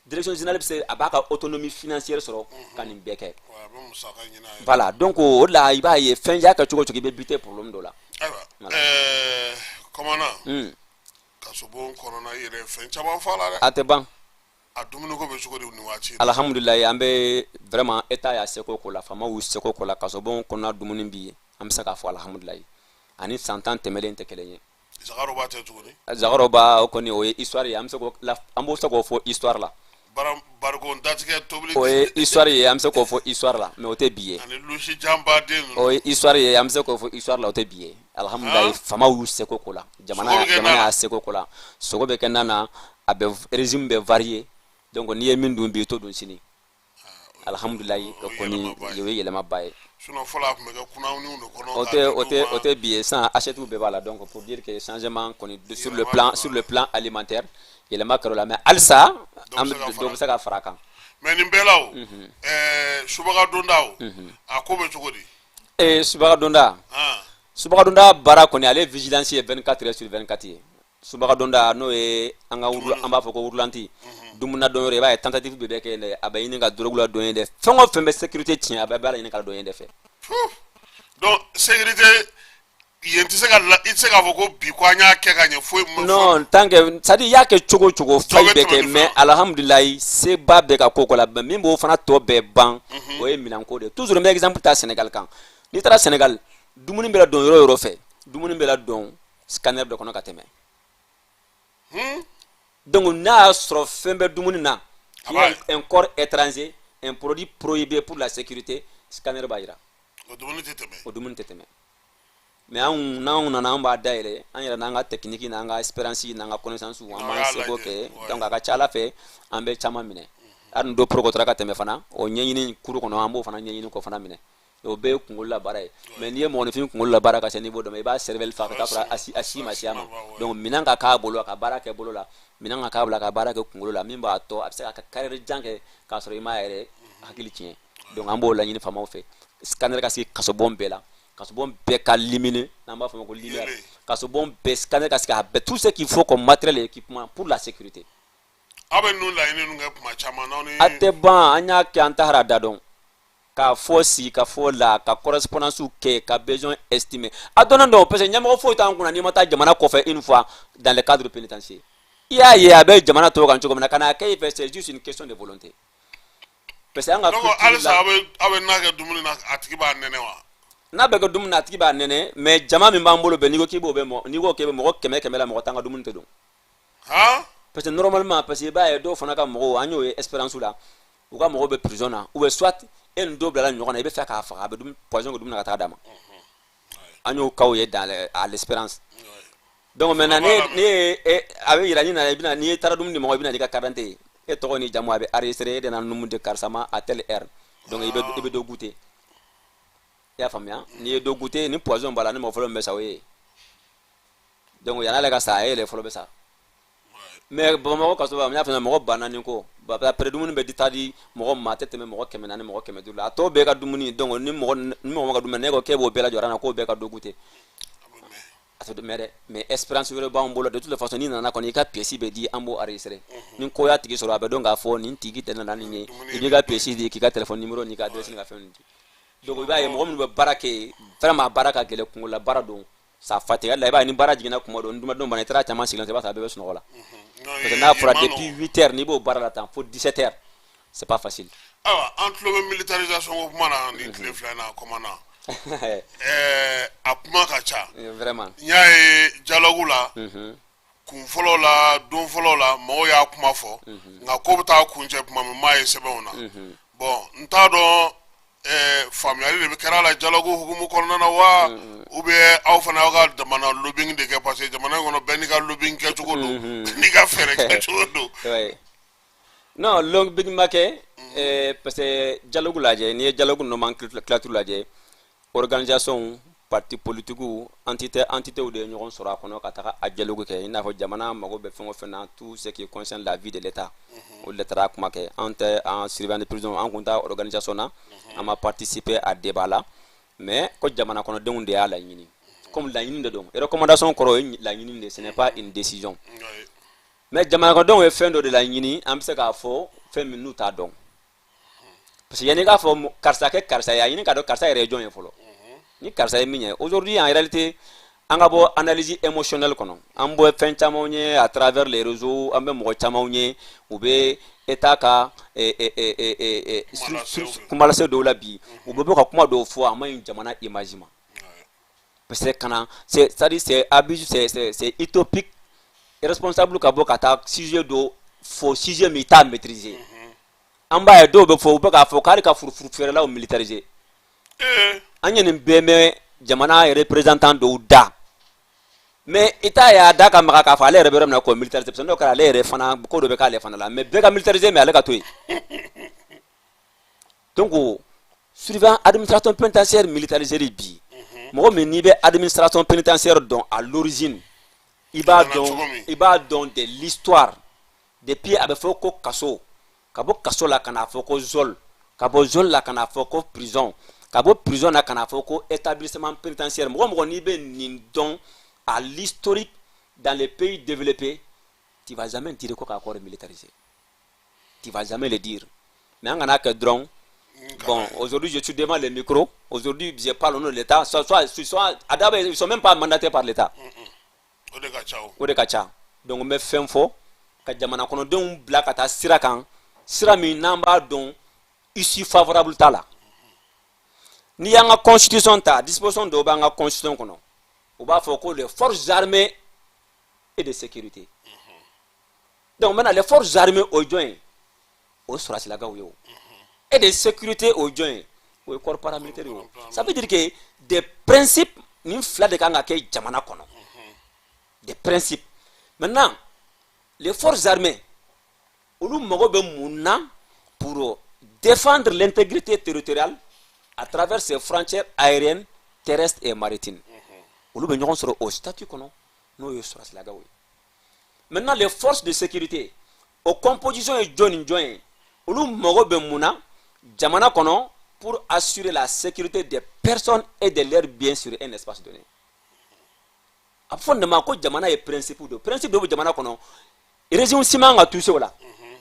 B: direction générale bɛ se a b'a ka autonomie financière sɔrɔ ka nin bɛɛ kɛ. Voilà, donc o de la i b'a ye, fɛn y'a kɛ cogo o cogo, i bɛ buter problème dɔ la.
A: Ayiwa, commandant, kasobon kɔnɔna i yɛrɛ fɛn caman fɔ a la dɛ.
B: A tɛ ban.
A: A dumuniko bɛ cogo di nin waati in na?
B: Alhamdulilayi, an bɛ vraiment, État y'a seko k'o la, faamaw y'u seko k'o la. Kasobon kɔnɔna dumuni bi, an bɛ se k'a fɔ alhamdulilayi, ani san 10 tɛmɛlen tɛ kelen ye.
A: Zagaroba tɛ tuguni?
B: Zagaroba, o kɔni, o ye histoire ye. An bɛ se k'o la, an b'o se k'o fɔ histoire la.
A: Barikon datigɛ tobili.
B: O ye histoire ye, an bɛ se k'o fɔ histoire la, mais o tɛ bi ye.
A: Ani lusi janbaden ninnu.
B: O ye histoire ye, an bɛ se k'o fɔ histoire la, o tɛ bi ye. Alhamdulilayi, faamaw y'u seko k'o la, jamana
A: Sogo bɛ kɛ
B: jamana
A: na la.
B: y'a seko k'o la. Sogo bɛ kɛ na na, a bɛ régime bɛ varier, donc n'i ye min dun bi, i t'o dun sini. Alhamdulilayi,
A: o
B: o
A: ye
B: kɔni
A: yɛlɛmaba ye.
B: O ye yɛlɛmaba ye.
A: Sinon fɔlɔ a tun bɛ kɛ kunawuniw de kɔnɔ
B: O
A: k'a
B: tɛ
A: di
B: o
A: dɔw
B: tɛ
A: ma.
B: O tɛ bi ye. Sisan assiette bɛɛ b'a la. Donc pour dire que changement kɔni sur le
A: Yɛlɛma
B: plan
A: donna.
B: sur le plan alimentaire, yɛlɛma kɛra o la, mais halisa
A: Dɔ bɛ
B: an
A: se ka
B: bɛ
A: fara
B: dɔ bɛ se ka fara a kan.
A: Mais nin bɛɛ la, o subaga donda, o a ko bɛ cogo di?
B: Subaga donda, subaga donda baara kɔni, ale vigilance ye 24 heures sur 24 ye. Subaga donda, n'o ye an ka an b'a fɔ ko wurulanti dumuni don yɔrɔ, i b'a ye tentative bɛ kɛ yen dɛ. A bɛ ɲini ka drogue la don yen dɛ. Fɛn o fɛn bɛ sécurité tiɲɛ, a bɛ baara ɲini ka don yen de fɛ.
A: Donc sécurité yen tɛ se ka la, i tɛ se k'a fɔ ko bi ko an y'a kɛ ka ɲɛ, foyi ma.
B: Non, tant que, c'est à dire, i y'a kɛ cogo o cogo, faille
A: bɛ
B: bɛ
A: tɛmɛ
B: kɛ
A: ni
B: mais
A: fɛn.
B: Alhamdulilayi, seba bɛ ka ko ko la. Mais min b'o fana tɔ bɛɛ ban, o ye minɛnko de ye. Toujours n bɛ exemple ta Sénégal kan. N'i taara Sénégal, dumuni bɛ ladon yɔrɔ o yɔrɔ fɛ, dumuni bɛ ladon scanner dɔ kɔnɔ ka tɛmɛ. Donc n'a y'a sɔrɔ fɛn bɛ dumuni na qui
A: A b'a
B: est un corps étranger, un produit prohibé pour la sécurité, scanner b'a jira.
A: O dumuni tɛ tɛmɛ.
B: O dumuni tɛ tɛmɛ. Mais anw, n'anw nana, an b'a dayɛlɛ an yɛrɛ, n'an ka technique, n'an ka expérience, n'an ka connaissance, an b'an
A: y'a
B: seko
A: lajɛ,
B: kɛ. Donc a ka ca ala fɛ, an bɛ caman minɛ. Hali ni dɔ porokotora ka tɛmɛ fana, o ɲɛɲini kuru kɔnɔ, an b'o fana ɲɛɲini k'o fana minɛ. O bɛɛ ye kunkolo la baara ye. Mais n'i ye mɔgɔninfin kunkolo la baara ka se niveau dɔ ma, i b'a cervelle fa ka taa sɔrɔ a si ma se a ma. Donc minɛn ka k'a bolo, a ka baara kɛ bolo la, minɛn ka k'a bolo, a ka baara kɛ kunkolo la, min b'a tɔ a bɛ se ka carrière jan kɛ k'a sɔrɔ i m'a yɛrɛ hakili tiɲɛ. Donc an b'o laɲini faamaw fɛ, scanner ka sigi kasobon bɛɛ la, kasobon bɛɛ ka lumineux, n'an b'a fɔ o ma ko lumière,
A: Yelen.
B: kasobon bɛɛ scanner ka sigi, a bɛɛ, tout ce qu'il faut comme matériel et équipement pour la sécurité.
A: Aw bɛ ninnu laɲini ninnu kɛ kuma caman n'aw ni.
B: A tɛ ban. An y'a kɛ, an tahara da dɔn k'a fɔ sigi ka fɔ la, ka correspondance kɛ, ka besoin estimer. A dɔnnen don, parce que ɲɛmɔgɔ foyi t'an kunna n'i ma taa jamana kɔfɛ une fois dans le cadre pénitentiaire. I y'a ye a bɛ jamana tɔw kan cogo min na, ka n'a kɛ i fɛ, c'est juste une question de volonté, parce que an ka
A: Donc
B: culture
A: halisa
B: la.
A: Aw bɛ n'a kɛ dumuni na, a tigi b'a nɛnɛ wa?
B: N'a bɛ kɛ dumuni na, a tigi b'a nɛnɛ, mais jama min b'an bolo bɛn, n'i ko k'i b'o bɛ mɔgɔ, n'i ko k'i bɛ mɔgɔ 100 100 la, mɔgɔ 10 ka dumuni tɛ don. Parce que normalement, parce que i b'a ye dɔw fana ka mɔgɔw, an y'o ye expérience la, u ka mɔgɔw bɛ prison na, ou bien soit e ni dɔw bilala ɲɔgɔn na, i bɛ fɛ k'a faga, a bɛ dumuni poison kɛ dumuni na ka taa d'a ma. An y'o cas ye dans à l'espérance. Donc maintenant, ne ye a bɛ yira n'i nana, i bɛna, n'i taara dumuni di mɔgɔ, i bɛna n'i ka carte d'identité ye, e tɔgɔ ni jamu, a bɛ enregistré, e de nana dumuni di karisa ma à telle heure. Donc i bɛ dɔ goûter, i y'a faamuya? N'i ye dɔ goûter, ni poison b'a la, ni mɔgɔ fɔlɔ min bɛ sa, o ye. Donc yan'ale ka sa, e yɛrɛ fɔlɔ bɛ sa. Mais Bamakɔ kaso la, n y'a fɔ mɔgɔ 4000 ko après, dumuni bɛ di, taa di mɔgɔ ma, a tɛ tɛmɛ mɔgɔ 400, mɔgɔ 500 la. A tɔ bɛɛ ka dumuni. Donc ni mɔgɔ ma ka dumuni, ne ko k'e b'o bɛɛ lajɔ na, k'o bɛɛ ka dɔ goûter, a tɛ mɛn dɛ. Mais expérience wɛrɛ b'an bolo. De toute façon, n'i nana kɔni, i ka pièce bɛ di, an b'o enregistrer. Ni ko y'a tigi sɔrɔ, a bɛ dɔn k'a fɔ nin tigi tɛ nana nin ye. I b'i ka pièce di, k'i ka téléphone numéro n'i ka adresse n'i ka fɛn di. Donc i b'a ye mɔgɔ minnu bɛ baara kɛ, vraiment baara ka gɛlɛn, kungola baara don, ça fatigue. Hali la, i b'a ye ni baara jiginna kuma dɔ, ni dumadenw banna, i taara caman sigilen, i b'a sɔrɔ a bɛɛ bɛ sunɔgɔ la, parce que n'a fɔra depuis 8 heures n'i b'o baara la tan fo 17 heures, c'est pas facile.
A: Ayiwa, an tulo bɛ militarisation ko kuma na nin tile 2 in na commandant. A kuma ka ca.
B: Vraiment.
A: N y'a ye dialogue la, kun fɔlɔ la, don fɔlɔ la, mɔgɔw y'a kuma fɔ, nka ko bɛ taa kuncɛ tuma min, m'a ye sɛbɛnw na. Bon, n t'a dɔn faamuyali de bɛ kɛra la dialogue hukumu kɔnɔna na wa, ou bien aw fana y'aw ka jamana lobbying de kɛ, parce que jamana in kɔnɔ, bɛɛ n'i ka lobbying kɛcogo don, bɛɛ n'i ka fɛɛrɛ kɛcogo don.
B: Ouais. Non, lobbying ma kɛ, parce que dialogue lajɛ, n'i ye dialogue nomenclature lajɛ, organisation, parti politique, entité de ye ɲɔgɔn sɔrɔ a kɔnɔ ka taga a dialogue kɛ. I n'a fɔ jamana mago bɛ fɛn o fɛn na, tout ce qui concerne la vie de l'État, olu de taara kuma kɛ. An tɛ an surveillant de prison, an kun t'a organisation na, an ma participer a débat la. Mais ko jamana kɔnɔdenw de y'a laɲini, comme laɲini de don, recommandation kɔrɔ o ye laɲini de, ce n'est pas une décision. Mais jamana kɔnɔdenw ye fɛn dɔ de laɲini, an bɛ se k'a fɔ fɛn min n'u t'a dɔn, parce que yanni i k'a fɔ karisa kɛ karisa ye, a ɲini k'a dɔn karisa yɛrɛ ye jɔn ye fɔlɔ, ni karisa ye min ye. Aujourd'hui, en réalité, An ka bɔ analyse émotionnelle kɔnɔ. An bɔ fɛn camanw ye à travers les réseaux, an bɛ mɔgɔ camanw ye, u bɛ État ka kumalase dɔw la bi, u bɛ bɔ ka kuma dɔw fɔ, a ma ɲi jamana image ma, parce que kana c'est c'est à dire c'est abusé, c'est utopique. Responsable ka bɔ ka taa sujet dɔ fɔ, sujet min i t'a maîtriser. An b'a ye dɔw bɛ fɔ, u bɛ k'a fɔ k'ale ka furufuru feerelaw militariser. An ye nin bɛɛ mɛn jamana représentant dɔw da, mais i t'a ye a da ka maga k'a fɔ ale yɛrɛ bɛ yɔrɔ min na k'o militariser, parce que n'o kɛra, ale yɛrɛ fana, ko dɔ bɛ k'ale fana la. Mais bɛɛ ka militariser, mais ale ka to yen. Donc surveillant administration pénitentiaire militarisé bi, mɔgɔ min n'i bɛ administration pénitentiaire dɔn à l'origine, i b'a dɔn, i b'a dɔn de l'histoire depuis a bɛ fɔ ko kaso, ka bɔ kaso la ka n'a fɔ ko geôle, ka bɔ geôle la ka n'a fɔ ko prison, ka bɔ prison na ka n'a fɔ ko établissement pénitentiaire. Mɔgɔ mɔgɔ n'i bɛ nin dɔn à l'historique dans les pays développés, tu vas jamais dire ko k'a corps militarisé, tu vas jamais le dire. Mais an kana kɛ dɔrɔn, bon, aujourd'hui je suis devant le micro, aujourd'hui je parle au nom de l'État, soit soit soit a d'abord, ils sont même pas mandatés par l'État.
A: O de ka ca o.
B: O de ka ca. Donc n bɛ fɛn fɔ ka jamana kɔnɔdenw bila ka taa sira kan, sira min n'an b'a dɔn issue favorable t'a la. N'i y'an ka constitution ta, disposition dɔw b'an ka constitution kɔnɔ, u b'a fɔ ko les forces armées et de sécurité. Donc maintenant, les forces armées, o ye jɔn ye? O ye sɔrɔdasilakaw ye. O et de sécurité, o ye jɔn ye? O ye corps paramilitaire ye. O ça veut dire que des principes, nin fila de kan ka kɛ jamana kɔnɔ, des principes. Maintenant, les forces armées, olu mago bɛ mun na? Pour défendre l'intégrité territoriale à travers ses frontières aériennes, terrestres et maritimes. Olu bɛ ɲɔgɔn sɔrɔ o statut kɔnɔ, n'o ye sɔrɔdasilakaw ye. Maintenant, les forces de sécurité, o composition ye jɔn ni jɔn ye? Olu mago bɛ mun na jamana kɔnɔ? Pour assurer la sécurité des personnes et de leurs biens sur un espace donné. A bɛ fɔ nin de ma ko jamana ye principe dɔ, principe dɔ bɛ jamana kɔnɔ, régime si man ka toucher o la.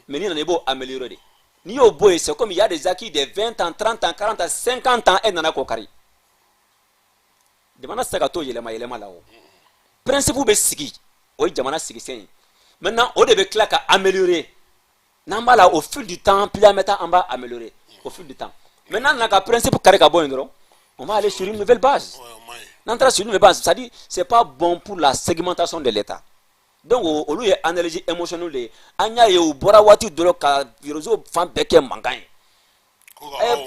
B: Mais n'i nana, i b'o améliorer de. N'i y'o bɔ yen, c'est comme il y a des acquis de 20 ans, 30 ans, 40 ans, 50 ans, e nana k'o kari. Jamana tɛ se ka to yɛlɛma yɛlɛma la. O principe bɛ sigi, o ye jamana sigisen ye. Maintenant, o de bɛ tila ka améliorer n'an b'a la au fil du temps. Plus an bɛ taa, an b'a améliorer au fil du temps. Maintenant, na ka principe kari ka bɔ yen dɔrɔn, on va aller sur une nouvelle base. N'an taara sur une nouvelle base, c'est à dire c'est pas bon pour la segmentation de l'État. Donc olu ye analyse émotionnelle de ye. An y'a ye, u bɔra waati dɔ la ka réseau fan bɛɛ kɛ mankan ye: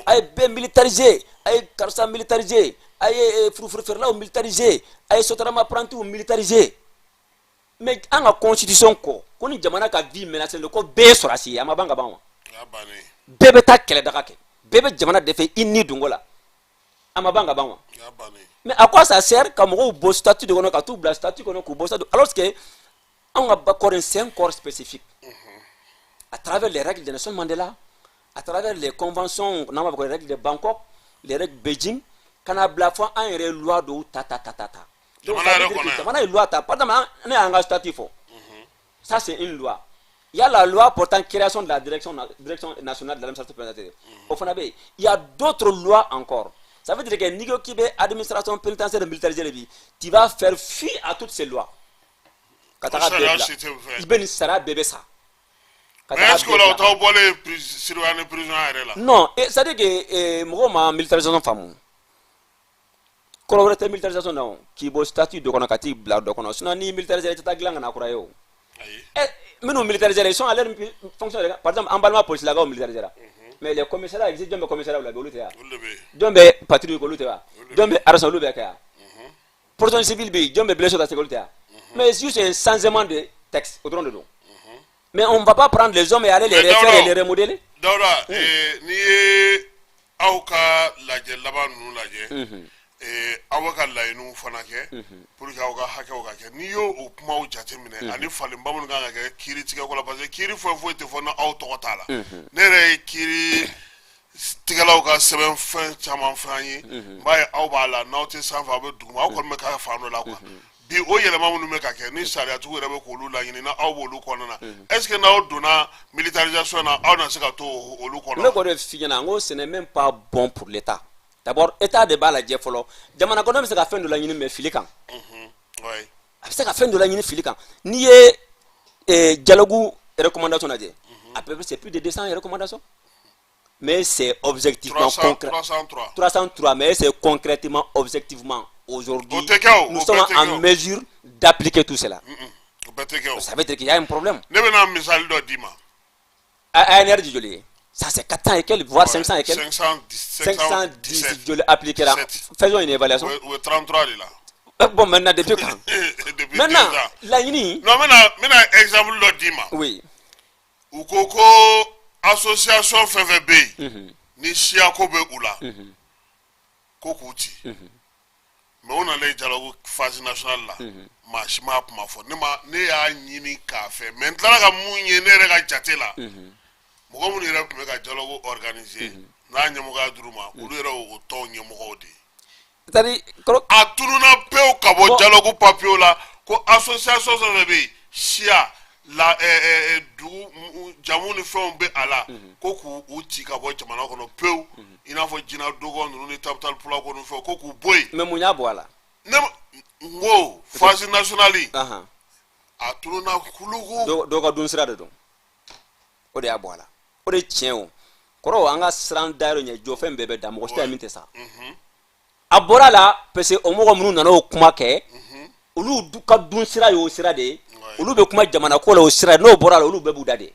B: a ye bɛɛ militariser, a ye karisa militariser, a ye furufuru feerelaw militariser, a ye Sotrama apprentis militariser. Mais an ka constitution kɔ ko ni jamana ka vie menacée don, ko bɛɛ ye sɔrɔdasi ye, a ma ban ka ban wa? Bɛɛ bɛ taa kɛlɛdaga kɛ, bɛɛ bɛ jamana dɛfɛ i ni dongo la, a ma ban ka ban wa? Mais à quoi ça sert ka mɔgɔw bɔ statut de kɔnɔ ka t'u bila statut kɔnɔ, k'u bɔ statut, alors que anw ka corps, c'est un corps spécifique à travers les règles de Nelson Mandela, à travers les conventions n'an b'a fɔ ko les règles de Bangkok, les règles Beijing, ka na bila fɔ an yɛrɛ ye loi dɔw ta ta ta ta ta. Donc ça veut dire que jamana ye loi ta. Par exemple, ne y'an ka statut fɔ, ça c'est une loi. Il y a la loi portant création de la direction nationale de l'administration pénitentiaire, o fana bɛ yen. Il y a d'autres lois encore. Ça veut dire que n'i ko k'i bɛ administration pénitentiaire militarisée de bi, tu vas faire fi à toutes ces lois ka taga bɛɛ bila, i bɛ nin sara bɛɛ bɛ sa.
A: Ka taga. Est-ce que o la o t'aw bɔlen surveillant ni prison yɛrɛ la?
B: Non, c'est à dire que mɔgɔw ma militarisation faamu. Kɔrɔ wɛrɛ tɛ militarisation na o, k'i bɔ statut dɔ kɔnɔ ka t'i bila dɔ kɔnɔ. Sinon n'i militarisé, i tɛ taa dilan ka na kura ye o. Minnu militarisé, ils sont à leur fonction. Par exemple, an balima polisilakaw militarisé la, mais les commissariats existent. Jɔn bɛ commissariat la bi? Olu tɛ yan. Jɔn bɛ patrouille kɛ? Olu tɛ wa? Jɔn bɛ arrêt? Olu bɛ kɛ yan. Protection civile bɛ yen, jɔn bɛ blessé ta se? Olu tɛ yan. Mais juste un changement de texte, o dɔrɔn de don. Mais on va pas prendre les hommes et aller les refaire et les remodeler.
A: Dawuda, n'i ye aw ka lajɛ laban ninnu lajɛ, aw bɛ ka laɲiniw fana kɛ pour que aw ka hakɛw ka kɛ. N'i y'o o kumaw jateminɛ ani falenba minnu kan ka kɛ kiiri tigɛko la, parce que kiiri foyi foyi tɛ fɔ n'aw tɔgɔ t'a la. Ne yɛrɛ ye kiiri tigɛlaw ka sɛbɛn fɛn caman fɛn ye, n b'a ye aw b'a la, n'aw tɛ sanfɛ, aw bɛ duguma, aw kɔni bɛ k'a fan dɔ la quoi. Bi o yɛlɛma minnu bɛ ka kɛ ni sariyatigiw yɛrɛ bɛ k'olu laɲini, na aw b'olu kɔnɔna na, est ce que n'aw donna militarisation na, aw na se ka to olu kɔnɔ?
B: Ne k'o de f'i ɲɛna, n ko ce n'est même pas bon pour l'État. D'abord, État de b'a lajɛ fɔlɔ. Jamana kɔnɔ bɛ se ka fɛn dɔ laɲini, mais fili kan. A bɛ se ka fɛn dɔ laɲini fili kan. N'i ye dialogue recommandation lajɛ, à peu près c'est plus de 200 recommandations, mais c'est objectivement
A: concret. 303.
B: 303, mais c'est concrètement, objectivement, aujourd'hui, nous sommes en mesure d'appliquer tout cela? Ça veut dire qu'il y a un problème.
A: Ne bɛna misali dɔ d'i ma.
B: ANR joli ye? Ça, c'est 400 et quelques, voire 500 et quelques.
A: 510.
B: 510 joli appliqué là. Faisons une évaluation.
A: U bɛ 33 de la.
B: Bon, maintenant, depuis quand?
A: Depuis.
B: Maintenant, laɲini.
A: Non, n bɛna exemple dɔ d'i ma.
B: Oui.
A: U ko ko association fɛn fɛn bɛ yen ni siyako bɛ u la, ko k'u ci. Mais o nalen dialogue phase nationale la, maa si m'a kuma fɔ. Ne ma, ne y'a ɲini k'a fɛ, mais n tilala ka mun ye ne yɛrɛ ka jate la, mɔgɔ minnu yɛrɛ tun bɛ ka dialogue organiser n'a ɲɛmɔgɔya dir'u ma, olu yɛrɛ y'o tɔnw ɲɛmɔgɔw de ye.
B: C'est-à-dire
A: A tununa pewu ka bɔ dialogue papier la ko association fɛn fɛn bɛ yen, siya la, dugu jamu ni fɛnw bɛ a la, ko k'u u ci ka bɔ jamana kɔnɔ pewu, i n'a fɔ jinɛ dɔgɔ ninnu ni tabital pulako ni fɛnw, ko k'u bɔ yen.
B: Mais mun y'a bɔ a la?
A: Ne n ko phase nationale, a tununa kuluku.
B: Dɔw ka dun sira de don, o de y'a bɔ a la. O de ye tiɲɛ. O kɔrɔ, an ka siran dayɔrɔ ɲɛ jɔfɛn bɛɛ bɛ da, mɔgɔ si tɛ min tɛ sa. A bɔra la parce que o mɔgɔ minnu nana o kuma kɛ, olu ka dun sira y'o sira de ye. Olu bɛ kuma jamana ko la o sira. N'o bɔra la, olu bɛɛ b'u da de.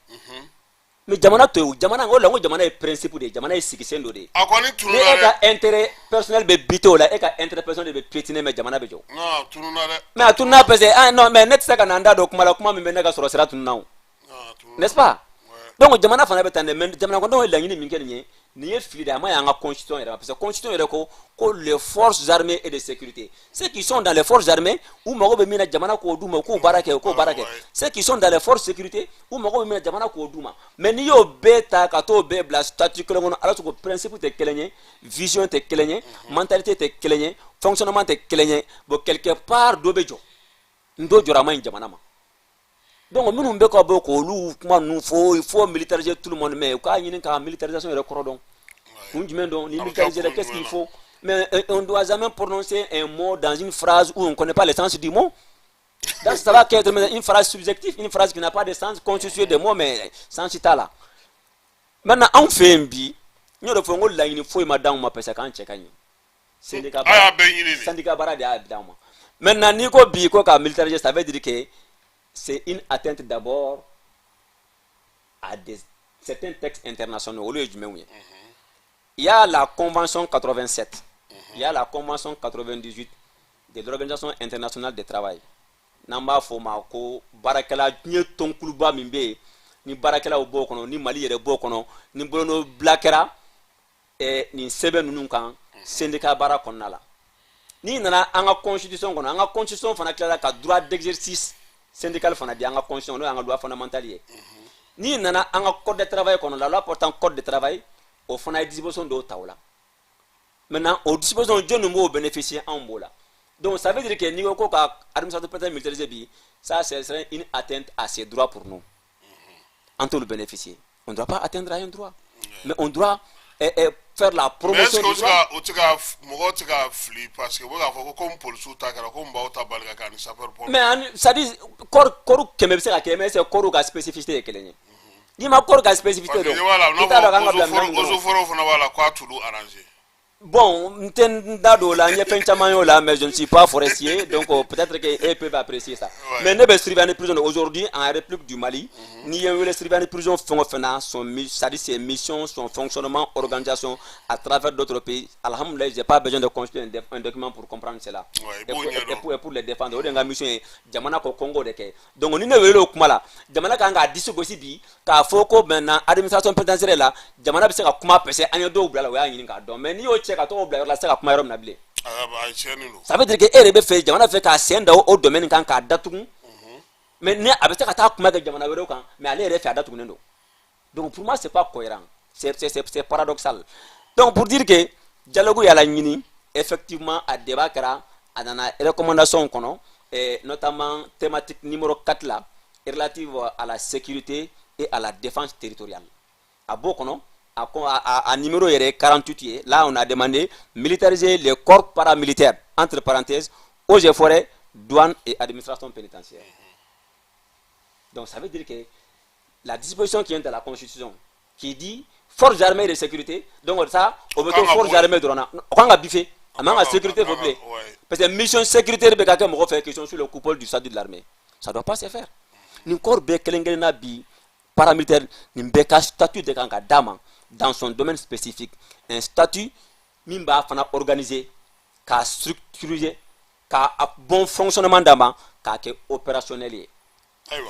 B: Mais jamana to yen, jamana o la, n ko jamana ye principe de ye, jamana ye sigisen dɔ de ye.
A: A kɔni
B: Ni
A: tununa
B: e
A: dɛ.
B: ka intérêt personnel bɛ buté o la, e ka intérêt personnel bɛ piétiner, mais jamana bɛ jɔ.
A: Non, a tununa dɛ.
B: Mais a tununa parce que, ah non, mais ne tɛ se ka na n da don kuma la, kuma min bɛ ne ka sɔrɔ sira tununa o.
A: Non, a tununa.
B: N'est-ce pas?
A: Ouais.
B: Donc jamana fana bɛ tan dɛ. Mais jamana kɔnɔdenw ye laɲini min kɛ nin ye, nin ye fili de ye. A ma ɲi an ka constitution yɛrɛ ma, parce que constitution yɛrɛ ko ko les forces armées et de sécurité, ceux qui sont dans les forces armées, u mago bɛ min na, jamana k'o d'u ma, u k'o baara kɛ, u k'o baara kɛ. Ceux qui sont dans les forces sécurité, u mago bɛ min na, jamana k'o d'u ma. Mais n'i y'o bɛɛ ta ka t'o bɛɛ bila statut kelen kɔnɔ, ala sɔrɔ principe tɛ kelen ye, vision tɛ kelen ye, mentalité tɛ kelen ye, fonctionnement tɛ kelen ye. Bon, quelque part dɔ bɛ jɔ, n dɔ jɔra, a ma ɲi jamana ma. Donc minnu bɛ ka bɔ k'olu kuma ninnu fɔ, il faut militariser tout le monde, mais u k'a ɲini ka militarisation yɛrɛ kɔrɔ dɔn, kun jumɛn dɔn ni militariser, qu'est-ce qu'il faut? Mais on doit jamais prononcer un mot dans une phrase où on ne connaît pas le sens du mot. Donc ça va être une phrase subjective, une phrase qui n'a pas de sens, constituée de mots, mais sens t'a la. Maintenant, anw fɛ yen bi, n y'o de fɔ, n ko laɲini foyi ma d'anw ma parce que k'an cɛ ka ɲi. Syndicat
A: A y'a bɛɛ ɲini de.
B: Syndicat baara de y'a d'anw ma. Maintenant, n'i ko bi ko ka militariser, ça veut dire que c'est une atteinte d'abord à certains textes internationaux. Olu ye jumɛnw ye? Il y a la convention 87, il y a la convention 98 de l'Organisation internationale du travail, n'an b'a fɔ o ma ko baarakɛla diɲɛ tɔnkuluba min bɛ yen, ni baarakɛlaw b'o kɔnɔ, ni Mali yɛrɛ b'o kɔnɔ, ni bolonɔbila kɛra nin sɛbɛn ninnu kan syndicat baara kɔnɔna la. N'i nana an ka constitution kɔnɔ, an ka constitution fana tilala ka droit d'exercice syndical fana di an ka constitution, n'o y'an ka loi fondamentale ye. N'i nana an ka code de travail kɔnɔ, la loi portant code de travail, o fana ye disposition dɔw ta o la. Maintenant, o disposition, jɔnni b'o bénéficier? Anw b'o la. Donc ça veut dire que n'i ko ko ka administration pénitentiaire militarisée bi, ça ce serait une atteinte à ces droits pour nous. An t'olu bénéficier. On ne doit pas atteindre à un droit, mais on doit faire la
A: Mais est-ce
B: promotion
A: que
B: du
A: o tɛ
B: droit.
A: ka o tɛ ka mɔgɔw tɛ ka fili, parce que u bɛ k'a fɔ ko komi polisiw ta kɛra, ko b'aw ta bali ka kɛ ani sapeur pompier.
B: Mais c'est à dire corps 100 bɛ se ka kɛ, mais c'est corps ka spécificité ye kelen ye. N'i ma corps ka spécificité
A: Parce que
B: dɔn,
A: ɲɛ b'a la
B: i t'a dɔn k'an ka bila minɛn min
A: eaux
B: kɔnɔ.
A: Et forêts fana b'a la k'a t'olu arranger.
B: Bon, n tɛ n da don o la, n ye fɛn caman y'o la, mais je ne suis pas forestier, donc peut-être que eux peuvent apprécier ça. Mais ne bɛ surveillant de prison aujourd'hui en République du Mali. N'i ye n wele surveillant de prison fɛn o fɛn na, son c'est-à-dire ses missions, son fonctionnement, organisation à travers d'autres pays, alhamdoulilah, j'ai pas besoin de consulter un document pour comprendre cela.
A: Ouais, i
B: Et
A: b'o
B: pour,
A: ɲɛ
B: et
A: dɔn.
B: pour, et pour les défendre, o de ye n ka mission ye jamana kɔ, Congo de kɛ. Donc ni ne wele o kuma la, jamana kan k'a disi gosi bi k'a fɔ ko maintenant administration pénitentiaire la, jamana bɛ se ka kuma parce que an ye dɔw bila la, o y'a ɲini k'a dɔn. Mais n'i y'o cɛ ka tɔgɔ bila yɔrɔ la, a tɛ se ka kuma yɔrɔ min na bilen.
A: A ye tiɲɛni don.
B: Ça veut dire que e de bɛ fɛ, jamana fɛ k'a sen da o domaine kan k'a datugu, mais ni a bɛ se ka taa kuma kɛ jamana wɛrɛw kan, mais ale yɛrɛ fɛ a datugunen don. Donc pour moi, c'est pas cohérent, c'est paradoxal. Donc pour dire que dialogue y'a laɲini, effectivement, a débat kɛra, a nana recommandation kɔnɔ, notamment thématique numéro 4 la, relative à la sécurité et à la défense territoriale. A b'o kɔnɔ, a ko a numéro yɛrɛ ye 48 ye. Là, on a demandé militariser les corps paramilitaires, entre parenthèses, eaux et forêts, Douane et Administration pénitentiaire. Donc ça veut dire que la disposition qui est dans la Constitution, qui dit forces armées de sécurité, donc ça, o bɛ to forces armées dɔrɔn na, o kan ka biffer, a man ka sécurité fɔ bilen, parce que mission sécurité bɛ ka kɛ mɔgɔ fɛ qui sont sous le coupole du statut de l'armée. Ça doit pas se faire. Nin corps bɛɛ kelen kelenna bi, paramilitaire, nin bɛɛ ka statut de kan ka d'a ma dans son domaine spécifique, un statut min b'a fana organiser, k'a structurer, k'a bon fonctionnement d'a ma, k'a kɛ opérationnel ye.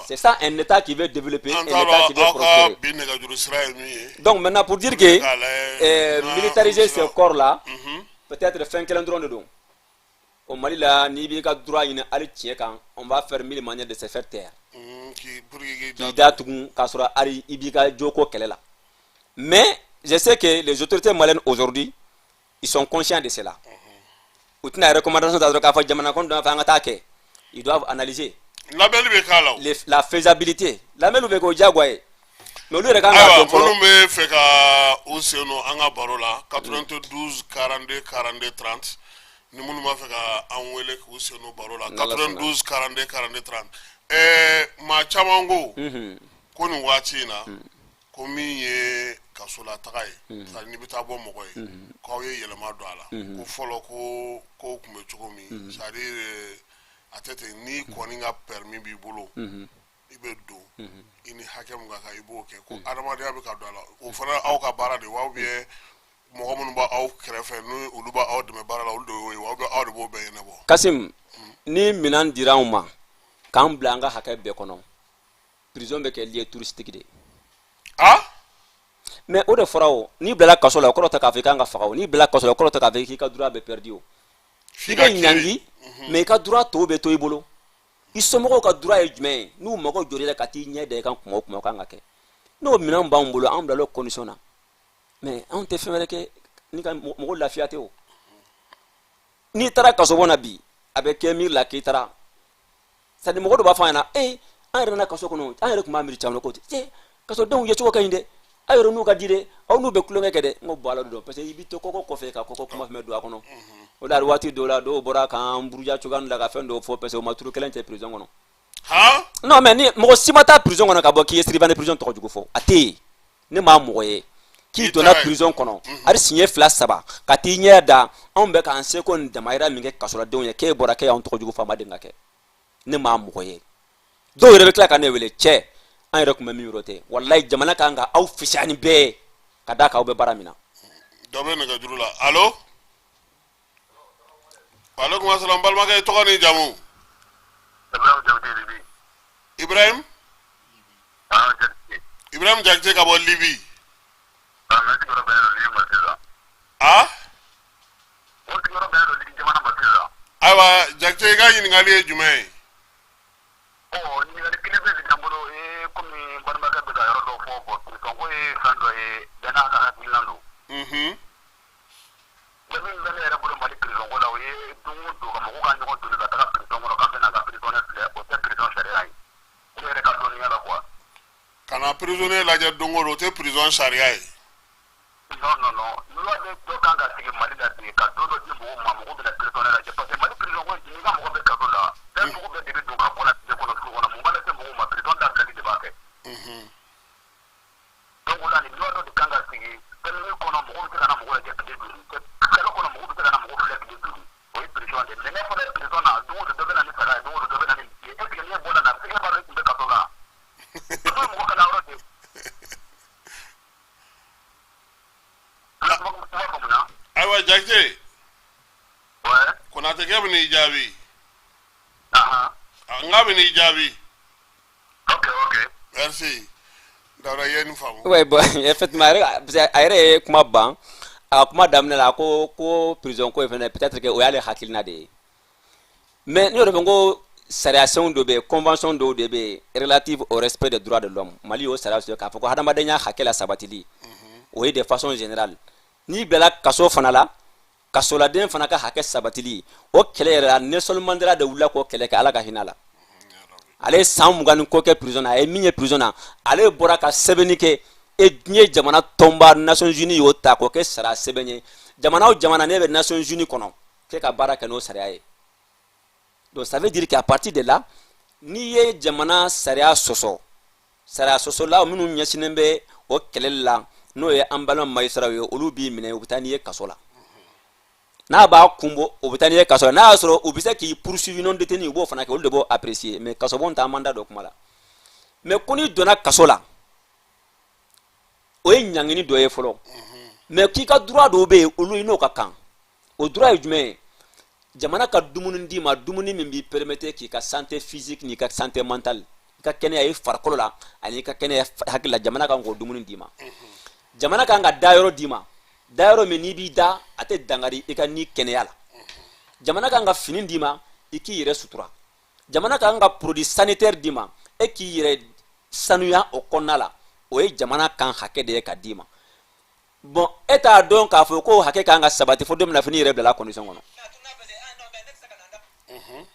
B: C'est ça un État qui veut développer, un État qui veut prospérer. Donc maintenant, pour dire que militariser ces corps-là, peut-être fɛn kelen dɔrɔn de don. Au Mali la, n'i b'i ka droit ɲini hali tiɲɛ kan, on va faire mille manières de se faire taire. K'i da tugun k'a sɔrɔ hali i b'i ka joko kɛlɛ la. Mais je sais que les autorités maliennes aujourd'hui, ils sont conscients de cela. U tɛna recommandation ta dɔrɔn k'a fɔ jamana kɔnɔ fɛ an ka taa kɛ. Ils doivent analyser
A: Labɛnni bɛ k'a la o.
B: La faisabilité, labɛnni bɛ kɛ, o diyagoya ye, mais olu yɛrɛ kan k'a dɔn fɔlɔ.
A: Minnu bɛ fɛ ka u sen don an ka baro la, 92 42 42 30, ni minnu b'a fɛ ka an wele k'u sen don baro la, 92 42 42 30. Maa caman ko ko nin waati in na, ko min ye kasolataga ye, n'i bɛ taa bɔ mɔgɔ ye, k'aw ye yɛlɛma don a la, ko fɔlɔ ko kow tun bɛ cogo min, c'est à dire a tɛ ten, n'i kɔni ka permis b'i bolo, i bɛ don, i ni hakɛ min ka kan, i b'o kɛ, ko adamadenya bɛ ka don a la. O fana aw ka baara de wa, ou bien mɔgɔ minnu b'aw kɛrɛfɛ, ni olu b'aw dɛmɛ baara la, olu de y'o ye wa, ou bien aw de b'o bɛɛ ɲɛnabɔ?
B: Kasim, ni minɛn dira anw ma k'an bila an ka hakɛ bɛɛ kɔnɔ, prison bɛ kɛ lieu touristique de ye.
A: Ah.
B: Mais o de fɔra o, n'i bilala kaso la, o kɔrɔ tɛ k'a fɔ i kan ka faga o. N'i bilala kaso la, o kɔrɔ tɛ k'a fɔ k'i ka droit bɛ perdu o. I bɛ ɲangi, mais i ka droit tɔw bɛ to i bolo. I somɔgɔw ka droit ye jumɛn ye? N'u mago jɔr'i la ka t'i ɲɛ da i kan kuma o kuma, o kan ka kɛ. N'o minɛnw b'anw bolo, an bilala o condition na, mais anw tɛ fɛn wɛrɛ kɛ ni ka mɔgɔ lafiya tɛ o. N'i taara kasobon na bi, a bɛ kɛ miiri la k'i taara, c'est à dire mɔgɔ dɔ b'a fɔ an ɲɛna: e an yɛrɛ nana kaso kɔnɔ, an yɛrɛ tun b'a miiri caman ko cɛ kasodenw ye cogo ka ɲi dɛ, aw yɛrɛ n'u ka di dɛ, aw n'u bɛ tulonkɛ kɛ dɛ. N ko bɔ ala dɔn, parce que i bɛ to kɔkɔ kɔfɛ ka kɔkɔ kuma fɛn don a kɔnɔ. O de la, waati dɔw la, dɔw bɔra k'an buruja cogoya la ka fɛn dɔw fɔ, parce que o ma turu kelen cɛ prison kɔnɔ. Non, mais ni mɔgɔ si ma taa prison kɔnɔ ka bɔ k'i ye surveillant de prison tɔgɔ jugu fɔ, a tɛ yen. Ne maa mɔgɔ ye k'i donna prison kɔnɔ hali siɲɛ fila saba ka t'i ɲɛ da anw bɛ k'an seko ni damayira min kɛ kasoladenw ye, k'e bɔra k'e y'anw tɔgɔ jugu fɔ, a ma deli ka kɛ. Ne maa mɔgɔ ye dɔw yɛrɛ bɛ tila ka ne wele: cɛ, an yɛrɛ tun bɛ min yɔrɔ tɛ, walayi jamana kan ka aw fisaya ni bɛɛ ye ka d'a kan aw bɛ baara min na.
A: Dɔ bɛ nɛgɛjuru la. Allo, waaleykum asalaam, balimakɛ, i tɔgɔ ni jamu? Ibrahim, Ibrahim Jakite ka bɔ Libi. Ah, ayiwa Jakite, i ka ɲininkali ye jumɛn ye?
C: Ɲininkali kelen bɛ de bolo. Komi balimakɛ bɛ ka yɔrɔ dɔ fɔ, bɔn, prison ko ye fɛn dɔ ye, bɛɛ n'a ka hakilina don. Jaabi min bɛ ne yɛrɛ bolo Mali prison ko la, o ye don o don ka mɔgɔw ka ɲɔgɔn doni ka taga prison kɔnɔ k'an bɛ na ka prisonnier filɛ, o tɛ prison sariya ye ne yɛrɛ ka dɔnniya la, quoi.
A: Ka na prisonnier lajɛ don o don, o tɛ prison sariya ye.
C: Non, non, non, loi de dɔ kan ka sigi Mali la bi ka don dɔ di mɔgɔw ma, mɔgɔw bɛna prisonnier lajɛ, parce que Mali prison ko, n'i ka mɔgɔ bɛ kaso la, fɛn sugu bɛɛ de bɛ don ka bɔ la tile kɔnɔ, su kɔnɔ. Mun b'a lase mɔgɔw ma? Prison dabilali de b'a kɛ. Donc o la, nin loi dɔ de kan ka sigi semaine kɔnɔ, mɔgɔw bɛ se ka na mɔgɔw lajɛ tile 5, kalo kɔnɔ mɔgɔw bɛ se ka na mɔgɔw filɛ tile 5. O ye prison de ye. Mais ne fɔra prison na, don o don dɔ bɛ na ni saga ye, don o don dɔ bɛ na ni misi ye. Est ce que n'i ye bɔ la, a bɛ se k'e b'a dɔn i tun bɛ kaso la? O ye mɔgɔ kalan yɔrɔ de ye. Kuma faamuya.
A: Ayiwa Jakite. Konatekɛ bɛ n'i jaabi. N k'a bɛ n'i jaabi.
C: Ok.
A: Merci Dawuda, i ye nin faamu.
B: Oui, bon, effectivement, a yɛrɛ, parce que a yɛrɛ ye kuma ban a ka kuma daminɛ la, a ko ko prison ko in fɛnɛ, peut-être que o y'ale hakilina de ye. Mais ne y'o de fɔ n ko sariya dɔ bɛ yen, convention dɔw de bɛ yen relative au respect des droits de l'homme. Mali y'o sariya sɔrɔ k'a fɔ ko hadamadenya hakɛ la sabatili, o ye de façon générale. N'i bilala kaso fana la, kasoladen fana ka hakɛ sabatili, o kɛlɛ yɛrɛ la, Nelson Mandela de wulila k'o kɛlɛ kɛ, Ala ka hinɛ la. Ale ye san 20 ni kɔ kɛ prison na. A ye min ye prison na, ale bɔra ka sɛbɛnni kɛ e diɲɛ jamana tɔnba Nations Unies y'o ta k'o kɛ sariya sɛbɛn ye. Jamana o jamana n'e bɛ Nations Unies kɔnɔ, k'e ka baara kɛ n'o sariya ye. Donc ça veut dire qu'à partir de là, n'i ye jamana sariya sɔsɔ, sariya sɔsɔla minnu ɲɛsinnen bɛ o kɛlɛli la, n'o ye an balima magistrat ye, olu b'i minɛ, u bɛ taa n'i ye kaso la. N'a b'a kun bɔ, u bɛ taa n'i ye kaso la. N'a y'a sɔrɔ u bɛ se k'i poursuivi non détenu, u b'o fana kɛ, olu de b'o apprécier. Mais kasobon t'an man da don kuma la. Mais ko n'i donna kaso la, o ye ɲangini dɔ ye fɔlɔ. Mais k'i ka droit dɔw bɛ yen, olu i n'o ka kan. O droit ye jumɛn ye? Jamana ka dumuni d'i ma, dumuni min b'i permettre k'i ka santé physique n'i ka santé mentale, i ka kɛnɛya i farikolo la ani i ka kɛnɛya hakili la, jamana kan k'o dumuni d'i ma. Jamana kan ka dayɔrɔ d'i ma, dayɔrɔ min n'i b'i da, a tɛ dangari i ka ni kɛnɛya la. Jamana kan ka fini d'i ma, i k'i yɛrɛ sutura. Jamana kan ka produit sanitaire d'i ma, e k'i yɛrɛ sanuya o kɔnɔna la. O ye jamana kan hakɛ de ye ka d'i ma. Bon, e t'a dɔn k'a fɔ ko hakɛ kan ka sabati fo don min na, fo n'i yɛrɛ bilala condition kɔnɔ.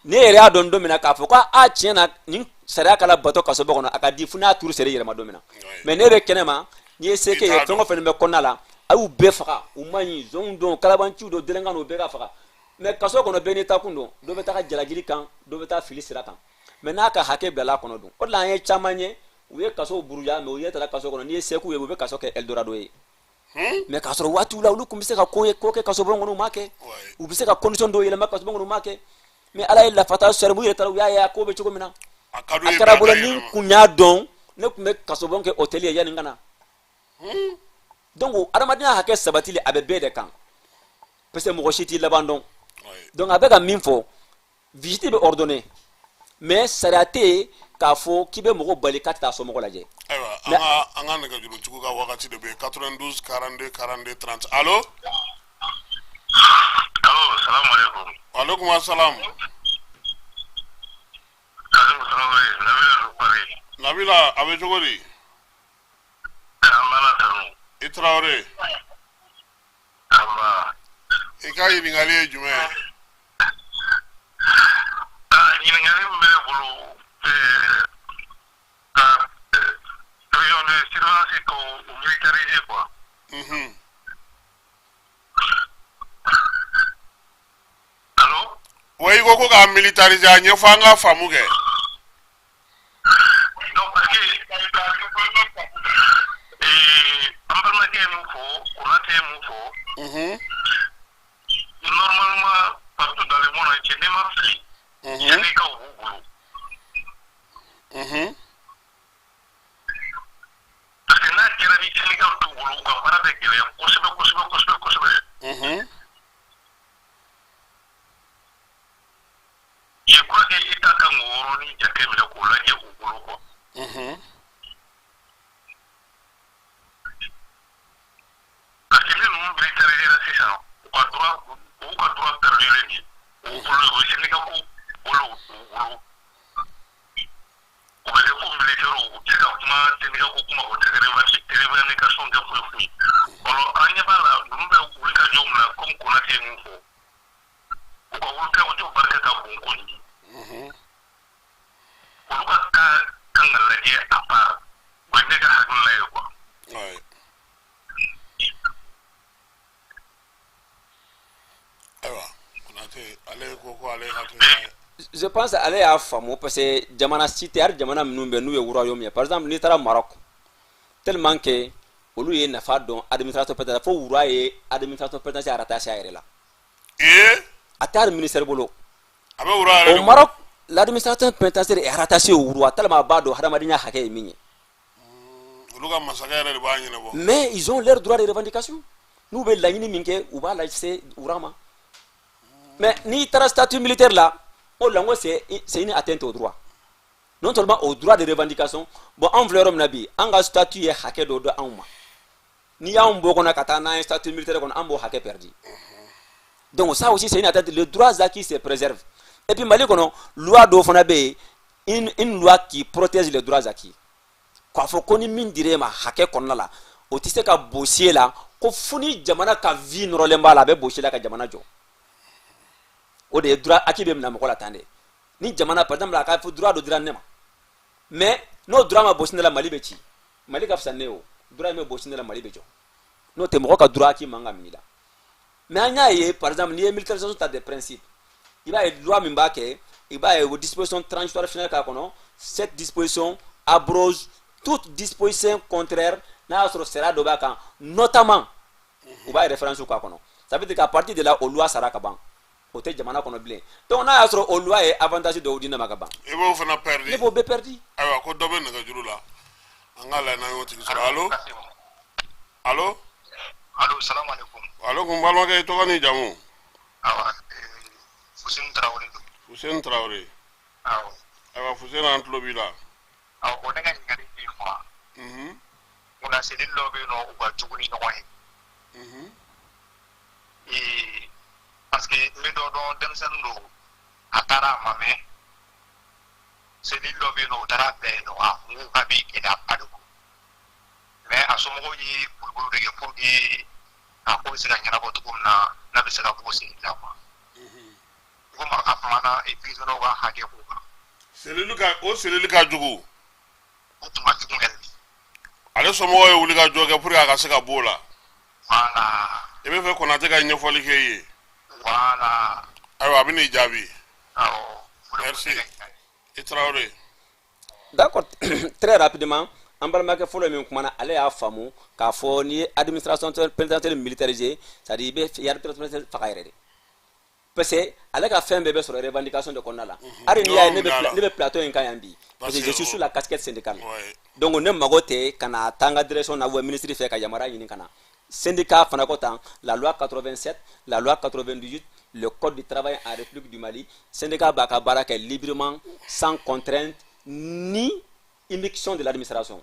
B: Ne yɛrɛ y'a dɔn don min na k'a fɔ ko a tiɲɛ na, nin sariya kala bato kaso kɔnɔ, a ka di fo n'a turu sera i yɛrɛ ma don min na. Mais ne bɛ kɛnɛ ma, n'i ye se kɛ ye, fɛn o fɛn bɛ kɔnɔna la, a y'u bɛɛ faga, u man ɲi, zonw don, kalabanciw don, délinquants don, u bɛɛ ka faga. Mais kaso kɔnɔ, bɛɛ n'i takun don. Dɔ bɛ taga jalajili kan, dɔ bɛ taa fili sira kan. Mais n'a ka hakɛ bilala kɔnɔ dun, o de la an ye caman ye, u ye kaso buruja, mais u ye taara kaso kɔnɔ, n'i ye seku ye, u bɛ kaso kɛ Eldorado ye. Mais k'a sɔrɔ waatiw la, olu tun bɛ se ka ko ye, ko kɛ kasobon kɔnɔ, u m'a kɛ. U bɛ se ka condition dɔw yɛlɛma kasobon kɔnɔ, u m'a kɛ. Mais Ala ye lafata sɔrɔ, u yɛrɛ taara, u y'a ye a ko bɛ cogo min na.
A: A ka d'u
B: A
A: ye.
B: kɛra bolo
A: bɛɛ
B: ni
A: yɛlɛma.
B: Kun y'a dɔn, ne tun bɛ kasobon kɛ hôtel ye yanni n ka na. Donc adamadenya hakɛ sabatili, a bɛ bɛɛ de kan, parce que mɔgɔ si t'i laban dɔn. Donc a bɛ ka min fɔ, visite bɛ ordonné, mais sariya tɛ yen k'a fɔ k'i bɛ mɔgɔ bali k'a tɛ taa somɔgɔ lajɛ.
A: Ayiwa, an ka nɛgɛjurutigiw ka wagati de bɛ yen, 92 42 42 30. Allo?
C: Allo, salam alaikum.
A: Aleykum assalam.
C: Kasim Traoré, Nabila de Paris.
A: Nabila, a bɛ cogo di?
C: An b'Ala tanu.
A: I Traoré.
C: An ba.
A: I ka ɲininkali ye jumɛn ye?
C: Ah, ɲininkali min bɛ ne bolo, ka prison de surveillance k'o militariser quoi. Allo?
A: Wa i ko k'a militariser, a ɲɛfɔ an ka faamu kɛ.
C: Non, parce que an balimakɛ ye mun fɔ, Konate ye mun fɔ, normalement partout dans le monde entier, ne ma fili, syndicats b'u bolo. Parce que n'a kɛra ni syndicat t'u bolo, u ka baara bɛ gɛlɛya kosɛbɛ kosɛbɛ kosɛbɛ kosɛbɛ. Je crois que État kan k'o yɔrɔnin jateminɛ k'o lajɛ u bolo quoi. Parce que ni ninnu militarisé sisan, u ka droit perdulen de u bolo, o syndicat ko bolo u bolo. U bɛ kɛ ko militaire, u tɛ se ka kuma syndicat ko kuma, u tɛ se ka revendication kɛ foyi foyi. Alors an ɲɛ b'a la, ninnu bɛ wuli ka jɔ mun na, comme Konate ye mun fɔ, u ka wuli ka jɔ barika ka bon kojugu. Olu ka kan ka lajɛ à part, o ye ne ka hakilina ye quoi.
A: Ayiwa, Konate, ale ko ale hakilina ye.
B: Je pense ale y'a faamu, parce que jamana si tɛ, hali jamana minnu bɛ n'u ye royaume ye, par exemple n'i taara Maroc, tellement que olu ye nafa dɔn administration pénitentiaire, fo roi ye administration pénitentiaire rattaché a yɛrɛ la. A tɛ hali ministère bolo.
A: A bɛ roi yɛrɛ
B: Au
A: de bolo.
B: Maroc, l'administration pénitentiaire est rattachée au roi, tellement a b'a dɔn hadamadenya hakɛ ye min ye.
A: Olu ka masakɛ yɛrɛ de b'a ɲɛnabɔ.
B: Mais ils ont leur droit de revendication. N'u bɛ laɲini min kɛ, u b'a lase roi ma. Mais n'i taara statut militaire la, o la n ko c'est une atteinte au droit, non seulement au droit de revendication. Bon, anw filɛ yɔrɔ min na bi, an ka statut ye hakɛ dɔ di anw ma. N'i y'anw bɔ kɔnɔ ka taa n'an ye statut militaire kɔnɔ, an b'o hakɛ perdu. Donc ça aussi, c'est une atteinte. Les droits acquis se préservent. Et puis Mali kɔnɔ, loi dɔw fana bɛ yen, une loi qui protège les droits acquis, k'a fɔ ko ni min dir'e ma hakɛ kɔnɔna la, o tɛ se ka bosi e la, ko fo ni jamana ka vie nɔrɔlen b'a la, a bɛ bosi la ka jamana jɔ. O de ye droit acquis bɛ minɛ mɔgɔ la tan de. Ni jamana, par exemple, a ka fɔ droit dɔ dira ne ma, mais n'o droit ma bosi ne la, Mali bɛ ci, Mali ka fisa ne ye, o droit in bɛ bosi ne la, Mali bɛ jɔ. N'o tɛ, mɔgɔ ka droit acquis man ka minɛ i la. Mais an y'a ye, par exemple, n'i ye militarisation ta des principes, i b'a ye loi min b'a kɛ. I b'a ye o disposition transitoire finale k'a kɔnɔ: cette disposition abroge toute disposition contraire. N'a y'a sɔrɔ sariya dɔ b'a kan, notamment u b'a référence k'a kɔnɔ. Ça veut dire qu'à partir de là, o loi sara ka ban, o tɛ jamana kɔnɔ bilen. Donc n'a y'a sɔrɔ o loi ye avantage dɔw di ne ma ka ban,
A: I b'o fana perdu.
B: Ne b'o bɛɛ perdu.
A: Ayiwa, ko dɔ bɛ nɛgɛjuru la, an k'a lajɛ n'an y'o tigi sɔrɔ. Allo, allo?
C: Allo, salam alaikum.
A: Aleykum, balimakɛ, i tɔgɔ ni jamu?
C: Awa, Fuseni Tarawele don.
A: Fuseni Tarawele.
C: Awɔ.
A: Ayiwa Fuseni, an tulo b'i la.
C: Awɔ, bon, ne ka ɲininkali b'i quoi. Munna cellule dɔw bɛ yen nɔ, u ka jugu ni ɲɔgɔn ye? Parce que n bɛ dɔ dɔn, denmisɛnnin don, a taara a ma mɛn, cellule dɔ bɛ yen nɔ, u taara bila yen nɔ, a kun ko k'a bɛ gɛlɛyaba de kɔnɔ. Mais a somɔgɔw ye boliboli de kɛ pour que a ko bɛ se ka ɲɛnabɔ cogo min na, n'a bɛ se ka bɔ cellule la quoi. Komi a kumana prisonniers ka hakɛ ko kan.
A: Cellule ka, o cellule ka jugu.
C: O tun ka jugu yɛrɛ de.
A: Ale somɔgɔw ye wuli ka jɔ kɛ pour que a ka se ka bɔ o la.
C: Voilà.
A: I bɛ fɛ Konate ka ɲɛfɔli kɛ i ye.
C: Voilà.
A: Ayiwa, a bɛ n'i jaabi.
C: Awɔ.
A: Merci. I Tarawele.
B: D'accord, très rapidement, an balimakɛ fɔlɔ min kumana, ale y'a faamu k'a fɔ n'i ye administration pénitentiaire militarisée, c'est à dire i bɛ administration pénitentiaire faga yɛrɛ de, parce que ale ka fɛn bɛɛ bɛ sɔrɔ revendication de kɔnɔna la. Hali n'i y'a ye ne bɛ plateau in kan yan bi, parce que je suis sous la casquette syndicale. Donc ne mago tɛ ka na taa n ka direction na ou ministre fɛ ka yamaruya ɲini ka na. Syndicat fana ko tan, la loi 87, la loi 98, le code du travail en République du Mali, syndicat b'a ka baara kɛ librement, sans contrainte ni immixtion de l'administration.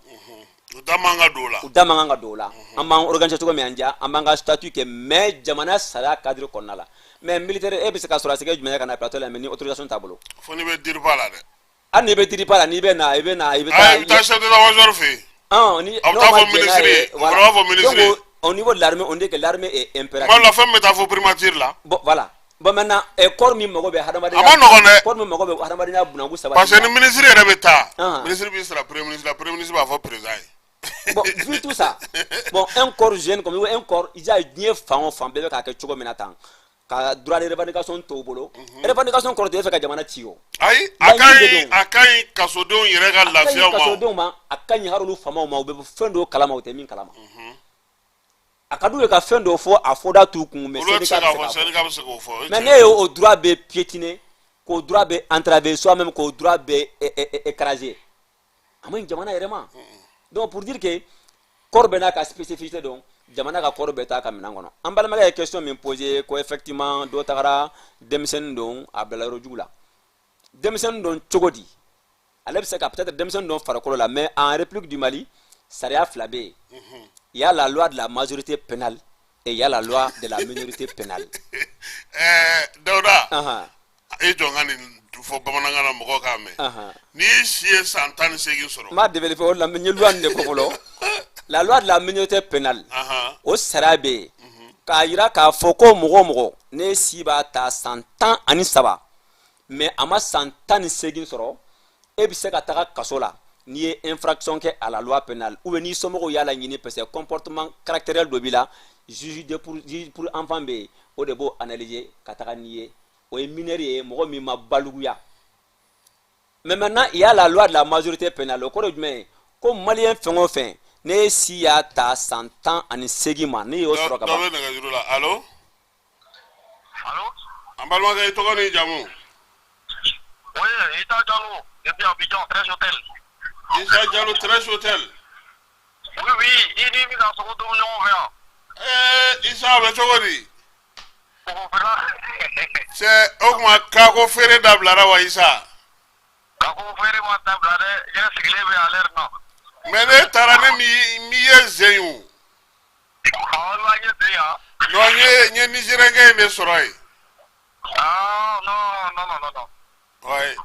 A: U da man ka don o la.
B: U da man kan ka don o la. An b'an organiser cogo min an diya, an b'an ka statut kɛ, mais jamana sariya cadre kɔnɔna la. Mais militaire, e bɛ se ka sɔrɔ a sɛgɛ jumɛn ka na plateau la, mais ni autorisation t'a bolo?
A: Fo n'i bɛ DIRPA la dɛ.
B: Hali n'i bɛ DIRPA la, n'i bɛ na, i bɛ na, i bɛ
A: taa, i bɛ taa chef d'état-major fɛ yen.
B: Ah, ni
A: A bɛ taa fɔ ministre ye, o fana b'a fɔ ministre ye.
B: Donc au niveau de l'armée, on dit que l'armée est impérative.
A: Kuma dɔ la, fɛn min bɛ taa fo primature la.
B: Bon, voilà. Bon, maintenant, corps min mago bɛ hadamadenya,
A: A ma nɔgɔn dɛ.
B: Corps min mago bɛ hadamadenya bunakun sabati.
A: Parce que ni ministre yɛrɛ bɛ taa,
B: Ah.
A: ministre b'i sara premier ministre la, premier ministre b'a fɔ président ye.
B: Bon, vu tout ça, bon, un corps jeune comme un corps, i y'a ye, diɲɛ fan o fan bɛɛ bɛ k'a kɛ cogo min na tan, ka droit de revendication to u bolo. Revendication kɔrɔ tɛ e fɛ ka jamana ci o.
A: Ayi, a ka
B: Laɲini de
A: ɲi
B: don.
A: a ka ɲi kasodenw yɛrɛ ka
B: A ka ɲi
A: lafiya ma.
B: kasodenw ma, a ka ɲi hali olu faamaw ma, u bɛ fɛn dɔw kalama, u tɛ min kalama. A ka d'u ye ka fɛn dɔw fɔ, a fɔda t'u kun, mais
A: Olu tɛ se
B: syndicat
A: k'a
B: bɛ
A: fɔ,
B: se k'a fɔ.
A: syndicat bɛ se k'o fɔ. O ye
B: Mais
A: tiɲɛ.
B: ne ye o droit bɛ piétiner, k'o droit bɛ entraver, soit même k'o droit bɛ écraser, a ma ɲi jamana yɛrɛ ma. Donc pour dire que corps bɛɛ n'a ka spécificité don, jamana ka corps bɛɛ t'a ka minɛn kɔnɔ. An balimakɛ ye question min posé ko effectivement dɔ tagara, denmisɛnnin don, a bila yɔrɔ jugu la. Denmisɛnnin don cogo di? Ale bɛ se ka peut-être denmisɛnnin don farikolo la, mais en République du Mali, sariya fila bɛ yen: il y a la loi de la majorité pénale et il y a la loi de la minorité pénale.
A: Dawuda,
B: Ahan.
A: e jɔ n ka nin fɔ bamanankan na, mɔgɔw k'a mɛn. N'i si ye san 18 sɔrɔ.
B: N b'a développer o de la, n ye loi nin de fɔ fɔlɔ, la loi de la minorité pénale. O sariya bɛ yen k'a yira k'a fɔ ko mɔgɔ o mɔgɔ ne si b'a ta san 13, mais a ma san 18 sɔrɔ, e bɛ se ka taga kaso la n'i ye infraction kɛ à la loi pénale, ou bien n'i somɔgɔw y'a laɲini, parce que comportement caractériel dɔ b'i la, juge pour enfant bɛ yen, o de b'o analyser ka taga n'i ye. O ye mineur ye, mɔgɔ min ma balikuya. Mais maintenant, il y a la loi de la majorité pénale. O kɔrɔ ye jumɛn ye? Ko malien fɛn o fɛn ne si y'a ta san 18 ma, ne y'o sɔrɔ ka
A: Dɔ
B: ban.
A: bɛ nɛgɛjuru la. Allo?
C: Allo?
A: An balimakɛ, i tɔgɔ n'i jamu?
C: Oui, Issa Diallo, depuis Abidjan, Très Hôtel.
A: Isa Jalo, Très Hôtel.
C: Oui, i ni min ka sogo dun ɲɔgɔn fɛ yan.
A: Isa, a bɛ cogo di?
C: Sogo feerela.
A: Cɛ, o tuma kako feere dabilara wa, Isa?
C: Ka ko feere ma dabila dɛ, n yɛrɛ sigilen bɛ à l'air na.
A: Mais ne taara, ne mi ye zen o.
C: Awɔ, i b'a ɲɛ sen yan.
A: Non, n ye nigérienkɛ in de sɔrɔ yen.
C: Ah, non, non, non, non, non.
A: Ouais.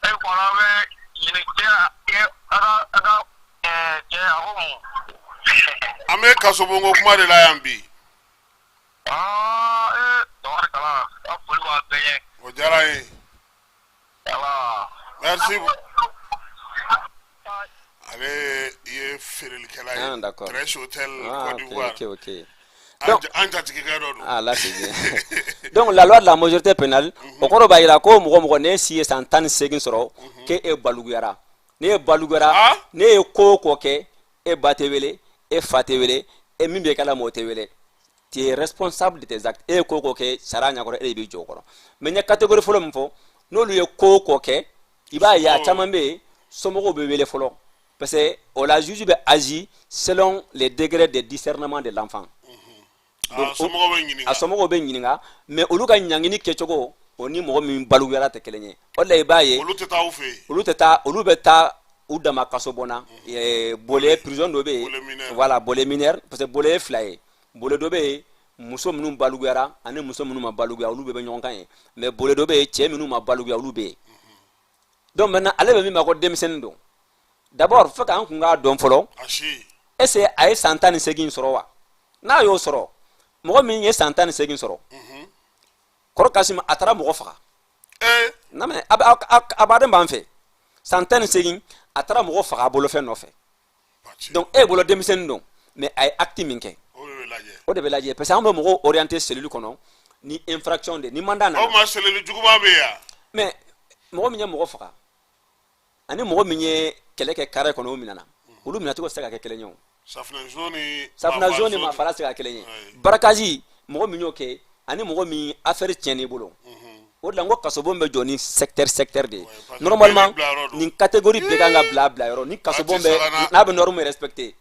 C: E kɔni bɛ ɲini cɛ a ka cɛ a ko mun?
A: An bɛ kasobonko kuma de la yan bi.
C: Ah, tabarikala, a foli b'a bɛɛ ɲɛ.
A: O diyara n ye.
C: Voilà.
A: Merci. Ale ye feerelikɛla ye.
B: Ah, d'accord.
A: Très Hôtel,
B: Ah,
A: Côte
B: ok,
A: d'Ivoire.
B: ok. Donc
A: An jatigikɛ dɔ don.
B: Ah là, c'est bien. Donc la loi de la majorité pénale, o kɔrɔ b'a jira ko mɔgɔ mɔgɔ n'e si ye san 18 sɔrɔ, k'e e baluguyara, n'e baluguyara, n'e ye ko o ko kɛ, e ba tɛ wele, e fa tɛ wele, e min bɛ k'a la mɔgɔ tɛ wele. Tu es responsable de tes actes. E ye ko o ko kɛ sariya ɲɛkɔrɔ, e de b'i jɔ o kɔrɔ. Mais n ye catégorie fɔlɔ min fɔ, n'olu ye ko o ko kɛ, i b'a ye a caman bɛ yen, somɔgɔw bɛ wele fɔlɔ, parce que o la juge bɛ agir selon les degrés de discernement de l'enfant.
A: A somɔgɔw bɛ ɲininka.
B: A somɔgɔw bɛ ɲininka, mais olu ka ɲangini kɛcogo, o ni mɔgɔ min baluguyara tɛ kelen ye. O de la i b'a ye
A: Olu tɛ taa aw fɛ yen.
B: Olu tɛ taa, olu bɛ taa u dama kasobon na, bole prison dɔ bɛ yen.
A: Bole mineur.
B: Voilà, bole mineur, parce que bole ye fila ye. Bole dɔ bɛ yen, muso minnu baluguyara ani muso minnu ma baluguya, olu bɛɛ bɛ ɲɔgɔn kan ye. Mais bole dɔ bɛ yen, cɛ minnu ma baluguya, olu bɛ yen. Donc maintenant, ale bɛ min ma ko denmisɛnnin don, d'abord fo k'an kun k'a dɔn fɔlɔ.
A: A si.
B: Est ce que a ye san 18 sɔrɔ wa? N'a y'o sɔrɔ, mɔgɔ min ye san 18 sɔrɔ, kɔrɔ Kasimu, a taara mɔgɔ faga. Non mais a baden b'an fɛ, san 18, a taara mɔgɔ faga a bolofɛn nɔfɛ.
A: Pati.
B: Donc e bolo denmisɛnnin don, mais a ye acte min kɛ,
A: O de bɛ lajɛ.
B: O de bɛ lajɛ, parce que an bɛ mɔgɔw orienter cellule kɔnɔ ni infraction de ni mandat
A: O
B: nana.
A: ma cellule juguman bɛ yan.
B: Mais mɔgɔ min ye mɔgɔ faga ani mɔgɔ min ye kɛlɛ kɛ carré kɔnɔ, o minɛna, olu minɛcogo tɛ se ka kɛ kelen ye o.
A: Safunɛzo ni
B: Safunɛzo ni mafara tɛ se ka kelen ye.
A: Ayi.
B: Braquage, mɔgɔ min y'o kɛ ani mɔgɔ min affaire tiɲɛn'i bolo, o de la n ko kasobon bɛ jɔ ni secteur secteur de ye.
A: Parce que
B: Normalement
A: bɛɛ ni bilayɔrɔ don.
B: nin catégorie bɛɛ kan ka bila bila yɔrɔ ni kasobon
A: Waati
B: bɛ
A: sera.
B: n'a bɛ norme respecter.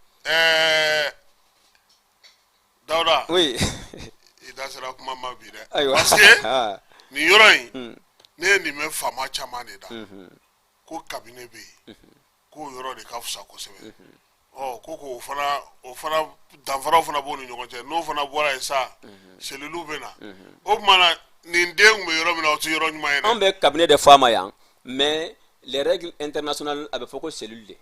A: Dawuda.
B: Oui.
A: I da sera kuma ma bi dɛ.
B: Ayiwa.
A: Parce que nin yɔrɔ in, ne ye nin mɛn faama caman de da ko cabinet bɛ yen, k'o yɔrɔ de ka fisa kosɛbɛ. Ɔ ko k'o fana danfaraw fana b'o ni ɲɔgɔn cɛ. N'o fana bɔra yen sa, cellule bɛ na. O tuma na, nin den tun bɛ yɔrɔ min na, o tɛ yɔrɔ ɲuman ye
B: An
A: dɛ.
B: bɛ cabinet de fɔ a ma yan, mais les règles internationales, a bɛ fɔ ko cellule de,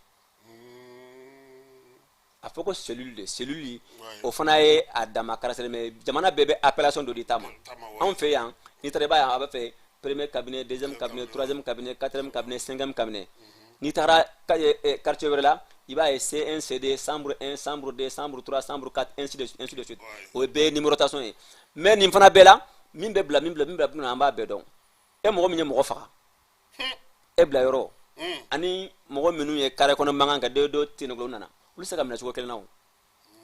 B: a fɔ ko cellule de, cellule. O fana ye a dama caractère, mais jamana bɛɛ bɛ appellation dɔ di ta ma.
A: Ta ma, ouais.
B: Anw fɛ yan, n'i taara, i b'a ye a bɛ fɛ premier cabinet, deuxième cabinet, troisième cabinet, quatrième cabinet, cinquième cabinet. N'i taara quartier wɛrɛ la, i b'a ye C1, C2, chambre 1, chambre 2, chambre 3, chambre 4, ainsi de suite, ainsi de suite. O ye bɛɛ ye numérotation ye. Mais nin fana bɛɛ la, min bɛ bila, min bila, min bila, min bila, an b'a bɛɛ dɔn. E mɔgɔ min ye mɔgɔ faga, e bila yɔrɔ ani mɔgɔ minnu ye carré kɔnɔ mankan kɛ, dɔ dɔ tenekolo nana, olu tɛ se ka minɛ cogo kelen na. O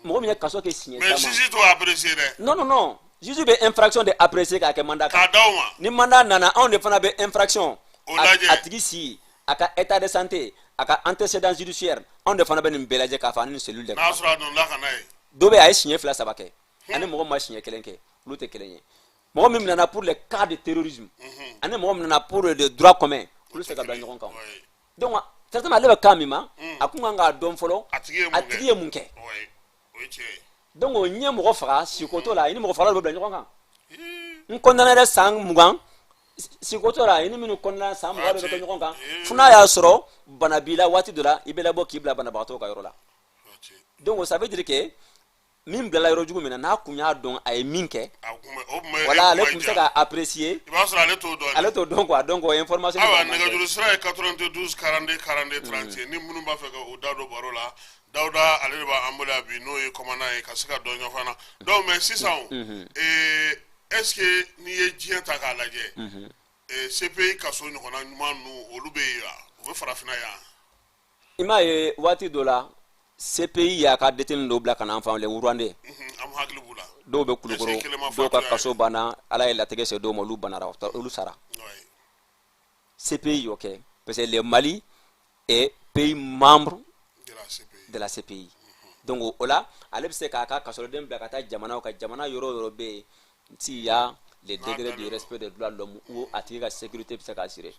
B: mɔgɔ min ye kaso kɛ siɲɛ
A: Mais
B: caman.
A: juge t'o apprécier dɛ.
B: Non, non, non, juge bɛ infraction de apprécier k'a kɛ mandat kan.
A: K'a d'aw ma.
B: Ni mandat nana, anw de fana bɛ infraction
A: O lajɛ.
B: A tigi si, a ka état de santé, a ka antécédent judiciaire, anw de fana bɛ nin bɛɛ lajɛ k'a fɔ ani nin cellule de
A: N'a
B: ka kan.
A: sɔrɔ a donna ka n'a ye.
B: Dɔ bɛ yen, a ye siɲɛ fila saba kɛ, ani mɔgɔ min ma siɲɛ kelen kɛ, olu tɛ kelen ye. Mɔgɔ min nana pour les cas de terrorisme ani mɔgɔ min nana pour le droit commun, olu tɛ se ka bila ɲɔgɔn kan o. Donc certainement, ale bɛ cas min ma, a kun kan k'a dɔn fɔlɔ
A: A tigi ye mun
B: a
A: kɛ.
B: tigi ye mun kɛ.
A: Ouais, o ye tiɲɛ ye.
B: Donc o ɲɛ mɔgɔ faga siko t'o la, i ni mɔgɔ fagala bɛ bila ɲɔgɔn kan. N condamné yɛrɛ san 20, siko t'o la, i ni minnu condamné san 20 bɛ kɛ ɲɔgɔn kan, fo n'a y'a sɔrɔ bana b'i la. Waati dɔ la, i bɛ labɔ k'i bila banabagatɔ ka yɔrɔ la.
A: Waati.
B: Donc ça veut dire que min bilala yɔrɔ jugu min na, n'a kun y'a dɔn a ye min kɛ,
A: A kun bɛ o kun bɛ
B: wala ale
A: kuma
B: kun bɛ se
A: diya.
B: ka apprécier.
A: I b'a sɔrɔ ale t'o dɔn.
B: Ale t'o dɔn quoi. Donc o information
A: Ayiwa,
B: de b'a manqué.
A: nɛgɛjuru sira ye 92 42 42 31. Ni minnu b'a fɛ ka u da don baro la, Dawuda ale de b'an bolo yan bi, n'o ye commandant ye, ka se ka dɔ ɲɛfɔ an na. Donc mais sisan o, est ce que n'i ye diɲɛ ta k'a lajɛ, CPI kaso ɲɔgɔnna ɲuman ninnu, olu bɛ yen wa? U bɛ farafinna yan?
B: I m'a ye, waati dɔ la, CPI y'a ka détenu dɔw bila ka na an fan, les Rwandais.
A: An hakili b'u la.
B: Dɔw bɛ Kulukɔrɔ.
A: Est-ce que kelen ma
B: Dɔw ka
A: fatu
B: kaso banna, Ala ye latigɛ se dɔw ma, olu banara, olu sara. CPI y'o kɛ parce que le Mali est pays membre
A: De la CPI.
B: de la CPI. Donc o la, ale bɛ se k'a ka kasoden bila ka taa jamana ka jamana yɔrɔ o yɔrɔ bɛ yen, s'il y a les degrés de respect des droits de l'homme ou a tigi ka sécurité bɛ se ka assurer.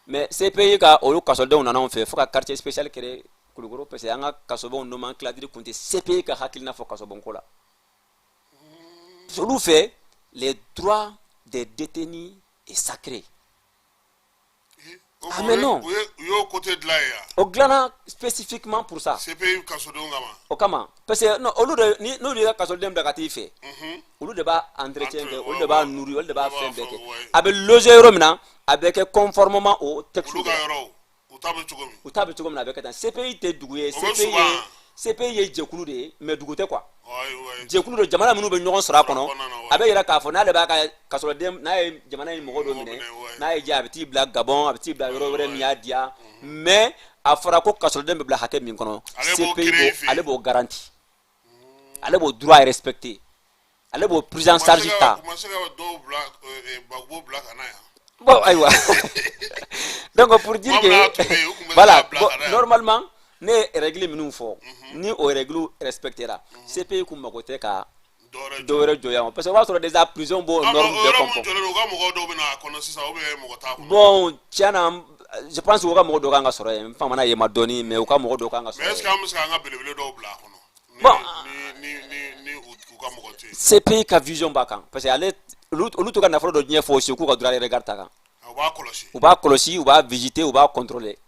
B: Mais CPI ka olu kasodenw nana anw fɛ fo ka quartier spécial créer Kulukɔrɔ, parce que an ka kasobonw nomenclature tun tɛ CPI ka hakilina fɔ kasobonko la. Olu fɛ, les droits des détenus est sacré. Ah, mais non.
A: U y'o côté dilan yen yan.
B: O dilanna spécifiquement pour ça.
A: CPI kasodenw kama.
B: O kama, parce que non, olu de ni n'olu y'a kasoden bila ka t'i fɛ, olu de b'a entretien kɛ, olu de b'a nourrir, olu de b'a fɛn bɛɛ kɛ. A bɛ loger yɔrɔ min na, a bɛ kɛ conformément au texte.
A: Olu ka yɔrɔw, u ta bɛ cogo min.
B: U ta bɛ cogo min na, a bɛ kɛ tan. CPI tɛ dugu ye.
A: O bɛ
B: CPI ye
A: souvent.
B: CPI ye jɛkulu de ye, mais dugu tɛ quoi. Jɛkulu don, jamana minnu bɛ ɲɔgɔn sɔrɔ a kɔnɔ. A bɛ yira k'a fɔ n'ale b'a ka kasɔrɔden, n'a ye jamana in mɔgɔ dɔ minɛ, n'a ye diya, a bɛ t'i bila Gabon, a bɛ t'i bila yɔrɔ wɛrɛ min y'a diya. Mais a fɔra ko kasɔrɔden bɛ bila hakɛ min kɔnɔ, CPI b'o, ale b'o garanti, ale b'o droit respecter, ale b'o prise en charge ta. Bon, ayiwa, donc pour dire que voilà, bon, normalement ne ye règle minnu fɔ, ni o règle respectera, CPI kun mago tɛ ka dɔ wɛrɛ jɔ yan, parce que o b'a sɔrɔ déjà prison b'o norme bɛɛ conforme. Bon, tiɲɛ na, je pense que u ka mɔgɔ dɔ kan ka sɔrɔ yen. N famana yen ma dɔɔni, mais u ka mɔgɔ dɔ kan ka sɔrɔ
A: yen. Mais est ce que an bɛ se k'an ka belebele dɔw bila a kɔnɔ?
B: Bon,
A: ni u ka mɔgɔ tɛ yen.
B: CPI ka vision b'a kan, parce que ale, olu t'u ka nafolo dɔ diɲɛ fɔ o k'u ka droit de regard ta kan.
A: U b'a kɔlɔsi.
B: U b'a kɔlɔsi, u b'a visiter, u b'a contrôler.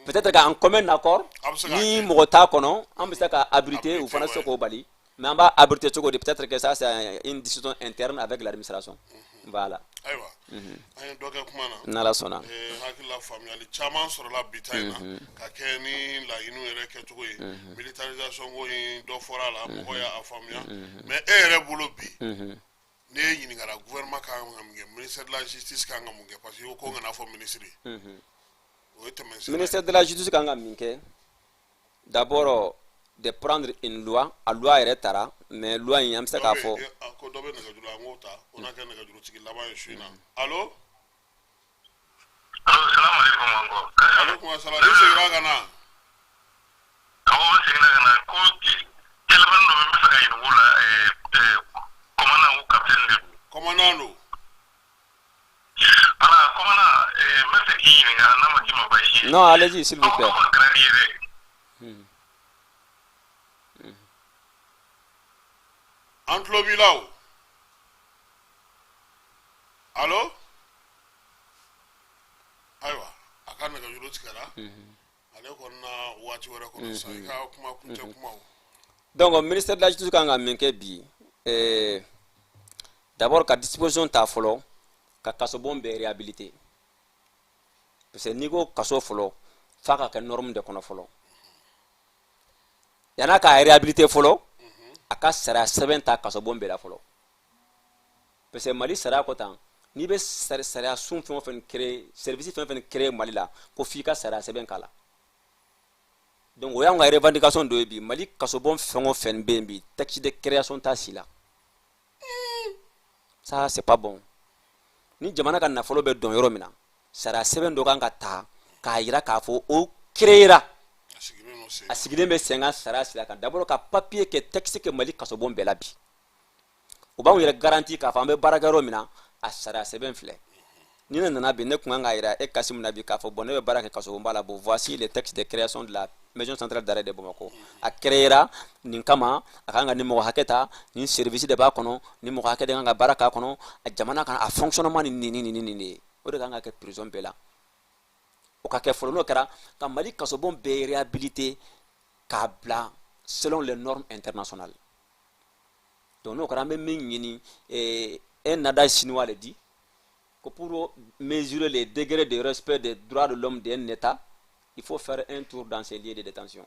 B: Peut-être qu'en commun accord, ni mɔgɔ t'a kɔnɔ, an bɛ se ka abriter, u fana tɛ se k'o bali. Mais an b'a abriter cogo di? Peut-être que ça, c'est une décision interne avec l'administration, voilà.
A: Ayiwa, an ye dɔ kɛ kuma na.
B: N'Ala sɔnna.
A: Hakilila faamuyali caman sɔrɔla bi ta in na ka kɛ ni laɲiniw yɛrɛ kɛcogo ye. Militarisation ko in, dɔ fɔra a la, mɔgɔ y'a faamuya. Mais e yɛrɛ bolo bi, ne ye ɲininkara, gouvernement kan ka mun kɛ, ministère de la Justice kan ka mun kɛ? Parce que i ko n kana fɔ ministre, o ye tɛmɛsira.
B: Ministère de la Justice kan ka min kɛ, d'abord de prendre une loi. A loi yɛrɛ tara, mais loi in, an bɛ se k'a fɔ.
A: Ko dɔ bɛ nɛgɛjuru la, an k'o ta, o n'a kɛ nɛgɛjurutigi laban ye su in na. Allo?
C: Allo, salamu aleykum encore.
A: Aleykum salam, i seginna ka na.
C: Awɔ, n seginna ka na. Ko téléphone dɔ bɛ, n bɛ fɛ ka ɲininka o la. Commandant ou capitaine de don?
A: Commandant don.
C: Voilà, commandant, n bɛ fɛ k'i ɲininka, n'a ma k'i ma baasi ye.
B: Non, allez-y, s'il vous plaît.
C: Aw ka grade yɛrɛ.
A: An tulo b'i la o. Allo? Ayiwa, a ka nɛgɛjuru tigɛra. Ale kɔni na waati wɛrɛ kɔnɔ sa, i ka kuma kuncɛ kumaw.
B: Donc ministère de la Justice kan ka min kɛ bi, d'abord ka disposition ta fɔlɔ ka kasobon bɛɛ réhabiliter, parce que n'i ko kaso fɔlɔ, f'a ka kɛ norme de kɔnɔ fɔlɔ. Yan'a ka réhabiliter fɔlɔ, a ka sariya sɛbɛn ta kasobon bɛɛ la fɔlɔ, parce que Mali sariya ko tan, n'i bɛ sariya sun fɛn o fɛn créer, service fɛn o fɛn créer Mali la, ko f'i ka sariya sɛbɛn k'a la. Donc o y'anw ka revendication dɔ ye bi. Mali kasobon fɛn o fɛn bɛ yen bi, texte de création t'a si la. Ça, c'est pas bon. Ni jamana ka nafolo bɛ dɔn yɔrɔ min na, sariya sɛbɛn dɔ kan ka ta k'a yira k'a fɔ o créera, a sigilen bɛ sen kan sariya sira kan. D'abord ka papier kɛ, texte kɛ Mali kasobon bɛɛ la bi, o b'anw yɛrɛ garanti k'a fɔ an bɛ baara kɛ yɔrɔ min na, a sariya sɛbɛn filɛ. Ni ne nana bi, ne kun kan k'a yira e Kasimu na bi k'a fɔ bon, ne bɛ baara kɛ kasobonba la, bon, voici les textes de création de la maison centrale d'arrêt de Bamako. A créera nin kama, a kan ka nin mɔgɔ hakɛ ta, nin service de b'a kɔnɔ, nin mɔgɔ hakɛ de kan ka baara k'a kɔnɔ, a jamana kan, a fonctionnement ni nin ni nin ni nin de ye. O de kan ka kɛ prison bɛɛ la. O ka kɛ fɔlɔ. N'o kɛra, ka Mali kasobon bɛɛ réhabiliter k'a bila selon les normes internationales. Donc n'o kɛra, an bɛ min ɲini, un adage chinois le dit que pour mesurer les degrés de respect des droits de l'homme d'un État, il faut faire un tour dans ces lieux de détention.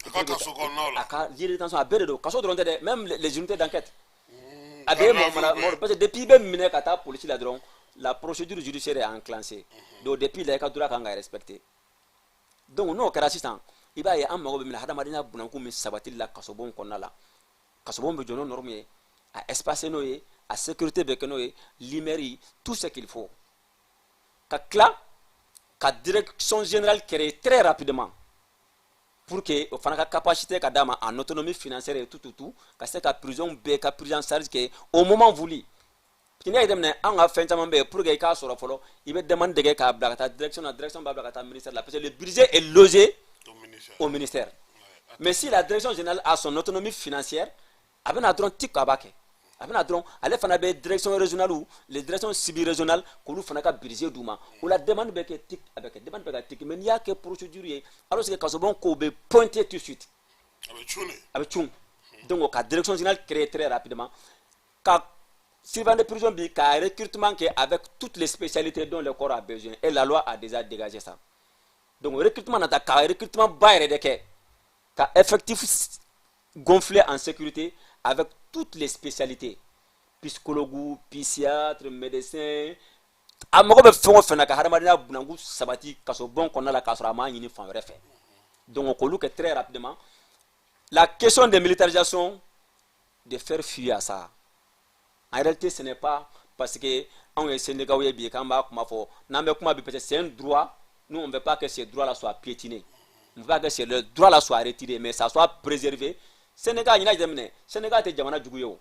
A: A ka kaso kɔnɔnaw la.
B: A ka lieu de détention, a bɛɛ de don. Kaso dɔrɔn tɛ dɛ, même les unités d'enquête. A bɛ mɔgɔ mana mɔgɔ, parce que depuis i bɛ minɛ ka taa polisi la dɔrɔn, la procédure judiciaire est enclenchée. Donc depuis là, i ka droit kan ka respecter. Donc n'o kɛra sisan, i b'a ye an mago bɛ min na, hadamadenya bunakun min sabatili la kasobon kɔnɔna la, kasobon bɛ jɔ n'o norme ye, a espacé n'o ye, a sécurité bɛ kɛ n'o ye, lumière, tout ce qu'il faut. Ka tila ka direction générale créer très rapidement pour que o fana ka capacité ka d'a ma en autonomie financière et tout, tout, tout, ka se ka prison bɛɛ ka prise en charge kɛ au moment voulu. N'i y'a jateminɛ, an ka fɛn caman bɛ yen, pour que i k'a sɔrɔ fɔlɔ, i bɛ demande kɛ k'a bila ka taa direction na, direction b'a bila ka taa ministère la, parce que le budget est logé au ministère. Mais si la direction générale a son autonomie financière, a bɛna dɔrɔn tic, a b'a kɛ, a bɛna dɔrɔn, ale fana bɛ direction régionale ou les directions sub-régionales, k'olu fana ka budget d'u ma. O la, demande bɛ kɛ tic, a bɛ kɛ, demande bɛ kɛ tic. Mais n'i y'a kɛ procédure ye, alors que kasobon kow bɛ pointer tout de suite.
A: A bɛ cun de.
B: A bɛ cun. Donc ka direction générale créer très rapidement, ka surveillant de prison bi, ka recrutement kɛ avec toutes les spécialités dont le corps a besoin, et la loi a déjà dégagé ça. Donc recrutement nata, ka recrutement ba yɛrɛ de kɛ. Ka effectif gonfler en sécurité avec toutes les spécialités, psychologue, psychiatre, médecin, a mago bɛ fɛn o fɛn na ka hadamadenya bunakun sabati kaso bon kɔnɔna la, k'a sɔrɔ a m'a ɲini fan wɛrɛ fɛ. Donc k'olu kɛ très rapidement. La question de militarisation, de faire fi à ça, en réalité, ce n'est pas parce que anw ye syndicat ye bi k'an b'a kuma fɔ. N'an bɛ kuma bi, parce que c'est un droit. Nous, on ne veut pas que ces droits là soient piétinés, on ne veut pas que ces droits là soient retirés, mais ça soit préservé. Syndicat ɲinan jateminɛ, syndicat tɛ jamana jugu ye, o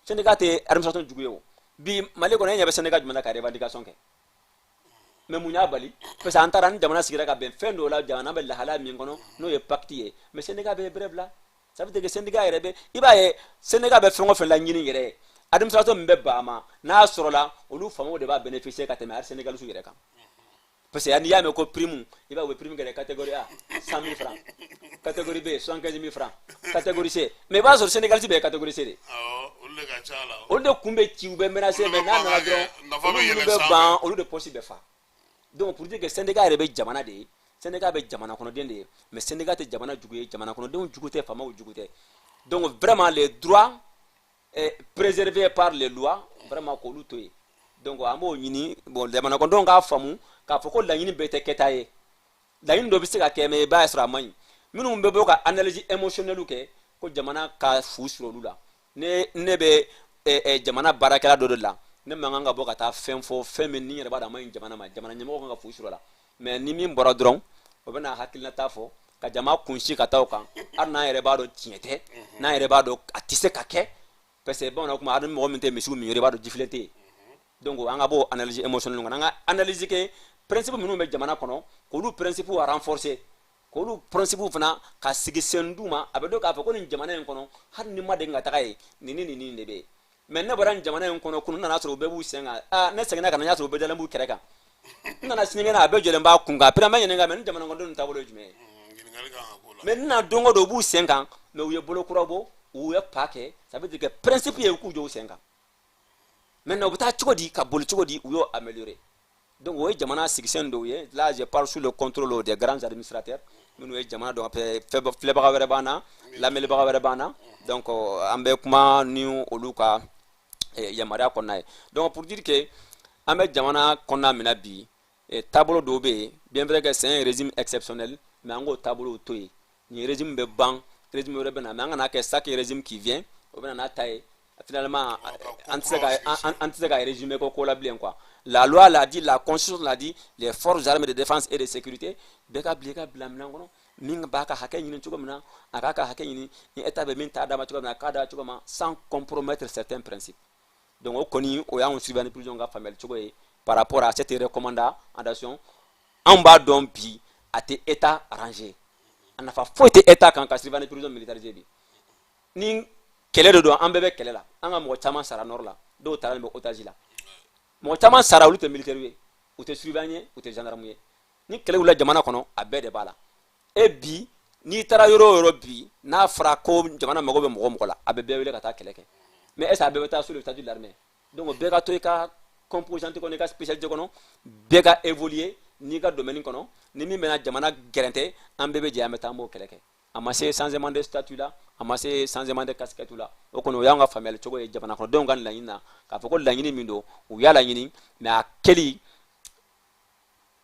B: syndicat tɛ administration jugu ye. O bi Mali kɔnɔ, e ɲɛ bɛ syndicat jumɛn na ka revendication kɛ? Mais mun y'a bali? Parce que an taara ni jamana sigira ka bɛn fɛn dɔw la, jamana bɛ lahalaya min kɔnɔ, n'o ye pacte ye. Mais syndicat bɛ bɛrɛ bila, ça veut dire que syndicat yɛrɛ bɛ, i b'a ye, syndicat bɛ fɛn o fɛn laɲini yɛrɛ ye, administration min bɛ ban a ma, n'a sɔrɔla olu faamaw de b'a bénéficier ka tɛmɛ hali syndicaliste yɛrɛ kan. Parce que n'i y'a mɛn ko prime, i b'a ye u bɛ prime kɛ catégorie A 100 000 francs, catégorie B 75 000 francs, catégorie C. Mais i b'a sɔrɔ syndicaliste bɛɛ ye catégorie C de.
A: Olu de ka ca la.
B: Olu de kun bɛ ci, u bɛ menacer, mais n'a nana dɔrɔn, olu minnu bɛ ban, olu de poste bɛ fa. Donc pour dire que syndicat yɛrɛ bɛ jamana de ye, syndicat bɛ jamana kɔnɔden de ye, mais syndicat tɛ jamana jugu ye, jamana kɔnɔdenw jugu tɛ, faamaw jugu tɛ. Donc vraiment, les droits préservés par les lois, vraiment, k'olu to yen. Donc an b'o ɲini. Bon, jamana kɔnɔdenw k'a faamu k'a fɔ ko laɲini bɛɛ tɛ kɛta ye. Laɲini dɔ bɛ se ka kɛ, mais i b'a sɔrɔ a man ɲi. Minnu bɛ bɔ ka analyse émotionnelle kɛ ko jamana ka fu siri olu la, ne bɛ jamana baarakɛla dɔ de la, ne man kan ka bɔ ka taa fɛn fɔ, fɛn min ni yɛrɛ b'a dɔn a man ɲi jamana ma. Jamana ɲɛmɔgɔ kan ka fu siri o la. Mais ni min bɔra dɔrɔn, o bɛ na hakilinata fɔ ka jama kunsi ka taa o kan, hali n'an yɛrɛ b'a dɔn tiɲɛ tɛ, n'an yɛrɛ b'a dɔn a tɛ se ka kɛ. Parce que bamananw kuma, hali mɔgɔ min tɛ misiw min yɔrɔ, i b'a dɔn jifilen tɛ yen. Donc an ka bɔ analyse émotionnelle kɔnɔ, an ka analyse kɛ principe minnu bɛ jamana kɔnɔ, k'olu principe renforcer, k'olu principe fana ka sigi sen d'u ma. A bɛ dɔn k'a fɔ ko nin jamana in kɔnɔ, hali ni ma deli ka taga yen, nin ni nin nin de bɛ yen. Mais ne bɔra nin jamana in kɔnɔ kunun, nana sɔrɔ u bɛɛ b'u sen kan. Aa, ne seginna ka na, n y'a sɔrɔ u bɛɛ dalen b'u kɛrɛ kan. N nana sinikɛnɛ, a bɛɛ jɔlen b'a kun kan. Après, an bɛ ɲininka, mais ni jamana kɔnɔdenw taabolo ye jumɛn ye? Mais n na don o don, u b'u sen kan, mais u ye bolo kura bɔ, u ye pas kɛ. Ça veut dire que principe ye k'u jɔ u sen kan. Maintenant, u bɛ taa cogo di, ka boli cogo di, u y'o améliorer. Donc o ye jamana sigisɛn dɔw ye. Là, je parle sous le contrôle des grands administrateurs minnu ye jamana dɔn. Filɛbaga wɛrɛ b'an na, lamɛnnibaga wɛrɛ b'an na. Donc an bɛ kuma ni olu ka yamaruya kɔnɔna ye. Donc pour dire que an bɛ jamana kɔnɔna min na bi, taabolo dɔw bɛ yen, bien vrai que c'est un régime exceptionnel, mais an k'o taabolow to yen. Nin régime bɛ ban, régime wɛrɛ bɛ na, mais an kana kɛ chaque régime qui vient, o bɛ na n'a ta ye. Finalement, an tɛ se ka résumer ko la bilen, quoi. La loi l'a dit, la constitution l'a dit, les forces armées de défense et de sécurité, bɛɛ ka bila i ka bila minɛn kɔnɔ. Min b'a ka hakɛ ɲini cogo min na, a k'a ka hakɛ ɲini. Ni état bɛ min t'a d'a ma cogo min na, a k'a d'a cogo min, sans compromettre certains principes. Donc o kɔni, o y'anw surveillant prison ka faamuyali cogo ye par rapport à cette recommandation. Anw b'a dɔn bi, a tɛ état arranger, a nafa foyi tɛ état kan ka surveillant prison militarisé bi. Ni kɛlɛ de don, an bɛɛ bɛ kɛlɛ la. An ka mɔgɔ caman sara nord la, dɔw taara bɛ otage la, mɔgɔ caman sara. Olu tɛ militaire ye, u tɛ surveillant ye, u tɛ gendarme ye. Ni kɛlɛ wulila jamana kɔnɔ, a bɛɛ de b'a la. E bi, n'i taara yɔrɔ o yɔrɔ bi, n'a fɔra ko jamana mago bɛ mɔgɔ mɔgɔ la, a bɛ bɛɛ wele ka taa kɛlɛ kɛ. Mais est ce que a bɛɛ bɛ taa sur le statut de l'armée? Donc bɛɛ ka to i ka composante kɔnɔ, i ka spécialité kɔnɔ, bɛɛ ka évoluer n'i ka domaine kɔnɔ. Ni min bɛna jamana gɛrɛntɛ, an bɛɛ bɛ jɛ, an bɛ taa, an b'o kɛlɛ kɛ. A ma se changement de statut la, a ma se changement de casquette la. O kɔni, o y'an ka faamuyali cogo ye jamana kɔnɔdenw ka laɲini na, k'a fɔ ko laɲini min don, u y'a laɲini, mais a kɛli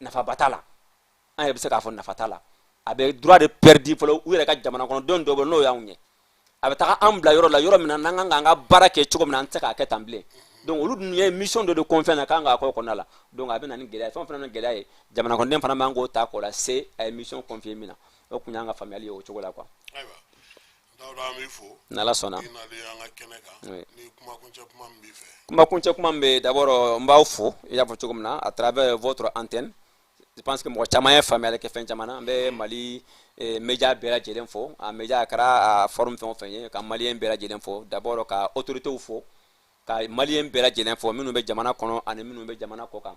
B: nafaba t'a la. An yɛrɛ bɛ se k'a fɔ nafa t'a la. A bɛ droit de perdu fɔlɔ u yɛrɛ ka jamana kɔnɔdenw dɔw bolo, n'o y'anw ye. A bɛ taga an bila yɔrɔ la, yɔrɔ min na n'an kan k'an ka baara kɛ cogo min na, an tɛ se k'a kɛ tan bilen. Donc olu dun ye mission dɔ de confier na k'an k'a k'o kɔnɔna la. Donc a bɛ na ni gɛlɛya ye, fɛn o fɛn na gɛlɛya ye, jamana kɔnɔden fana man k'o ta k'o lase a ye mission confier min na. O kun y'an ka faamuyali ye o cogo la, quoi.
A: Ayiwa Dawuda, an b'i fo.
B: N'Ala sɔnna.
A: I nalen an ka kɛnɛ kan. Ni kumakuncɛ kuma min b'i fɛ.
B: Kumakuncɛ kuma min bɛ, d'abord n b'aw fo, i y'a fɔ cogo min na, à travers votre antenne, je pense que mɔgɔ caman ye faamuyali kɛ fɛn caman na. An bɛ Mali média bɛɛ lajɛlen fo, a média a kɛra a forme fɛn o fɛn ye, ka malien bɛɛ lajɛlen fo. D'abord ka autorités fo, ka malien bɛɛ lajɛlen fo, minnu bɛ jamana kɔnɔ ani minnu bɛ jamana kɔ kan.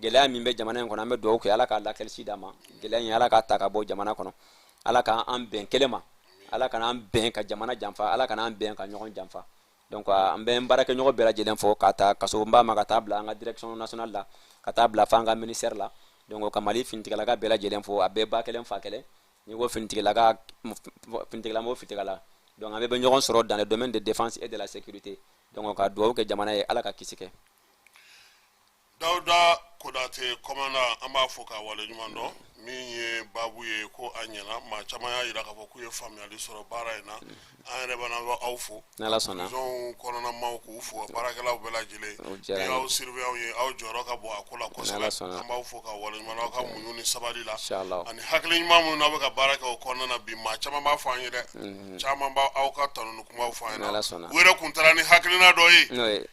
B: Gɛlɛya min bɛ jamana in kɔnɔ, an bɛ dugawu kɛ, Ala k'a lakɛlisi d'a ma. Gɛlɛya in, Ala k'a ta ka bɔ jamana kɔnɔ. Ala k'an bɛn kelen ma, Ala kana an bɛn ka jamana janfa, Ala kana an bɛn ka ɲɔgɔn janfa. Donc an bɛ n baarakɛɲɔgɔn bɛɛ lajɛlen fo, ka taa kasobonba ma, ka taa bila an ka direction nationale la, ka taa bila fo an ka ministère la. Donc ka Mali finitigilaka bɛɛ lajɛlen fo, a bɛɛ ba kelen fa kelen. N'i ko finitigilaka, finitigilama o finitigila, donc an bɛɛ bɛ ɲɔgɔn sɔrɔ dans le domaine de défense et de la sécurité. Donc ka dugawu kɛ jamana ye, Ala ka kisi kɛ.
A: Dawuda Konate, commandant, an b'a fɔ k'a waleɲuman dɔn. Min ye baabu ye ko a ɲɛna, maa caman y'a jira k'a fɔ k'u ye faamuyali sɔrɔ baara in na. An yɛrɛ bana bɛ aw fo.
B: N'Ala sɔnna.
A: Prison kɔnɔna maaw, k'u fo, baarakɛlaw bɛɛ lajɛlen.
B: O diyara
A: ni
B: n ye.
A: Aw surveillant ye, aw jɔyɔrɔ ka bon a ko la
B: N'Ala
A: kosɛbɛ.
B: sɔnna.
A: An b'aw fo k'a waleɲuman dɔn aw ka muɲu ni sabali la
B: Inshallah.
A: ani hakili ɲuman minnu n'aw bɛ ka baara kɛ o kɔnɔna na. Bi maa caman b'a fɔ an ye dɛ, caman b'a aw ka tanu ni kumaw fɔ an
B: N'Ala
A: ɲɛna.
B: sɔnna.
A: U yɛrɛ kun taara ni hakilina dɔ ye
B: N'o ye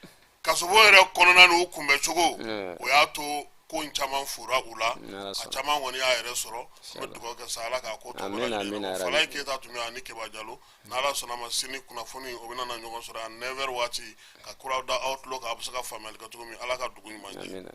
A: kasobo yɛrɛ kɔnɔna n'u kunbɛcogo, o y'a to ko in caman fora u la.
B: N'Ala
A: A
B: sɔnna.
A: caman kɔni y'a yɛrɛ sɔrɔ. An bɛ dugawu kɛ sa, Ala k'a ko tɔ bɛɛ
B: Amina,
A: lajɛlen
B: amina,
A: nɔgɔya.
B: yarabi.
A: Falaye Keyita tun bɛ yan ani Keba Jalo. N'Ala sɔnna ma, sini kunnafoni o bɛna na ɲɔgɔn sɔrɔ yan 9h waati ka kuraw da aw tulo kan, aw bɛ se ka faamuyali kɛ cogo min. Ala ka dugu ɲuman jɛ.
B: Amina.